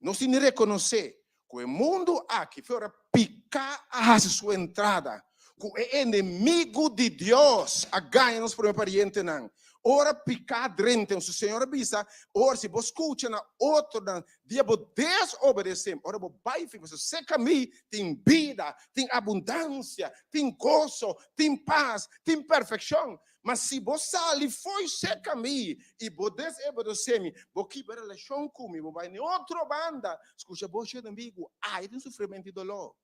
Nos tin di rekonosé ku e mundu aki fe ora piká a hasi su entrada, ku e enemigu di Dios a gaña nos promé parientenan. Ora piká drenta nos, Señor a bisa, ora si bo skucha na otronan Dia bo desobedesé, ora bo bai fi pasobra serka mi tin bida, tin abundansia, tin goso, tin pas, tin perfekshon. Ma si bo sali fo'i serka mi i bo desobedesé mi, bo kibra relashon ku mi, bo bai na e otro banda, skucha bo enemigu, ai tin sufrimentu i doló.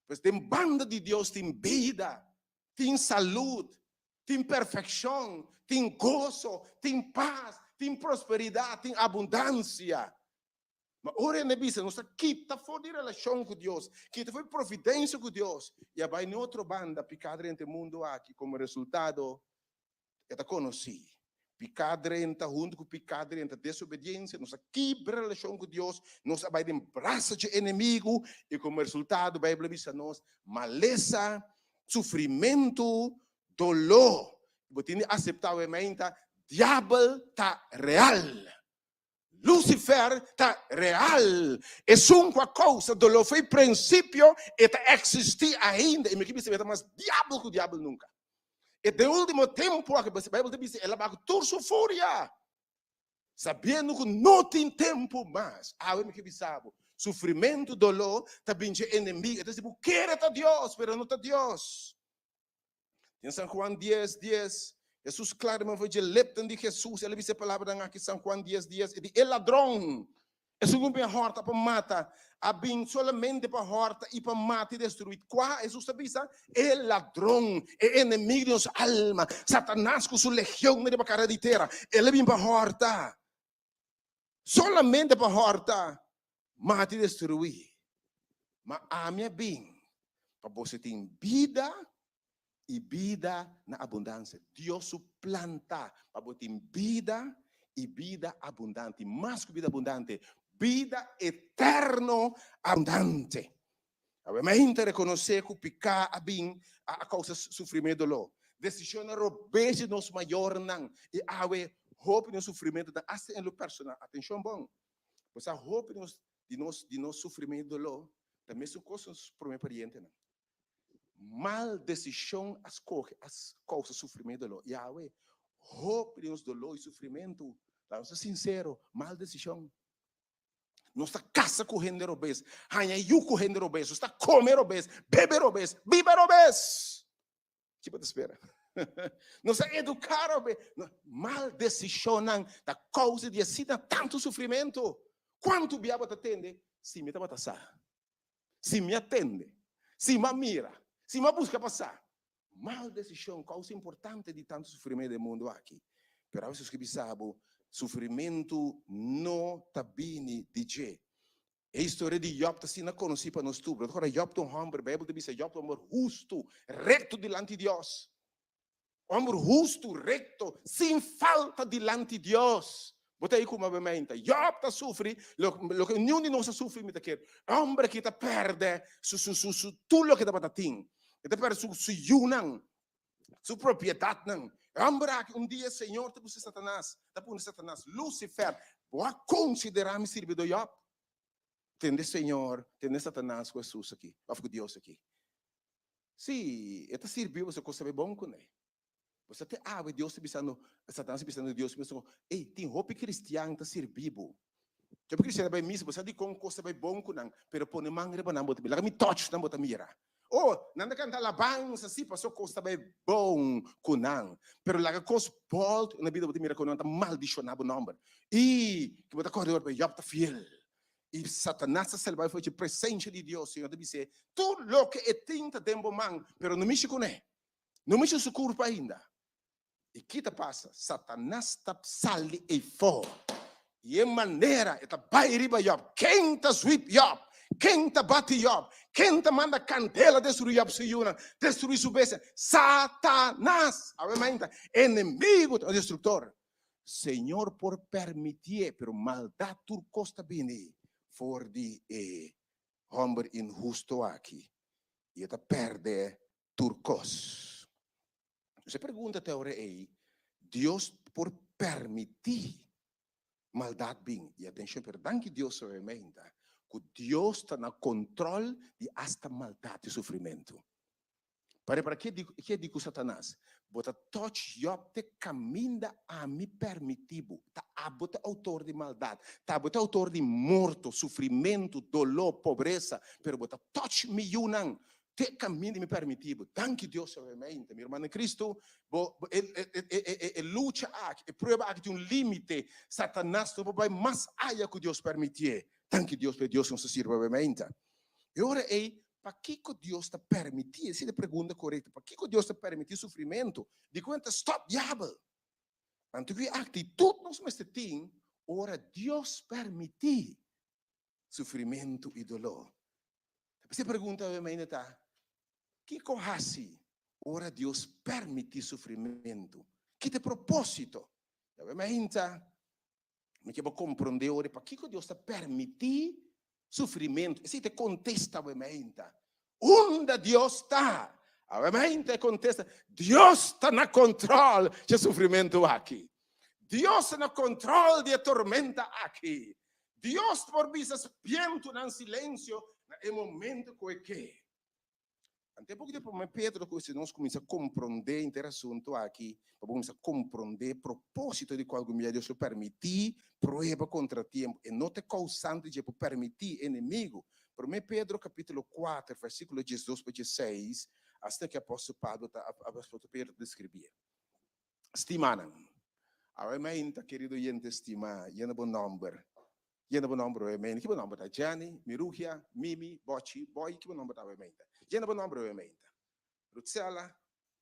Pues den banda di Dios tin bida, tin salud, tin perfekshon, tin goso, tin pas, tin prosperidat, tin abundansia. Ma ora hende bisa nos ta kita for di relashon ku Dios, kita for di providensia ku Dios i a bai na otro banda piká drenta e mundu aki, komo resultado E ta konosí. Piká drenta huntu ku piká drenta desobediensia, nos a kibra relashon ku Dios, nos a bai den brasa dje enemigu i komo resultado Beibel a bisa nos malesa, sufrimentu, doló. Bo tin di aseptá awe mainta, diabel ta real. Lucifer ta real. Esun ku a kousa doló fo'i prinsipio e ta eksistí ainda i mi ke bisa mi ta mas diabel ku diabel nunka. E den último tempu aki Beibel ta bisa el a bai ku tur su furia sabiendo ku no tin tempu mas. Awe mi ke bisa bo sufrimentu, doló ta bin dje enemigu. E ta si bo kere ta Dios pero no ta Dios. Den San Juan 10, 10, Jesús claramente fue dje lepten di Jesús, el a bisa e palabranan aki, San Juan 10, 10, e di, E ladron, esun ku bin a hòrta pa mata, a bin solamente pa hòrta i pa mata i destruí. Kua Jesús ta bisa? E ladron, e enemigo di nos alma, Satanás ku su legionnan riba kara di tera, el a bin pa hòrta, solamente pa hòrta, mata i destruí. Ma ami a bin pa boso tin bida i bida na abundansia. Dios su plan ta pa bo tin bida i bida abundante, i mas ku bida abundante, bida eterno abundante. Awe mi ta rekonosé ku piká a bin a kousa sufrimentu i doló. Desishonnan robes di nos mayornan i awe hopi di nos sufrimentu ta asta en lo personal. Atenshon bon, bo sa hopi di nos di nos di nos sufrimentu i doló ta mesun kos nos promé parientenan. Mal desishon a skohe a kousa sufrimentu i doló. I awe hopi di nos doló i sufrimentu, laga nos ta sinsero, mal desishon. Nos ta kasa ku hende robes, haña yu ku hende robes, nos ta kome robes, bebe robes, biba robes. Ki bo ta spera? Nos ta eduká robes. Mal desishonnan ta kousa di asina tantu sufrimentu. Kuantu bia bo ta tende, Si mi tabata sa, si mi a tende, si mi a mira, si mi a buska pa sa. Mal desishon, kousa importante di tantu sufrimentu den mundu aki. Pero awe sus ke bisa bo, sufrimentu no ta bini di dje. E historia di Job ta asina konosí pa nos tur. Bo ta kòrda Job ta un hòmber, Beibel ta bisa Job ta un hòmber hustu, rekto dilanti Dios. Hòmber hustu, rekto, sin falta dilanti Dios. Bo ta ei ku mabementa. Job ta sufri loke niun di nos a sufri, mi ta kere. E hòmber aki ta pèrdè su su su su tur loke tabata tin. E ta pèrdè su su yunan, su propiedatnan. E hòmber aki, un dia Señor ta buska Satanas, ta puntra Satanas, Lucifer, bo a konsiderá mi sirbidó Job? Tende Señor, tende Satanas ku Hesus aki, òf ku Dios aki. Sí, e ta sirbi bo, so kos ta bai bon kuné. Bo sa te awe Dios ta bisando, Satanas ta bisando Dios mesmo, ey, tin hopi kristian ta sirbi bo. Hopi kristian ta bai misa, bo sa dikon kos ta bai bon ku nan, pero pone man riba nan bo ta mira, laga mi touch nan bo ta mira. Oh, nan ta kanta alabansa, sí, paso kos ta bai bon ku nan. Pero laga kos bòlt na bida bo ta mira ku nan ta maldishoná bo nòmber. I ku bo ta kòrda ora, Job ta fiel. I Satanas ta sali bai for dje presensia di Dios. Señor ta bis'é, Tur loke e tin ta den bo man, pero no mishi kuné. No mishi su kurpa ainda. I ki ta pasa? Satanas ta sali eifó. I e manera e ta bai riba Job. Ken ta zwip Job? Ken ta bati Job? Ken ta manda kandela destruí Job su yunan, destruí su bestia? Satanas! Awe mainta, enemigu ta un destruktor. Señor por permitié, pero maldat tur kos ta bini for di e hòmber inhusto aki, i e ta pèrdè tur kos. Nos e pregunta te ora ei, Dios por permití maldat bin? I atenshon, pero danki Dios obviamente ku Dios ta na kontròl di asta maldat i sufrimentu. Pare para ke di ke di ku Satanas, Bo ta touch Job te kaminda ami permití bo. Ta abo ta outor di maldat, ta abo ta outor di morto, sufrimentu, doló, pobresa, pero bo ta touch mi yunan te kaminda mi permití bo. Danki Dios obviamente. Mi ruman den Cristo, bo e e e e lucha aki, e prueba aki tin un límite. Satanas no por bai mas aya ku Dios permitié. Danki Dios pa e Dios ku nos ta sirbi obviamente. E ora ei, pakiko Dios ta permití? Esei ta e pregunta korekto. Pakiko Dios ta permití sufrimentu? Dikon e ta stòp diabel? Anto ki aktitut nos mester tin ora Dios permití sufrimentu i doló? P'esei e pregunta obviamente ta, Kiko hasi ora Dios permití sufrimentu? Ki ta e propósito? Obviamente, Mi ke bo komprondé ora pakiko Dios ta permití sufrimentu. Esei ta e kontesta awe meinta. Unda Dios ta? Awe meinta e kontesta, Dios ta na kontrol dje sufrimentu aki. Dios ta na kontrol di e tormenta aki. Dios por bisa bientunan silensio na e momento ku e ke. Ante poco tempo prome Pedro cu si nos cuminsa comprende henter asunto aki, pa bo cuminsa comprende proposito di cual algun bia Dios lo permiti prueba contratiempo, e no ta e causante dje por permiti e enemigo. Prome Pedro capitulo cuater versiculo diesdos pa diesseis, asina cu apostel Pablo ta apostel Pedro ta describie. Stimanan, awe mainta querido oyente stima, yena bo nomber Yena bo nomber awe meinta. Ki bo nomber ta? Jenny, Mirugia, Mimi, Bochi, Boy, ki bo nomber ta awe meinta? Yena bo nomber awe meinta. Rutsela,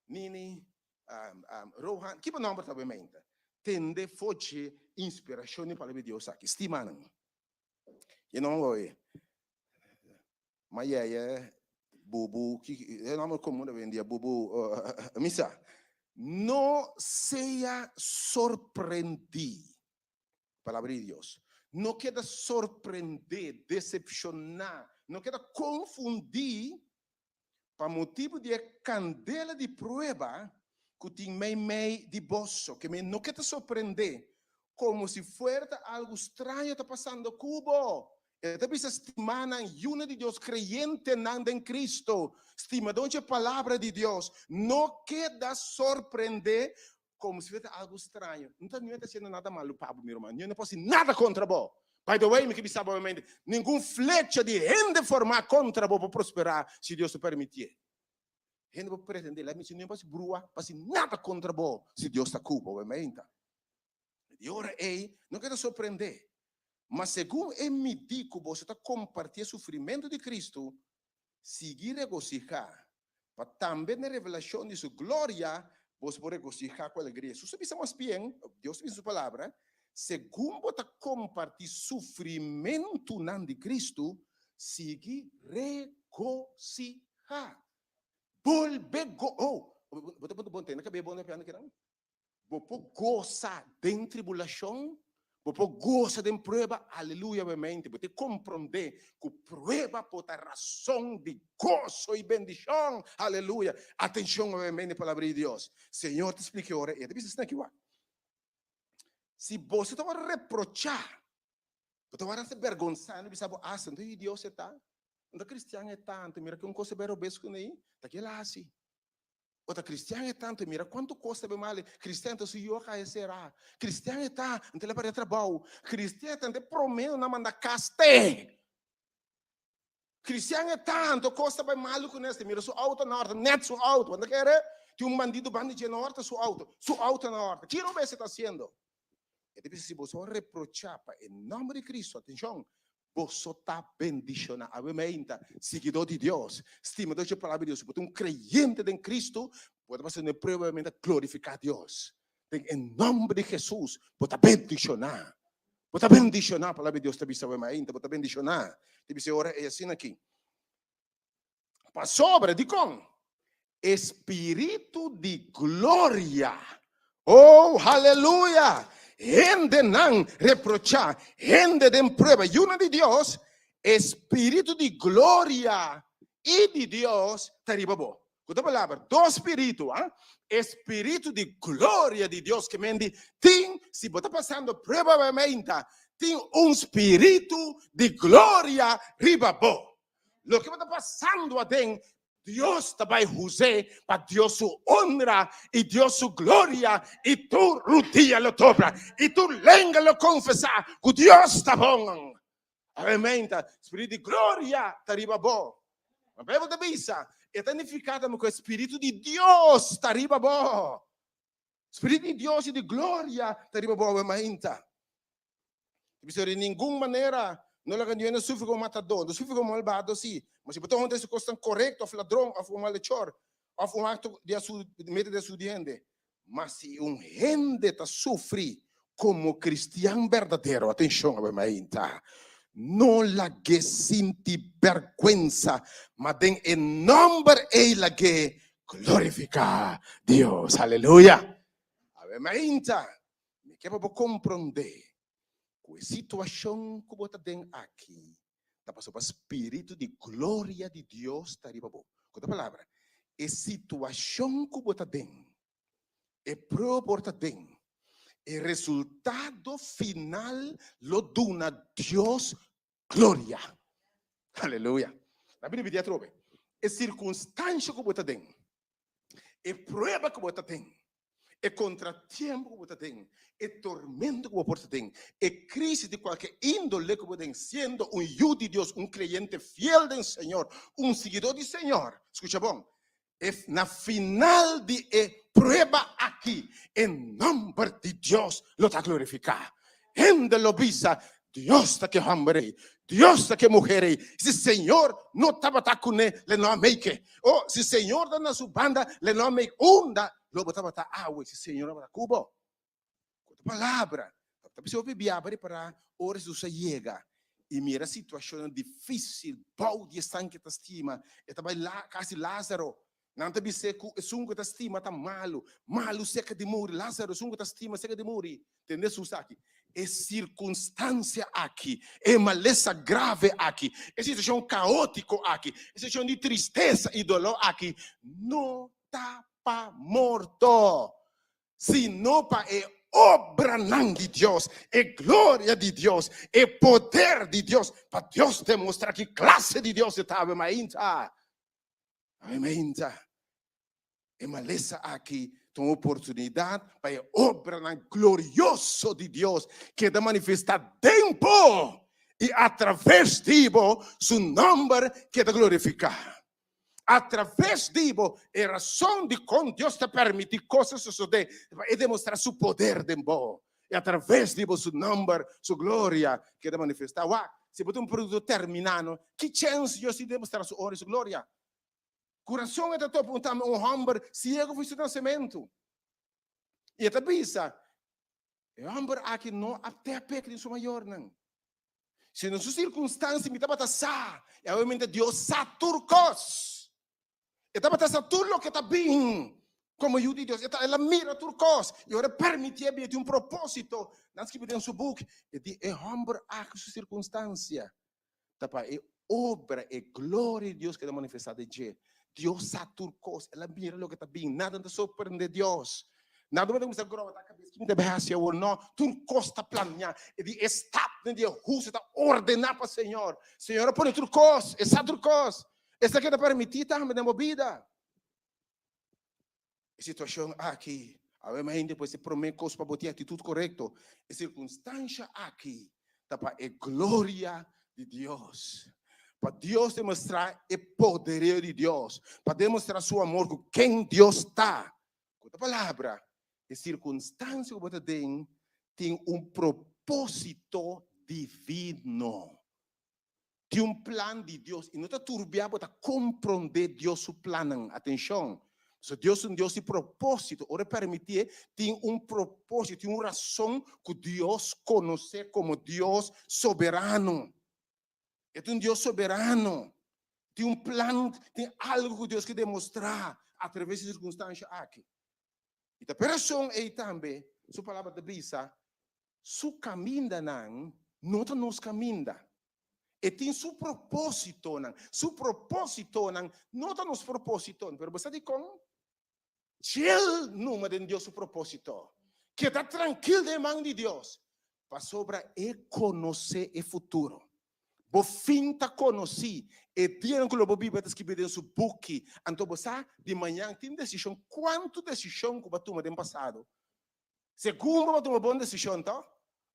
Nini, Rohan, ki bo nomber ta awe meinta? Tende for dje inspiracion di Palabra di Dios aki. Stimanan. Yena bo nomber awe. Mayeye, Bubu, ki e nomber komun awendia, Bubu, misa. No sea sorprendí. Palabra di Dios. No keda sorprendé, desepshoná, no keda konfundí pa motibu di e kandela di prueba ku tin meimei di boso. Ke men no keda sorprendé komo si fuera ta algu straño ta pasando ku bo. E ta bisa stimánan, yunan di Dios, kreyentenan den Kristu, stimadó dje Palabra di Dios, no keda sorprendé Komo si ta algu straño. No ta, no ta hasiendo nada malu pa bo, mi ruman. Ño no por hasi nada kontra bo. By the way, mi ke bisa bo obviamente, ningun flecha di hende formá kontra bo por prosperá si Dios no permitié. Hende por pretendé, laat mi si no por hasi brua, pa hasi nada kontra bo si Dios ta ku bo, obviamente. Di ora ei, no keda sorprendé. Ma segun e midí ku boso ta kompartí e sufrimentu di Kristu, sigui regosihá, pa tambe na e revelashon di su gloria boso por regosihá ku alegria. Hesus a bisa mas bien, Dios a bisa den su Palabra, Segun bo ta kompartí sufrimentunan di Kristu, sigui regosihá. Bolbe go, oh, bo ta puntra, bo ntende kab'é bo na piano kinan? Bo por gosa den tribulashon, bo por gosa den prueba, aleluya obviamente. Bo tin komprondé ku prueba por ta rason di goso i bendishon, aleluya. Atenshon obviamente palabra di Dios. Señor ta splika e ora ei, e ta bisa esaki wak. Si boso ta wòrdu reprochá, bo ta wòrdu hasta bergonsá, no bisa bo asta, anto di Dios e ta? Anto kristian e ta? Anto mira ki un kos ta bai robes kuné, ta ke el a hasi? O ta cristian e tanto, mira cuanto cos ta bay mal. Cristian ta su yoga e sera. Cristian e ta, anto el a perde trabao. Cristian e ta, anto e prome nan manda cas te. Cristian e ta, anto cos ta bay malo cu neste. Mira su auto na horta, net su auto. Bo ta kere? Tin un bandido banda dje na horta su auto. Su auto na horta. Ki robes e ta haciendo? E ta bisa si boso reprocha pa e nomber di Cristo, atencion, boso ta bendiciona. Awe meinta, siguidor di Dios, stimador dje palabra di Dios, si bo ta un creyente den Cristo, bo ta pasa den prueba awe meinta glorifica Dios. Den e nomber di Jesus, bo ta bendiciona. Bo ta bendiciona, palabra di Dios ta bisa awe meinta, bo ta bendiciona. Ta bisa e ora ei asina aki. Pasobra, dikon? E spiritu di gloria. Oh, haleluya! Hendenan reprochá, hende den prueba, yunan di Dios, e spiritu di gloria i di Dios ta riba bo. Ku otro palabra, dos spiritu, ah? E spiritu di gloria di Dios ke men di tin, si bo ta pasando prueba awe, tin un spiritu di gloria riba bo. Loke bo ta pasando aden, Dios ta bai hus'é pa Dios su honra i Dios su gloria, i tur rudia lo dobla, i tur lenga lo konfesá ku Dios ta bon. Amén. Ta spiritu di gloria ta riba bo. Ma Beibel ta bisa, e ta nifiká tambe ku e spiritu di Dios ta riba bo. Spiritu di Dios i di gloria ta riba bo awe mainta. Bisa di ningun manera no laga niun hende sufri komo matadó, no sufri komo malbado sí. Ma si bo ta hunta esei kosnan korekto òf ladron òf un malechor òf un akto di asu mete di asu di hende. Ma si un hende ta sufri komo kristian berdadero, atenshon awe mainta, no lag'é sinti bèrgwensa, ma den e nòmber ei lag'é glorifiká Dios. Aleluya! Awe mainta, Mi ke pa bo komprondé ku e situashon ku bo ta den aki ta pasobra spiritu di gloria di Dios ta riba bo. Ku otro palabra, e situashon ku bo ta den, e prueba por ta den, e resultado final lo duna Dios gloria. Aleluya. Na bini bidi atrobe. E sirkunstansha ku bo ta den, e prueba ku bo ta den, e kontratiempo ku bo ta den, e tormento ku bo por ta den, e krisis di kualke índole ku bo den, siendo un yu di Dios, un kreyente fiel den Señor, un siguidó di Señor, skucha bon, e na final di e prueba aki, e nòmber di Dios lo ta glorifiká. Hende lo bisa, Dios ta ke hòmber ei, Dios ta ke muher ei, si Señor no tabata kuné, le no a make. O, si Señor ta na su banda, le no a make. Unda lo bo tabata awe si Señor no tabata ku bo? Ku otro palabra, ta bisa hopi biaha pa repará ora Jesus a yega i mira situashonnan difísil bou di esnan ku e ta stima, e ta bai kas di Lázaro. Nan ta bis'é ku esun ku e ta stima ta malu, malu serka di muri. Lázaro, esun ku e ta stima serka di muri. Tende Hesus aki. E sirkunstansia aki, e malesa grave aki, e situashon kaótiko aki, e situashon di tristesa i doló aki no ta pa morto, sino pa e obranan di Dios, e gloria di Dios, e poder di Dios, pa Dios demostrá ki klase di Dios e ta. Awe mainta. Awe mainta. E malesa aki. Ta un oportunidat pa e obranan glorioso di Dios keda manifestá den bo i atraves di bo su nòmber keda glorifiká. Atraves di bo, e rason dikon Dios ta permití kos a sosodé ta pa e demostrá su poder den bo i atraves di bo su nòmber, su gloria keda manifestá. Wak, si bo ta un produkto terminá, no, ki chèns Dios tin di demostrá su honra i su gloria? Ku rason e ta topa un tambe un hòmber siego for su nasementu. I e ta bisa, E hòmber aki no a te peka den su mayornan. Sino su sirkunstansia mi tabata sa, i awe Dios sa tur kos. E tabata sa tur loke ta bin komo yu di Dios. E ta, el a mira tur kos. I ora e permitié bin, e tin un propósito. Nan skibi den su buk, e di e hòmber aki su sirkunstansia ta pa e obra, e gloria di Dios keda manifestá den dje. Dios sa tur kos, el a mira loke ta bin, nada no ta sorprendé Dios. Nada no ta kuminsá grota kabes, ki mi debe hasi awor? No, tur kos ta planiá. E di e stapnan di e hustu ta ordená pa Señor. Señor a pone tur kos, e sa tur kos. Esaki ta permití tambe den bo bida. E situashon aki, awe mi hende pues e promé kos pa bo tin aktitut korekto. E sirkunstansha aki ta pa e gloria di Dios. Pa Dios demostrá e poderio di Dios, pa demostrá su amor ku ken Dios ta. Ku otro palabra, e sirkunstansia ku bo ta den tin un propósito divino. Tin un plan di Dios i no ta turbia bo ta komprondé Dios su plannan. Atenshon! Pasobra Dios ta un Dios di propósito. Ora e permitié, tin un propósito, tin un rason ku Dios konosé komo Dios soberano. E ta un Dios soberano. Tin un plan, tin algu ku Dios ke demostrá atraves di sirkunstansha aki. I ta p'e rason ei tambe su Palabra ta bisa, Su kamindanan no ta nos kaminda. E tin su propósitonan. Su propósitonan no ta nos propósitonan. Pero bo sa dikon? Djel numa den Dios su propósito. Keda trankil den e man di Dios, pasobra e konosé e futuro. Bo fin ta konosí. E dianan ku lo bo biba ta skibí den su buki. Anto bo sa, di mañan tin desishon. Kuantu desishon ku bo a tuma den pasado Segun bo a tuma bon desishon to,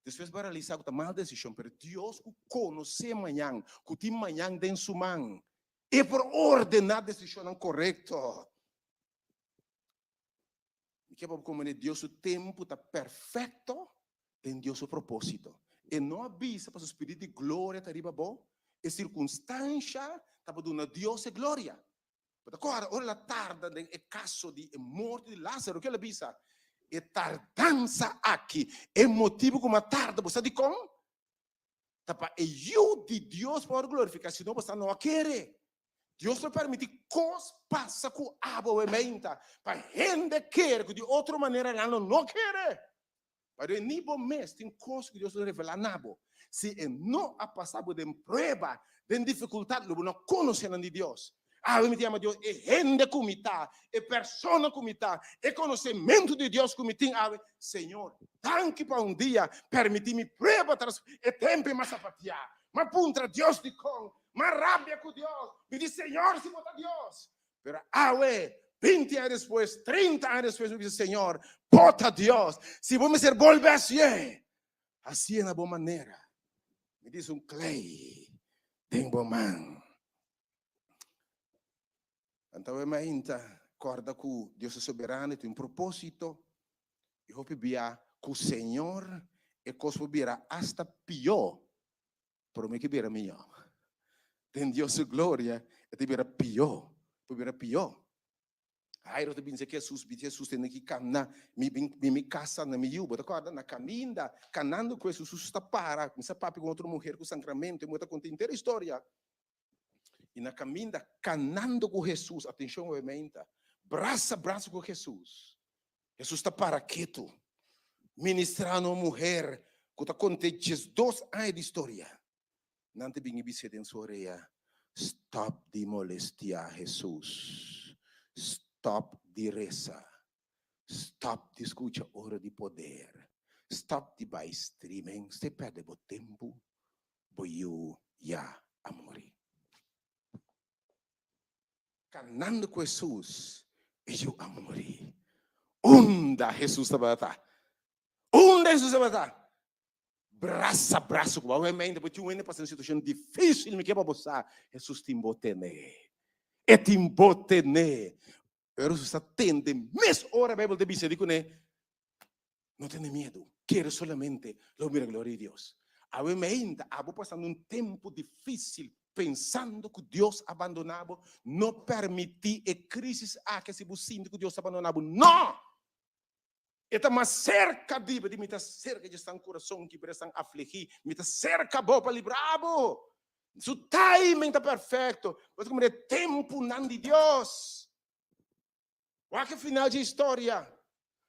despues bo a realisá ku ta mal desishon, pero Dios ku konosé mañan, ku tin mañan den su man, e por ordená desishonnan korekto. Mi ke pa bo komprendé, Dios su tempu ta perfekto den Dios su propósito. E no a bisa pa su spiritu di gloria ta riba bo, e sirkunstansha ta pa duna Dios e gloria. Bo ta kòrda ora el a tarda den e kaso di e morto di Lázaro? Ke el a bisa? E tardansa aki, e motibu ku mi a tarda, bo sa dikon? Ta pa e Yu di Dios por glorifiká, si no bo sa no a kere. Dios lo permití kos pasa ku abo awe meinta pa hende kere ku di otro manera nan lo no kere. Pasobra ni bo mes tin kos ku Dios lo revelá na bo. Si e no a pasa bo den prueba, den difikultat, lo bo no konosé nan di Dios. Awe mi ta yama Dios e hende ku mi ta, e persona ku mi ta, e konosementu di Dios ku mi tin awe. Señor, danki pa un dia permití mi prueba tras e tempu i m'a sapatiá. M'a puntra Dios dikon, m'a rabia ku Dios, mi di, Señor, si bo ta Dios, Pero awe, binti aña despues, trinta aña despues, mi bisa, Señor, Bo ta Dios. Si Bo mester bolbe hacié, hacié na Bo manera. Mi dis un klei den Bo man. Anto awe mainta, corda cu Dios ta soberano y tin un propósito. Y hopi bia cu Señor e cos por bira hasta pió. Promé ke bira mihó. Den Dios su gloria e ta bira pió, por bira pió. Jairo ta binse ku Hesus, bit Hesus tene ki kamna, mi bin mi mi kasa na mi yu, bo ta kòrda? Na kaminda, kanando ku Hesus, Hesus ta para, kuminsá papia ku un otro muher ku sangramentu, e muher ta konta henter e historia. I na kaminda, kanando ku Hesus, atenshon obviamente, brasa brasa ku Hesus, Hesus ta para ketu, ministrá na un muher ku ta kont'é diesdos aña di storia. Nan ta bin i bis'é den su orea, Stòp di molestiá Hesus. Stòp di resa. Stòp di skucha ora di poder. Stòp di bai streaming. St'e pèrdè bo tempu. Bo yu ya a muri. Kanando ku Hesus, e yu a muri. Unda Hesus tabata? Unda Hesus tabata? Brasa braso ku bo. Obviamente, bo tin un hende pasa un situashon difísil, mi ke pa bo sa, Hesus tin bo tene. E tin bo tene. Pero Hesus ta tende mes ora Beibel ta bisa di kuné, No tene miedu, kere solamente, lo mira gloria di Dios. Awe meinta, abo pasando un tempu difísil, pensando ku Dios a bandoná bo, no permití e krísis aki hasi bo sinti ku Dios a bandoná bo. No! E ta mas serka di bo, di mi ta serka dje esnan kurason kibra, esnan afligí, mi ta serka bo pa libra bo. Su timing ta perfekto, pasobra ku e tempunan di Dios. Wak e final dje historia.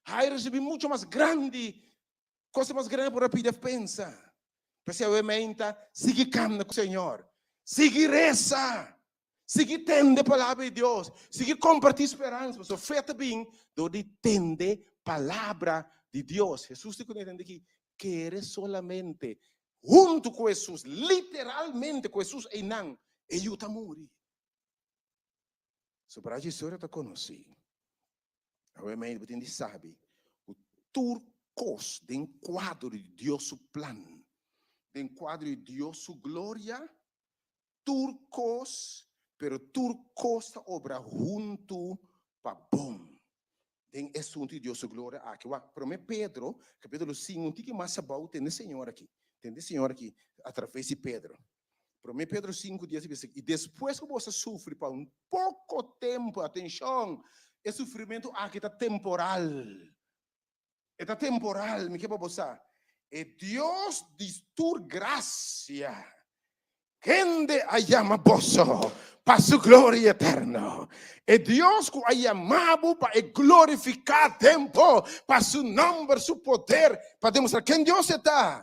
Jairo risibi mucho mas grandi, cosa mas grandi por a pidi of pensa. P'esei awe meinta, sigui kamna ku Señor. Sigui resa. Sigui tende palabra di Dios. Sigui kompartí speransa. Pasobra fe ta bin dor di tende palabra di Dios. Hesus di kuné tende aki, kere solamente. Huntu ku Hesus, literalmente ku Hesus einan, e yu ta muri. Sobra dje historia ta konosí. Awe mei bo tin di sabi ku tur kos den kuadro di Dios su plan, den kuadro di Dios su gloria, tur kos, pero tur kos ta obra huntu pa bon. Den e asuntu di Dios su gloria aki. Wak, Promé Pedro, kapítulo sinku, un tiki mas abou, tende Señor aki. Tende Señor aki atraves di Pedro. Promé Pedro sinku dies a bisa, I despues ku boso a sufri pa un poko tempu, atenshon, e sufrimentu aki ta temporal. E ta temporal, mi ke pa bo sa. E Dios di tur grasia, kende a yama boso pa su gloria eterno. E Dios ku a yama bo pa e glorifiká den bo, pa su nòmber, su poder, pa demostrá ken Dios e ta.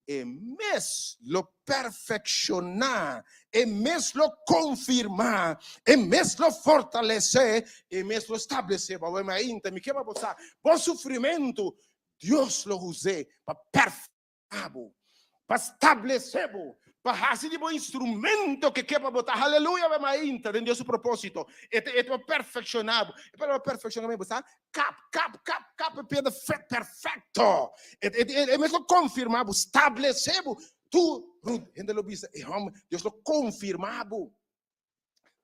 E mes lo perfekshoná, e mes lo konfirmá, e mes lo fortalesé, e mes lo establesé bo. Awor mainta mi ke pa bo sa, bo sufrimentu Dios lo us'é pa perfekshoná bo, pa stablesé bo, pa hasi di bo instrumento ke ke pa bo ta. Haleluya! Awor mainta den Dios su propósito, e ta e ta pa perfekshoná bo. E palabra perfekshoná bo sa Kap, kap, kap, kap e piedra fet perfecto. E, e, e, e mes lo confirma bo, stablece bo. Tu, Ruth, hende lo bisa, e homber, Dios lo confirma bo.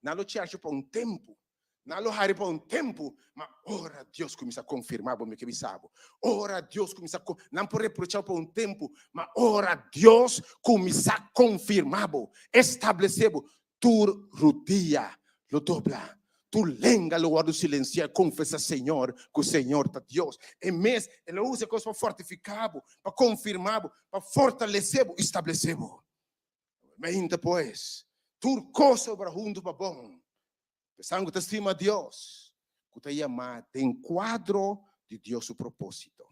Nan lo chercho pa un tempo. Nan lo hari pa un tempo. Ma ora Dios cuminsa confirma bo, mi ke bisa bo. Ora Dios cuminsa, nan por reprocha bo pa un tempo. Ma ora Dios cuminsa confirma bo, establece bo, Tur rudia lo dobla, tur lenga lo wòrdu silensiá i konfesá Señor ku Señor ta Dios. E mes e lo usa e kos pa fortifiká bo, pa konfirmá bo, pa fortalesé bo i stablesé bo. Mainta pues, tur kos a obra huntu pa bon, p'esnan ku ta stima Dios, ku ta yamá den kuadro di Dios su propósito.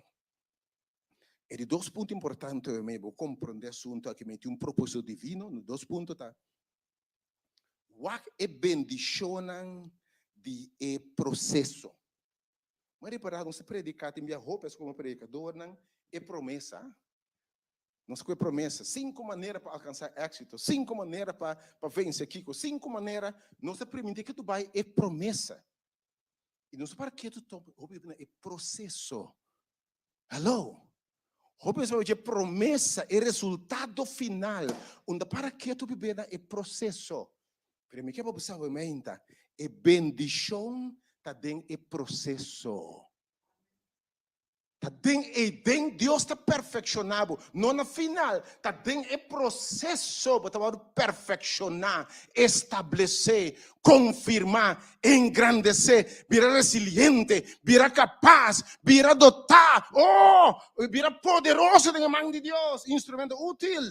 E di dos punto importante mi bo comprende asunto aki mi tin un proposito divino, no dos punto ta wak e bendicionnan di e proceso. Mi a repara nos ta predica tin bia hopi as como predicadornan e promesa, nos cu e promesa, cinco manera pa alcansa exito, cinco manera pa pa vence kico, cinco manera nos ta priminti ke tu bay e promesa. Y nos para ketu top hopi na e proceso. Hallo. Hopi nos oye promesa, e resultado final. Unda para ketu bibe na e proceso. Pero mi ke pa bo sa meinta, e bendicion ta den e proceso. Ta den ei den Dios ta perfekshoná bo. No na final, ta den e proseso bo ta wòrdu perfekshoná, establesé, konfirmá, engrandesé, bira resiliente, bira kapas, bira dotá, oh, bira poderoso den e man di Dios, instrumento útil.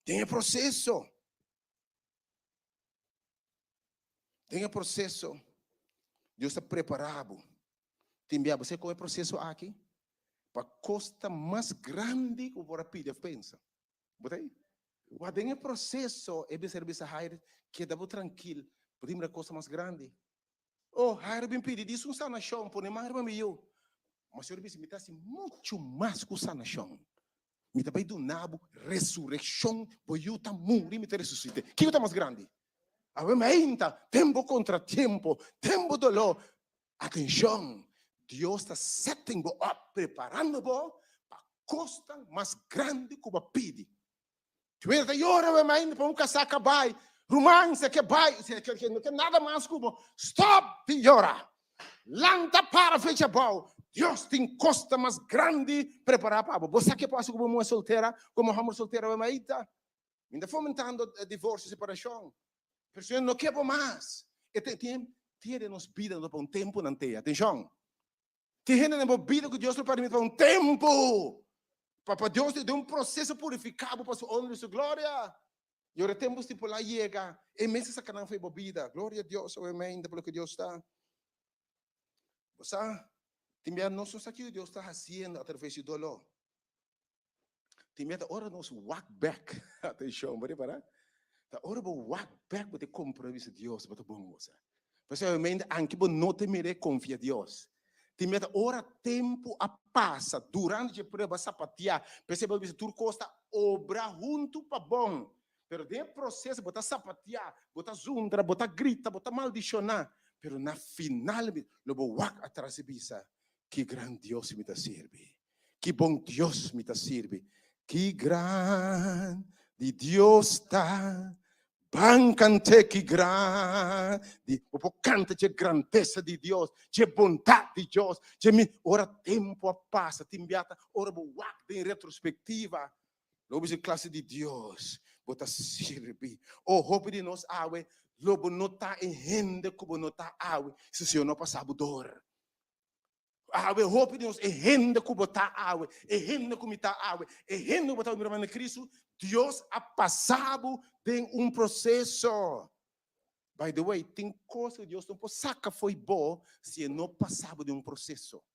Den e proseso. Den e proseso, Dios ta prepará bo. Tin bia bo sa kon e proseso aki? Pa kos ta mas grandi ku bo por a pidi òf pensa. Bo ta ei? Wak den e proseso e bisa bisa Jairo, keda bo trankil, bo tin mira kos ta mas grandi. Oh, Jairo bin pidi dis un sanashon, pone man riba mi yu. Ma Señor bisa, mi ta hasi muchu mas ku sanashon. Mi ta bai duna bo resurekshon, bo yu ta muri, mi ta resusit'é. Kiko ta mas grandi? Awe mainta, tempu kontra tempu, tempu doló. Atenshon! Dios ta setting bo up, preparando bo pa kosnan mas grandi ku bo a pidi. Tuer ta yora we mainda pa un kasá ka bai. Ruman, si e ke bai, si e ke no ke nada mas ku bo, stop di yora. Lanta para fecha abou. Dios tin kosnan mas grandi prepará pa bo. Bo sa ke pasa ku bo muhé soltera, ku bo hòmber soltera we maita? Mi ta fomentando divorsio, separashon. Pero Señor no ke bo mas. E tin tin den nos bida no pa un tempu nan te. Atenshon. Tin hende den bo bida ku Dios lo permiti pa un tempu. Pa pa Dios den un proseso purifiká bo pa su honra i su gloria. I ora e tempu stipulá yega, e mes a saka nan for di bo bida. Gloria a Dios, obviamente, pa loke Dios ta. Bo sa, tin bia nos no sa kiko Dios ta hasiendo atraves di doló. Tin bia ta ora nos wak bek, atenshon, bo ripará? Ta ora bo wak bek bo ta komprendé bisa Dios bo ta bon gosa. Pasobra obviamente anke bo no ta mir'é konfia Dios. Tin bia ta ora tempu a pasa durante dje prueba sapateá, p'esei bo ta bisa tur kos ta obra huntu pa bon. Pero den e proseso bo ta sapateá, bo ta zundra, bo ta grita, bo ta maldishoná, pero na final lo bo wak atras i bisa, Ki gran Dios mi ta sirbi! Ki bon Dios mi ta sirbi! Ki gran di Dios ta! Ban kant'é ki gran di. Bo por kanta dje grandesa di Dios, dje bondat di Dios, dje mi. Ora tempu a pasa, tin bia ta ora bo wak den retrospektiva, lo bo bisa klase di Dios bo ta sirbi. O hopi di nos awe lo bo no ta e hende ku bo no ta awe si Señor no a pasa bo dor. Awe hopi di nos, e hende ku bo ta awe, e hende ku mi ta awe, e hende ku bo ta mira na Kristu, Dios a pasa bo den un proseso. By the way, tin kos ku Dios no por saka fo'i bo si e no pasa bo den un proseso.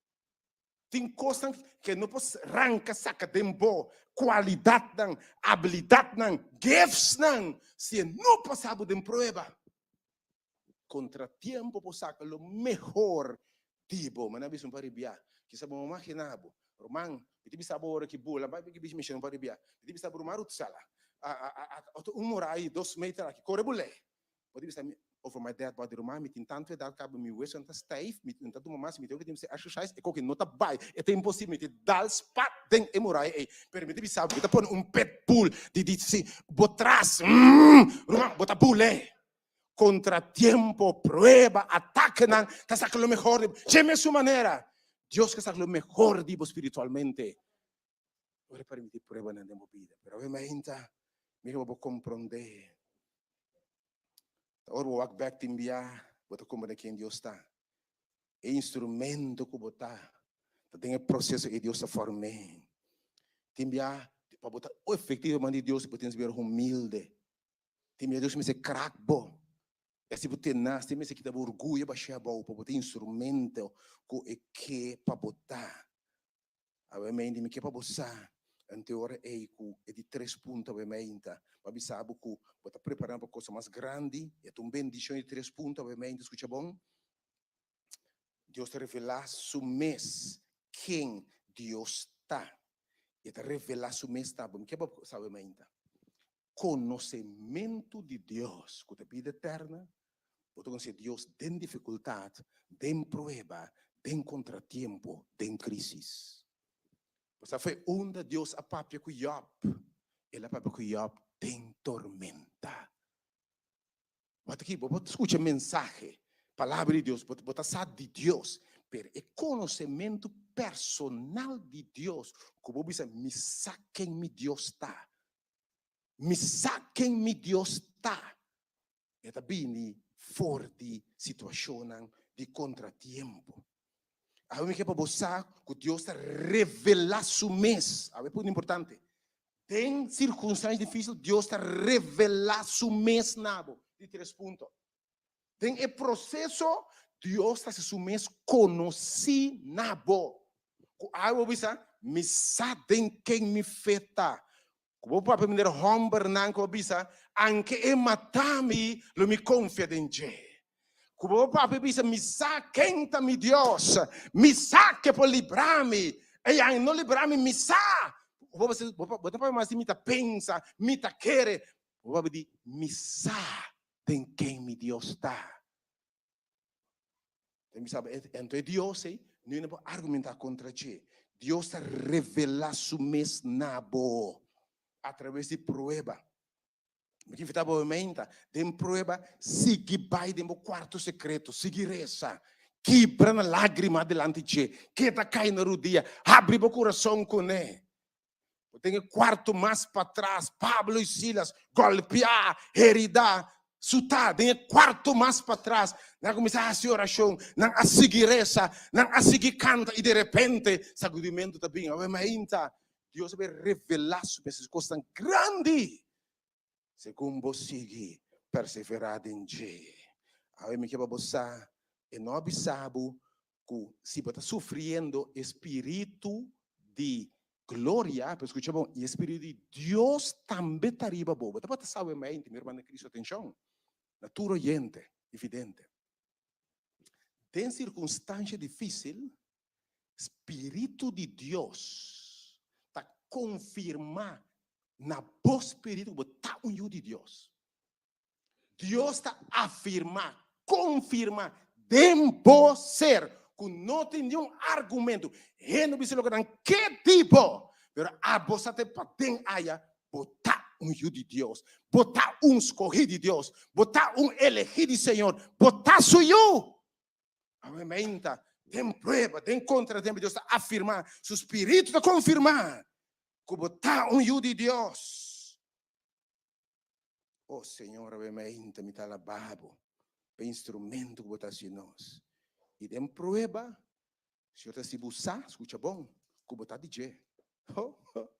Tin kosnan ku e no por ranka saka den bo, kualidatnan, abilidatnan, giftsnan, si e no pasa bo den prueba. Contratiempo por saca lo mehor di bo. Mi a bisa un par di bia. Kisa bo no magina bo. Ruman, mi ta bisa bo ora ki bula, bai ki bishi un par di bia. Mi ta bisa bo ruman Rutsala, a a a a un muraya dos meter aki, kore bo lei. Bo ta bisa mi, over my dead body, ruman, mi tin tantu edad kaba, mi wesonan ta stijf, mi no ta duma mas, mi tin ku tin exercise, e koki no ta bai, e ta imposibel, mi ta dal spat den e muraya ei. Pero mi ta bisa bo, mi ta pone un pit bull di di si bo tras, ruman, bo ta bule. Contratiempo, prueba, atakenan ta saca lo mehor di bo. Dje mesun manera, Dios ke saca lo mehor di bo spiritualmente. Ora e permiti pruebanan den bo bida. Pero awe mainta, mira bo bo comprende. Ta ora bo wak bek tin bia, bo ta comprende ken Dios ta. E instrumento ku bo ta, ta den e proseso ei Dios ta form'é. Tin bia, pa bo ta efectivo man di Dios, bo tin ku bira humilde. Tin miedu Dios mester krak bo. E si bo tenas, tin mester kita bo orguyo bashé abou pa bo ta instrumento ku e ke pa bo ta. Awe meinta mi ke pa bo sa, ante ora ei ku e di tres punto awe meinta, bo a bisa bo ku bo ta preparando pa cosa mas grandi, e ta un bendishon di tres punto awe meinta, skucha bon. Dios ta revelá su mes ken Dios ta. E ta revelá su mes ta bo. Mi ke pa bo sa awe meinta. Konosementu di Dios ku ta bida eterna, bo ta konosé Dios den difikultat, den prueba, den kontratiempo, den krísis. Bo sa fue unda Dios a papia ku Yòb? El a papia ku Yòb den tormenta. Bo ta ki, bo por skucha mensahe, palabra di Dios, bo ta sa di Dios, pero e konosementu personal di Dios ku bo bisa mi sa ken mi Dios ta, Mi sa ken mi Dios ta. E ta bini for di situashonnan di kontratiempo. Awe mi ke pa bo sa ku Dios ta revelá su mes. Awe punto importante. Den sirkunstansia difísil, Dios ta revelá su mes na bo. Di tres punto. Den e proseso, Dios ta hasi su mes konosí na bo. Ku awe bo bisa, Mi sa den ken mi fe ta. Ku bo papia manera hòmbernan ku bo bisa, Anke e mata mi, lo mi konfia den dje. Ku bo papia bisa, Mi sa ken ta mi Dios. Mi sa ke por libra mi. E anke no libra mi, mi sa. Bo ta papia mas di mi ta pensa, mi ta kere. Bo papia di, Mi sa. Den ken mi Dios ta. Ta mi sabi, anto e Dios ei, niun no por argumentá kontra dje. Dios ta revelá su mes na bo a traves di prueba. Mi ta invitá bo meinta, den prueba, sigui bai den bo kuarto sekreto, sigui resa, kibra na lágrima dilanti dje, keda kai na rudia, habri bo kurason kuné. Bo den e kuarto mas patras, Pablo i Silas, golpiá, heridá, sutá, den e kuarto mas patras, nan a kuminsá hasi orashon, nan a sigui resa, nan a sigui kanta, i derepente sakudimentu ta bin. Awe mainta, Dios a bin revelá su mes e kosnan grandi segun bo sigui perseverá den dje. Awe mi ke pa bo sa, e no a bisa bo ku si bo ta sufriendo e spiritu di gloria, pero skucha bon, i e spiritu di Dios tambe ta riba bo. Bo tabata sa awe mainti, mi hermano den Cristo, atenshon na tur oyente i vidente. Den sirkunstansha difísil, spiritu di Dios ta konfirmá na bo spiritu ku bo ta un yu di Dios. Dios ta afirmá, konfirmá den bo ser ku no tin niun argumento. Hende bisa loke nan ke di bo, pero abo sa te paden aya, bo ta un yu di Dios, bo ta un skohí di Dios, bo ta un elegí di Señor, bo ta su yu. Awe meinta, den prueba, den kontratempu, Dios ta afirmá, su spiritu ta konfirmá ku bo ta un yu di Dios. Oh Señor, awe mainta mi ta alabá Bo pa e instrumento ku Bo ta hasi nos. I den prueba, Señor ta hasi bo sa, skucha bon, ku Bo ta di dje. Ho, ho.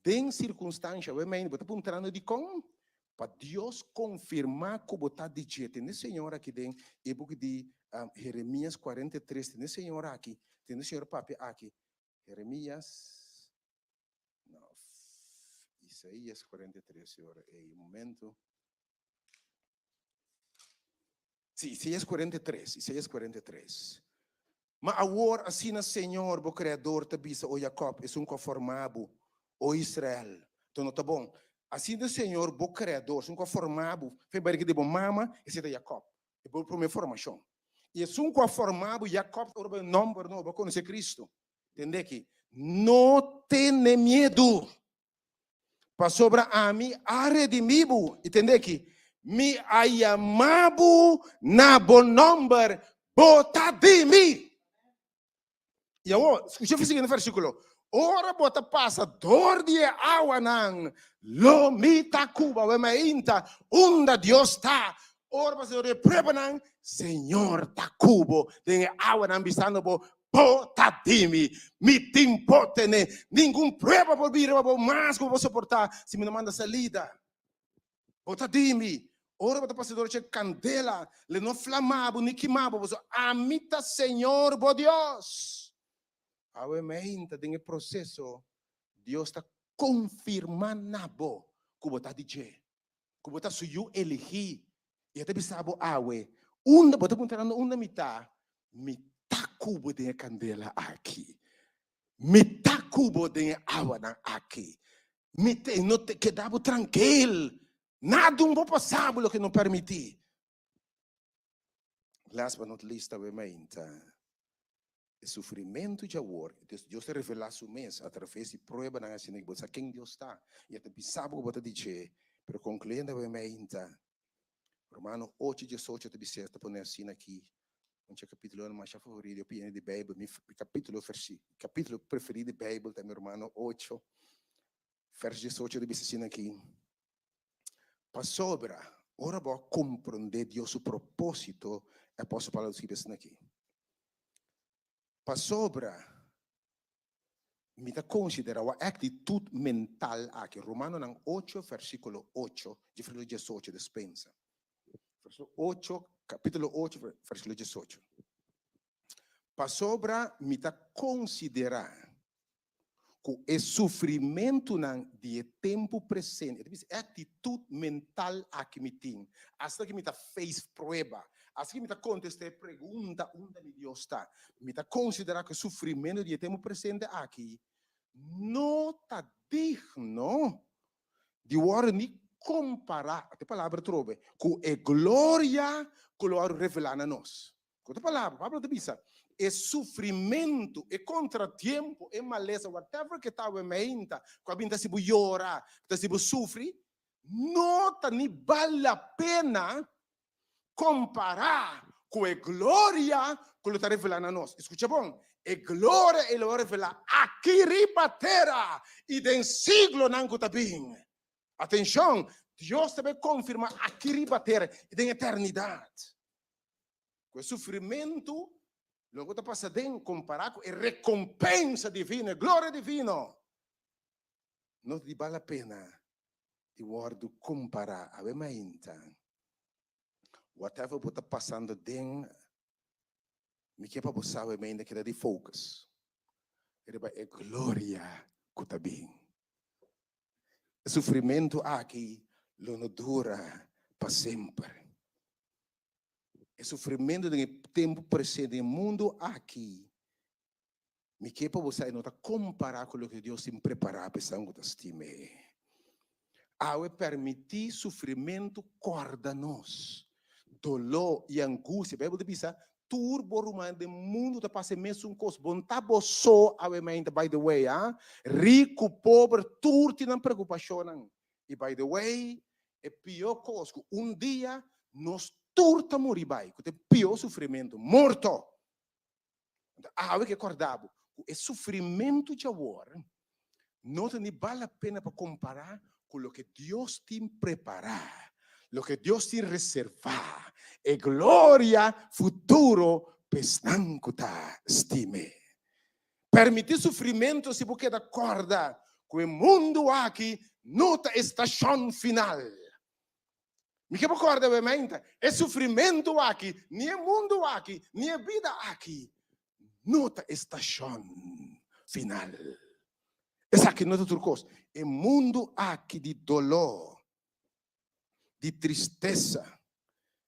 Den sirkunstansha, awe mainta bo ta puntrando dikon? Pa Dios konfirmá ku bo ta di dje. Tende Señor aki den e buki di Jeremias 43, tende Señor aki, tende Señor papia aki. Jeremias. No, Isaías 43, ora ei, un momento. Sí, Isaías 43, Isaías 43. Ma awor, asina Señor, bo Creador, ta bisa, o Jacob, esun cu a forma bo, o Israel. To no ta bon. Asina Señor, bo Creador, esun cu a forma bo, fe barriga di bo mama, esei ta Jacob. E bo prome formacion. Y esun cu a forma bo, Jacob, ora bo nomber no, bo a conoce Cristo. Tende aki, no tene miedu, pasobra ami a redimí bo. I tende aki, mi a yama bo na bo nòmber, bo ta di mi. I awor, skucha e siguiente versíkulo, Ora bo ta pasa dor di e awanan, lo mi ta ku bo. Awe mainta, unda Dios ta? Ora bo pasa dor di e pruebanan, Señor ta ku bo den e awanan, bisando bo, Bo ta di mi, mi tin por tene. Ningun prueba por bira pa bo mas ku bo por soportá si mi no manda salida. Bo ta di mi. Ora bo ta pasa dor dje kandela, le no flamá bo ni kimá bo, pasobra ami ta Señor bo Dios. Awe meinta den e proseso, Dios ta konfirmá na bo ku bo ta di dje. ku bo ta su yu eligí, i e ta bisa bo awe, Unda bo ta puntrando unda mi ta? Mi ta ku bo den e kandela aki. Mi ta ku bo den e awanan aki. Mi ta, no te, keda bo trankil. Nada un bo pasa bo loke no permití. Last but not least, awe mainta. E sufrimentu djawor, Dios, Dios ta revelá Su mes a traves di pruebanan asina ki bo sa ken Dios ta, i e ta bisa bo ku bo ta di dje. Pero konkluyendo awe meinta, Romano ocho diesocho ta bis'é, ta pone asina aki, un dje kapítulonan masha favorito di opinia di Beibel, mi kapítulo fersi, kapítulo preferí di Beibel ta mi Romano ocho, vèrs diesocho ta bisa asina aki, Pasobra ora bo a komprondé Dios su propósito, e apòstel Pablo ta skibi asina aki, Pasobra mi ta konsiderá wak aktitut mental aki, Romanonan ocho, versíkulo ocho, dje versíkulo diesocho, despensa. Versíkulo ocho, kapítulo ocho, versíkulo diesocho. Pasobra mi ta konsiderá ku e sufrimentunan di e tempu presente, e ta bisa e aktitut mental aki mi tin, asta ki mi ta face prueba, asta ki mi ta kontestá e pregunta unda mi Dios ta, mi ta konsiderá ku e sufrimentu di e tempu presente aki no ta digno di wòrdu ni kompará, ata e palabra atrobe, ku e gloria ku lo wòrdu revelá na nos. Ku otro palabra, Pablo ta bisa, e sufrimentu, e kontratiempo, e malesa, whatever ke ta awe meinta, ku a bin ta hasi bo yora, ku ta hasi bo sufri, no ta ni bal la pena kompará ku e gloria ku lo ta revelá na nos. Skucha bon, e gloria ei lo revelá aki riba tera i den siglonan ku ta bin. Atenshon, Dios ta bai konfirmá aki riba tera i den eternidat. Ku e sufrimentu lo ku ta pasa den kompará ku e rekompensa divino, e gloria divino, no ta di bal la pena di wòrdu kompará. Awe mainta, whatever bo ta pasando den, mi ke pa bo sa awe mainta keda di focus riba e gloria ku ta bin. E sufrimentu aki lo no dura pa semper. E sufrimentu den e tempu presente den e mundu aki, mi ke pa bo sa e no ta kompará ku loke Dios tin prepará pa esnan ku ta stim'é. Awe permití sufrimentu kòrda nos doló i angustia. Beibel ta bisa, Tur bo rumannan den mundu ta pasa e mesun kos. Bo no ta bo so awe mainta, by the way, ah. Riku, pober, tur tin nan preokupashonnan. I by the way, e pió kos ku un dia nos tur ta muri bai, ku ta e pió sufrimentu, morto. Anto awe ke kòrda bo ku e sufrimentu djawor no ta ni bal la pena pa kompará ku loke Dios tin prepará, loke Dios tin reservá, e gloria futuro pa esnan ku ta stim'é. Permití sufrimentu si bo keda kòrda ku e mundu aki no ta e stashon final. Mi ke bo kòrda wei mainta, e sufrimentu aki, ni e mundu aki, ni e bida aki no ta e stashon final. Esaki no ta tur kos. E mundu aki di doló, di tristesa,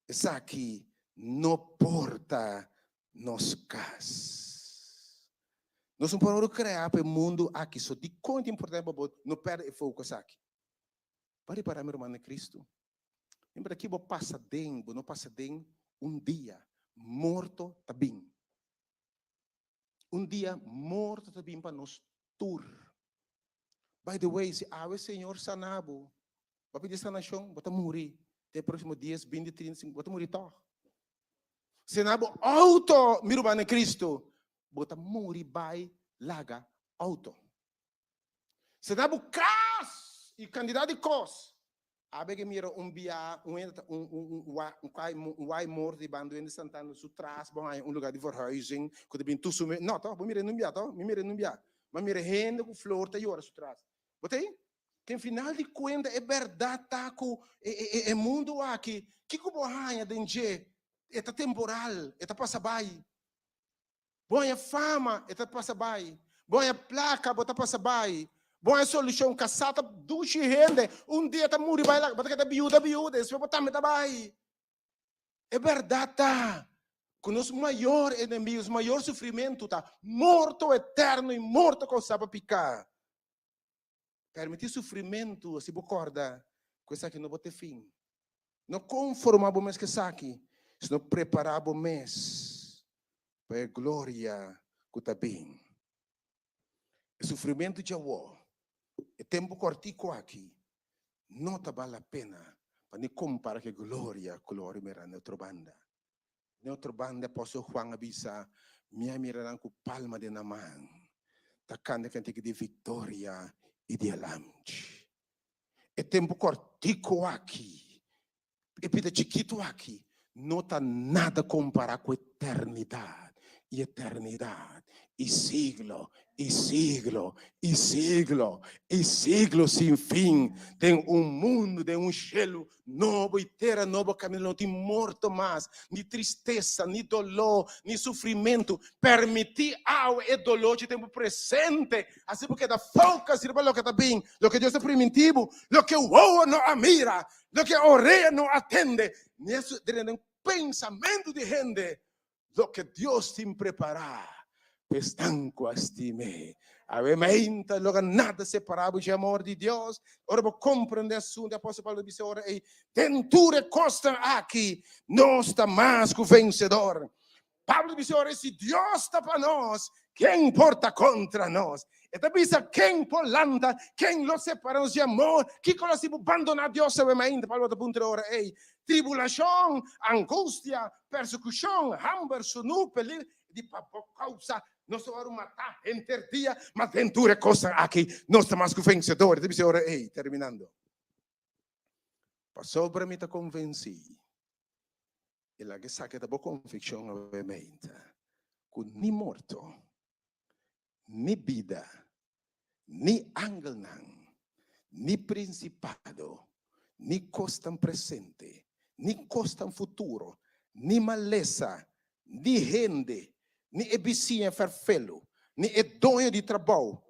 esaki no por ta nos kas. Nos no por wòrdu kreá pa e mundu aki, so dikon ta importante pa bo no pèrdè e focus aki? Bo a ripará, mi ruman den Cristo? Miembra ki bo pasa den, bo no pasa den, un dia morto ta bin. Un dia morto ta bin pa nos tur. By the way, si awe Señor sana bo, bo a pidi sanacion, bo ta muri den e proximo dies, binti, trinta, sinkuenta, bo ta muri tog. Si na bo auto, mi ruman den Cristo, bo ta muri bai laga auto. Se na bo kas i kantidat di kos. Abe ke mira un bia un hende ta un un un wa un kai un wai morto di banda un hende santando su tras bo haña un lugar di verhuizing ku ta bin tusu me no toh bo mira un bia toh mi mira un bia ma mira hende ku flor ta yora su tras bo ta ei ken final di kuenta e bèrdat ta ku e e e mundu aki kiko bo haña den dje e ta temporal e ta pasa bai. Bo haña fama, e ta pasa bai. Bo haña plaka, bo ta pasa bai. Bo haña solushon, kasá ta dushi hende, un dia ta muri bai laga, bo ta keda biuda biuda, despues bo tambe ta bai. E bèrdat ta ku nos mayor enemigu, nos mayor sufrimentu ta morto eterno i morto kousá pa piká. Permití sufrimentu asi bo kòrda ku esaki no bo ta e fin. No konformá bo mes ku esaki, sino prepará bo mes pa e gloria ku ta bin. E sufrimentu djawó, e tempu kòrtiku aki, no ta bal la pena pa ni kompará ku e gloria ku lo wòrdu mirá na otro banda. Den otro banda, apòstel Juan a bisa, Mi a mira nan ku palma den nan man, ta kanta kantika di viktoria i di alamchi. E tempu kòrtiku aki, e bida chikitu aki, no ta nada kompará ku eternidat i eternidat i siglo i siglo i siglo i siglo sin fin den un mundu, den un shelu nobo i tera nobo kaminda no tin morto mas, ni tristesa, ni doló, ni sufrimentu. Permití awe e doló dje tempu presente, asina bo keda focus riba loke ta bin, loke Dios a primintí bo, loke wowo no a mira, loke orea no a tende, ni a drenta den pensamentu di hende, Loke Dios tin prepará pa esnan ku a stim'é. Awe mainta loga nada separá bo dje amor di Dios. Ora bo komprendé asuntu, apòstel Pablo ta bisa ora ei, Den tur e kosnan aki nos ta mas ku vensedor. Pablo bisa ora si Dios ta pa nos, ken por ta kontra nos? E ta bisa ken por lanta, ken lo separa nos di amor? Kiko lo hasi bo bandoná Dios awe mainta? Pablo ta puntra ora ei. Tribulashon, angustia, persekushon, hamber, sunú, peligro, di pa bo kousa nos ta wòrdu matá henter dia, ma den tur e kosnan aki nos ta mas ku vensedor. E ta bisa ora ei, terminando, Pasobra mi ta konvensí I laga esaki ta bo konvikshon awe meinta, ku ni morto, ni bida, ni angelnan, ni prinsipado, ni kosnan presente, ni kosnan futuro, ni malesa, ni hende, ni e bisiña ferfelu, ni e doño di trabou,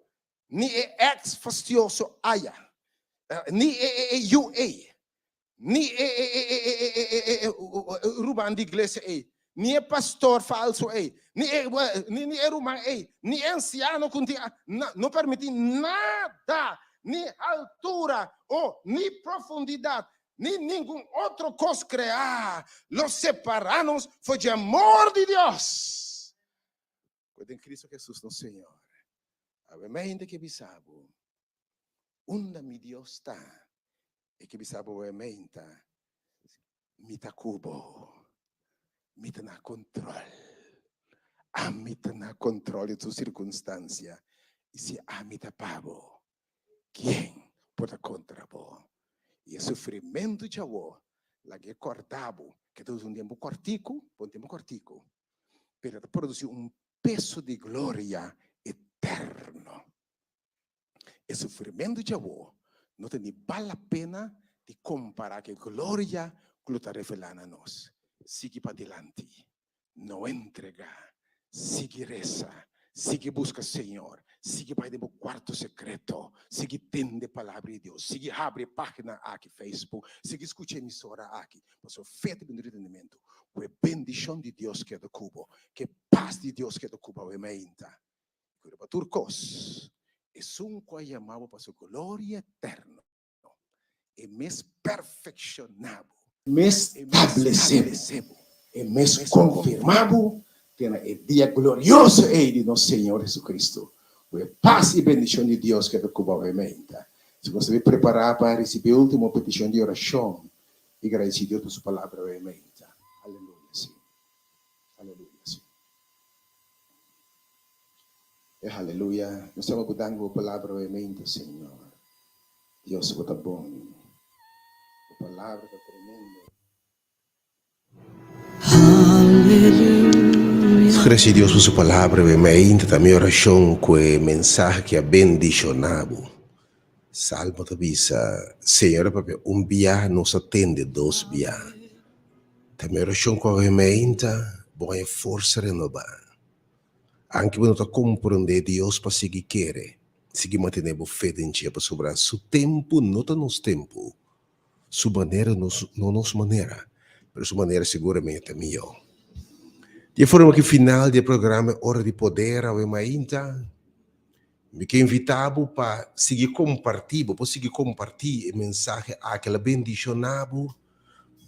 ni e ex fastioso aya, ni e yu ei, ni e e ruman di iglesia ei, ni e pastor falso ei, ni e ni e ruman ei, ni e ansiano ku tin no permiti nada, ni altura o ni profundidat, ni ningun otro kos kreá lo separá nos for dje amor di Dios. Ku den Cristo Jesus nos Señor. Awe mente ke bisa bo, unda mi Dios ta? E ke bisa bo awe mente, mi ta ku bo, mi ta na control. Ami ta na control di tur circunstancia. I si ami ta pa bo, kien por ta contra bo? I e sufrimentu djawo laga e corda bo ke ta un tempu cortiku, pa un tempu cortiku. pero ta produci un peso di gloria eterno. E sufrimento djawo no ta ni bal la pena di compara cu e gloria cu lo ta revela na nos. Sigui padilanti, no entrega, sigui reza, sigui busca Señor, sigui bai den bo cuarto secreto, sigui tende palabra di Dios, sigui habri e pagina aki Facebook, sigui scucha emisora aki, Pasobra fe ta bini ritendimentu ku e bendishon di Dios keda ku bo, ku e pas di Dios keda ku bo awe mainta. I ku riba tur kos, esun ku a yama bo pa su gloria eterno, e mes perfekshoná bo, e mes stablesé bo, e mes konfirmá bo te na e dia glorioso ei di nos Señor Jesucristo. Ku e pas i bendishon di Dios keda ku bo awe mainta. Si bo ta prepará pa risibí e último petishon di orashon, I gradeci Dios pa su palabra awe meinta. Aleluya si. Aleluya si. E aleluya. Nos ta bo danki pa bo palabra awe meinta Señor. Dios bo ta bon. Bo palabra ta tremendo. Gresi Dios pa su palabra awe meinta ta mi oracion cu e mensahe ki a bendiciona bo. Salmo ta bisa, Señor a papia un bia, nos a tende dos bia. Ta mi oracion cu awe meinta bo haña forsa renoba. Anke bo no ta comprende Dios pa sigui kere, sigui mantene bo fe den dje pasobra su tempo no ta nos tempo. Su manera no no nos manera, pero su manera seguramente ta mihó. Di e forma ki final di e programa Ora di Poder awe mainta, mi ke invitá bo pa sigui kompartí, bo por sigui kompartí e mensahe aki, el a bendishoná bo,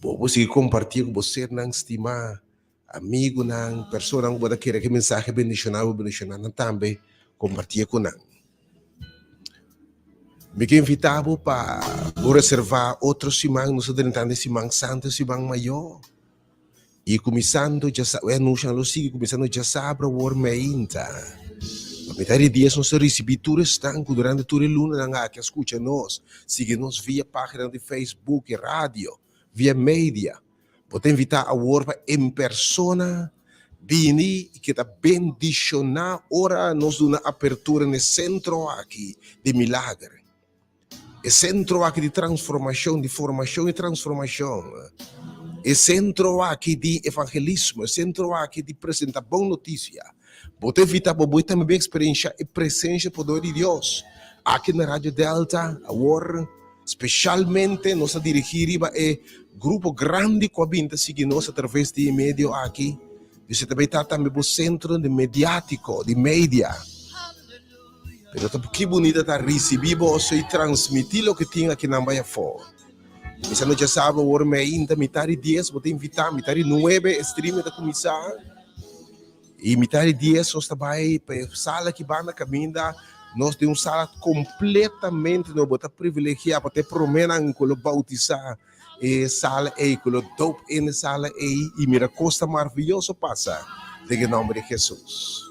bo por sigui kompartí ku bo sernan stimá, amigunan, personanan ku bo ta kere ku e mensahe bendishoná bo, bendishoná nan tambe, kompartié ku nan. Mi ke invitá bo pa bo reservá otro siman, nos ta drentando e siman santu, e siman mayó. I kuminsando djasa, e anunsionan lo sigui kuminsando djasabra awor meinta. Pa mitad di dies nos ta risibí tur esnan ku durante tur e lunanan aki a skucha nos, sigui nos via páginanan di Facebook i radio, via media. Bo ta invitá awor pa en persona bini i keda bendishoná ora nos duna apertura n'e sentro aki di milager, e sentro aki di transformashon, di formashon i transformashon, e sentro aki di evangelismo, e sentro aki di presentá bon notisia. Bo ta invitá pa bo tambe bin eksperenshá e presensia i poder di Dios aki na Radio Delta awor. Specialmente nos ta dirigi riba e grupo grandi cu a bin ta sigui nos a traves di e medio aki. Dios ta bay ta tambe bo centro di mediatico, di media. Pero ta ki bunita ta ricibi boso y transmiti loke tin aki nan bay afo. Misa no djasabra awor meinta mitad di dies bo ta invita, mitad di nuebe e streaming ta cuminsa. I mitar di dies nos ta bai pa e sala ki banda kaminda nos den un sala kompletamente nobo. Bo ta privilegiá pa ta e proménan ku lo boutisá e sala ei, ku lo doop in e sala ei i mira kos ta maravioso pasa den e nòmber di Hesus.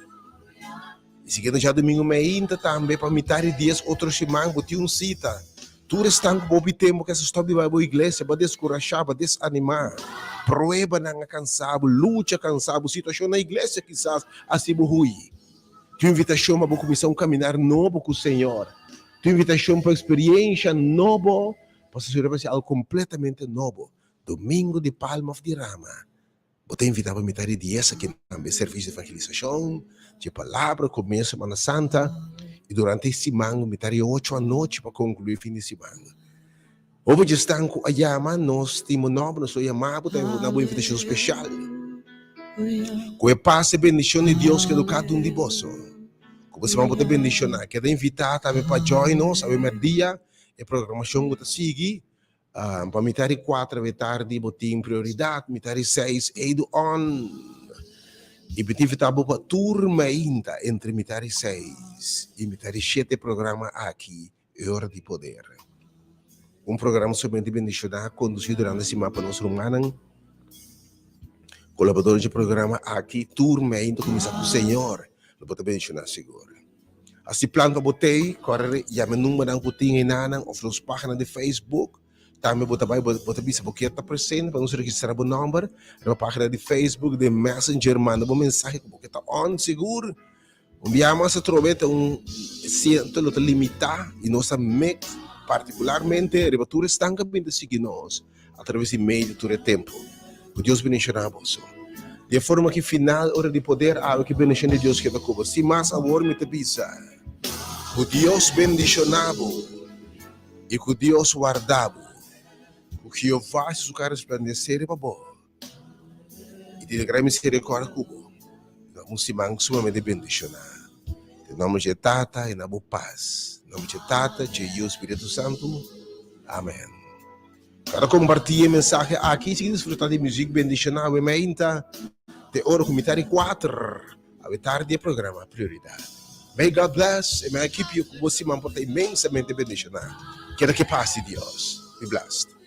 I siguiendo djadumingu meinta tambe pa mitar di dies otro siman bo tin un sita. Tur esnan ku bo hopi tempu ke sa stòp di bai bo iglesia, bo a deskurashá, bo a desanimá. Pruebanan a kansá bo, lucha a kansá bo, situashon na iglesia kisas a hasi bo hui. Tin un invitashon pa bo kuminsá un kaminar nobo ku Señor. Tin un invitashon pa eksperiensha nobo, pasobra Señor a hasi algu kompletamente nobo. Domingo di Palma òf di Rama, Bo ta invitá pa mitá di dies aki tambe servisio di evangelisashon, dje palabra, komienso Semana Santa i durante e siman mitá di ocho anochi pa konkluí fin di siman. Hopi dje esnan ku a yama nos tin bo nòmber, nos lo yama bo, ta na bo invitashon speshal. Ku e pas e bendishon di Dios keda kada un di boso. Ku bo siman bo ta bendishoná. Keda invitá tambe pa join nos awe mèrdia e programashon ku ta sigui. Pa mitar di kuater di tardi bo tin prioridat, mitar di seis eidu on. I mi ta invitá bo pa tur mainta entre mitar di seis i mitar di shete programa aki E Ora di Poder. Un programa sumamente bendishoná kondusí durante siman pa nos rumannan. Kolaborador dje programa aki tur mainta kuminsá ku Señor lo bo ta bendishoná sigur. Hasi plan pa bo tei, kòrda yama e numbernan ku tin enanan òf nos página di Facebook. Tambe bo ta bai bo ta bisa bo kier ta presente pa nos registrá bo nòmber riba página di Facebook den Messenger manda bo mensahe ku bo ke ta on sigur. Un biaha mas atrobe ta un siento lo ta limitá i nos ta mek partikularmente riba tur esnan ku a bin ta sigui nos atraves di medio tur e tempu. Ku Dios bendishoná boso. Di e forma ki final ora di poder awe ki bendishon di Dios keda ku bo. Sin mas awor mi ta bisa, ku Dios bendishoná bo i ku Dios warda bo. Ku Jehová hasi su kara resplandesé riba bo i tene gran misericordia ku bo. Na un siman sumamente bendishoná. Den nòmber dje Tata i na bo pas. Nòmber dje Tata, dje Yu, Spiritu Santu. Amen. Kada kompartí e mensahe aki, sigui disfrutá di muzik bendishoná awe meinta te ora ku mitá di kuater awe tardi e programa Prioridat. May God bless and may I keep you ku bo siman por ta inmensamente bendishoná. Keda ke pas di Dios. Be blessed.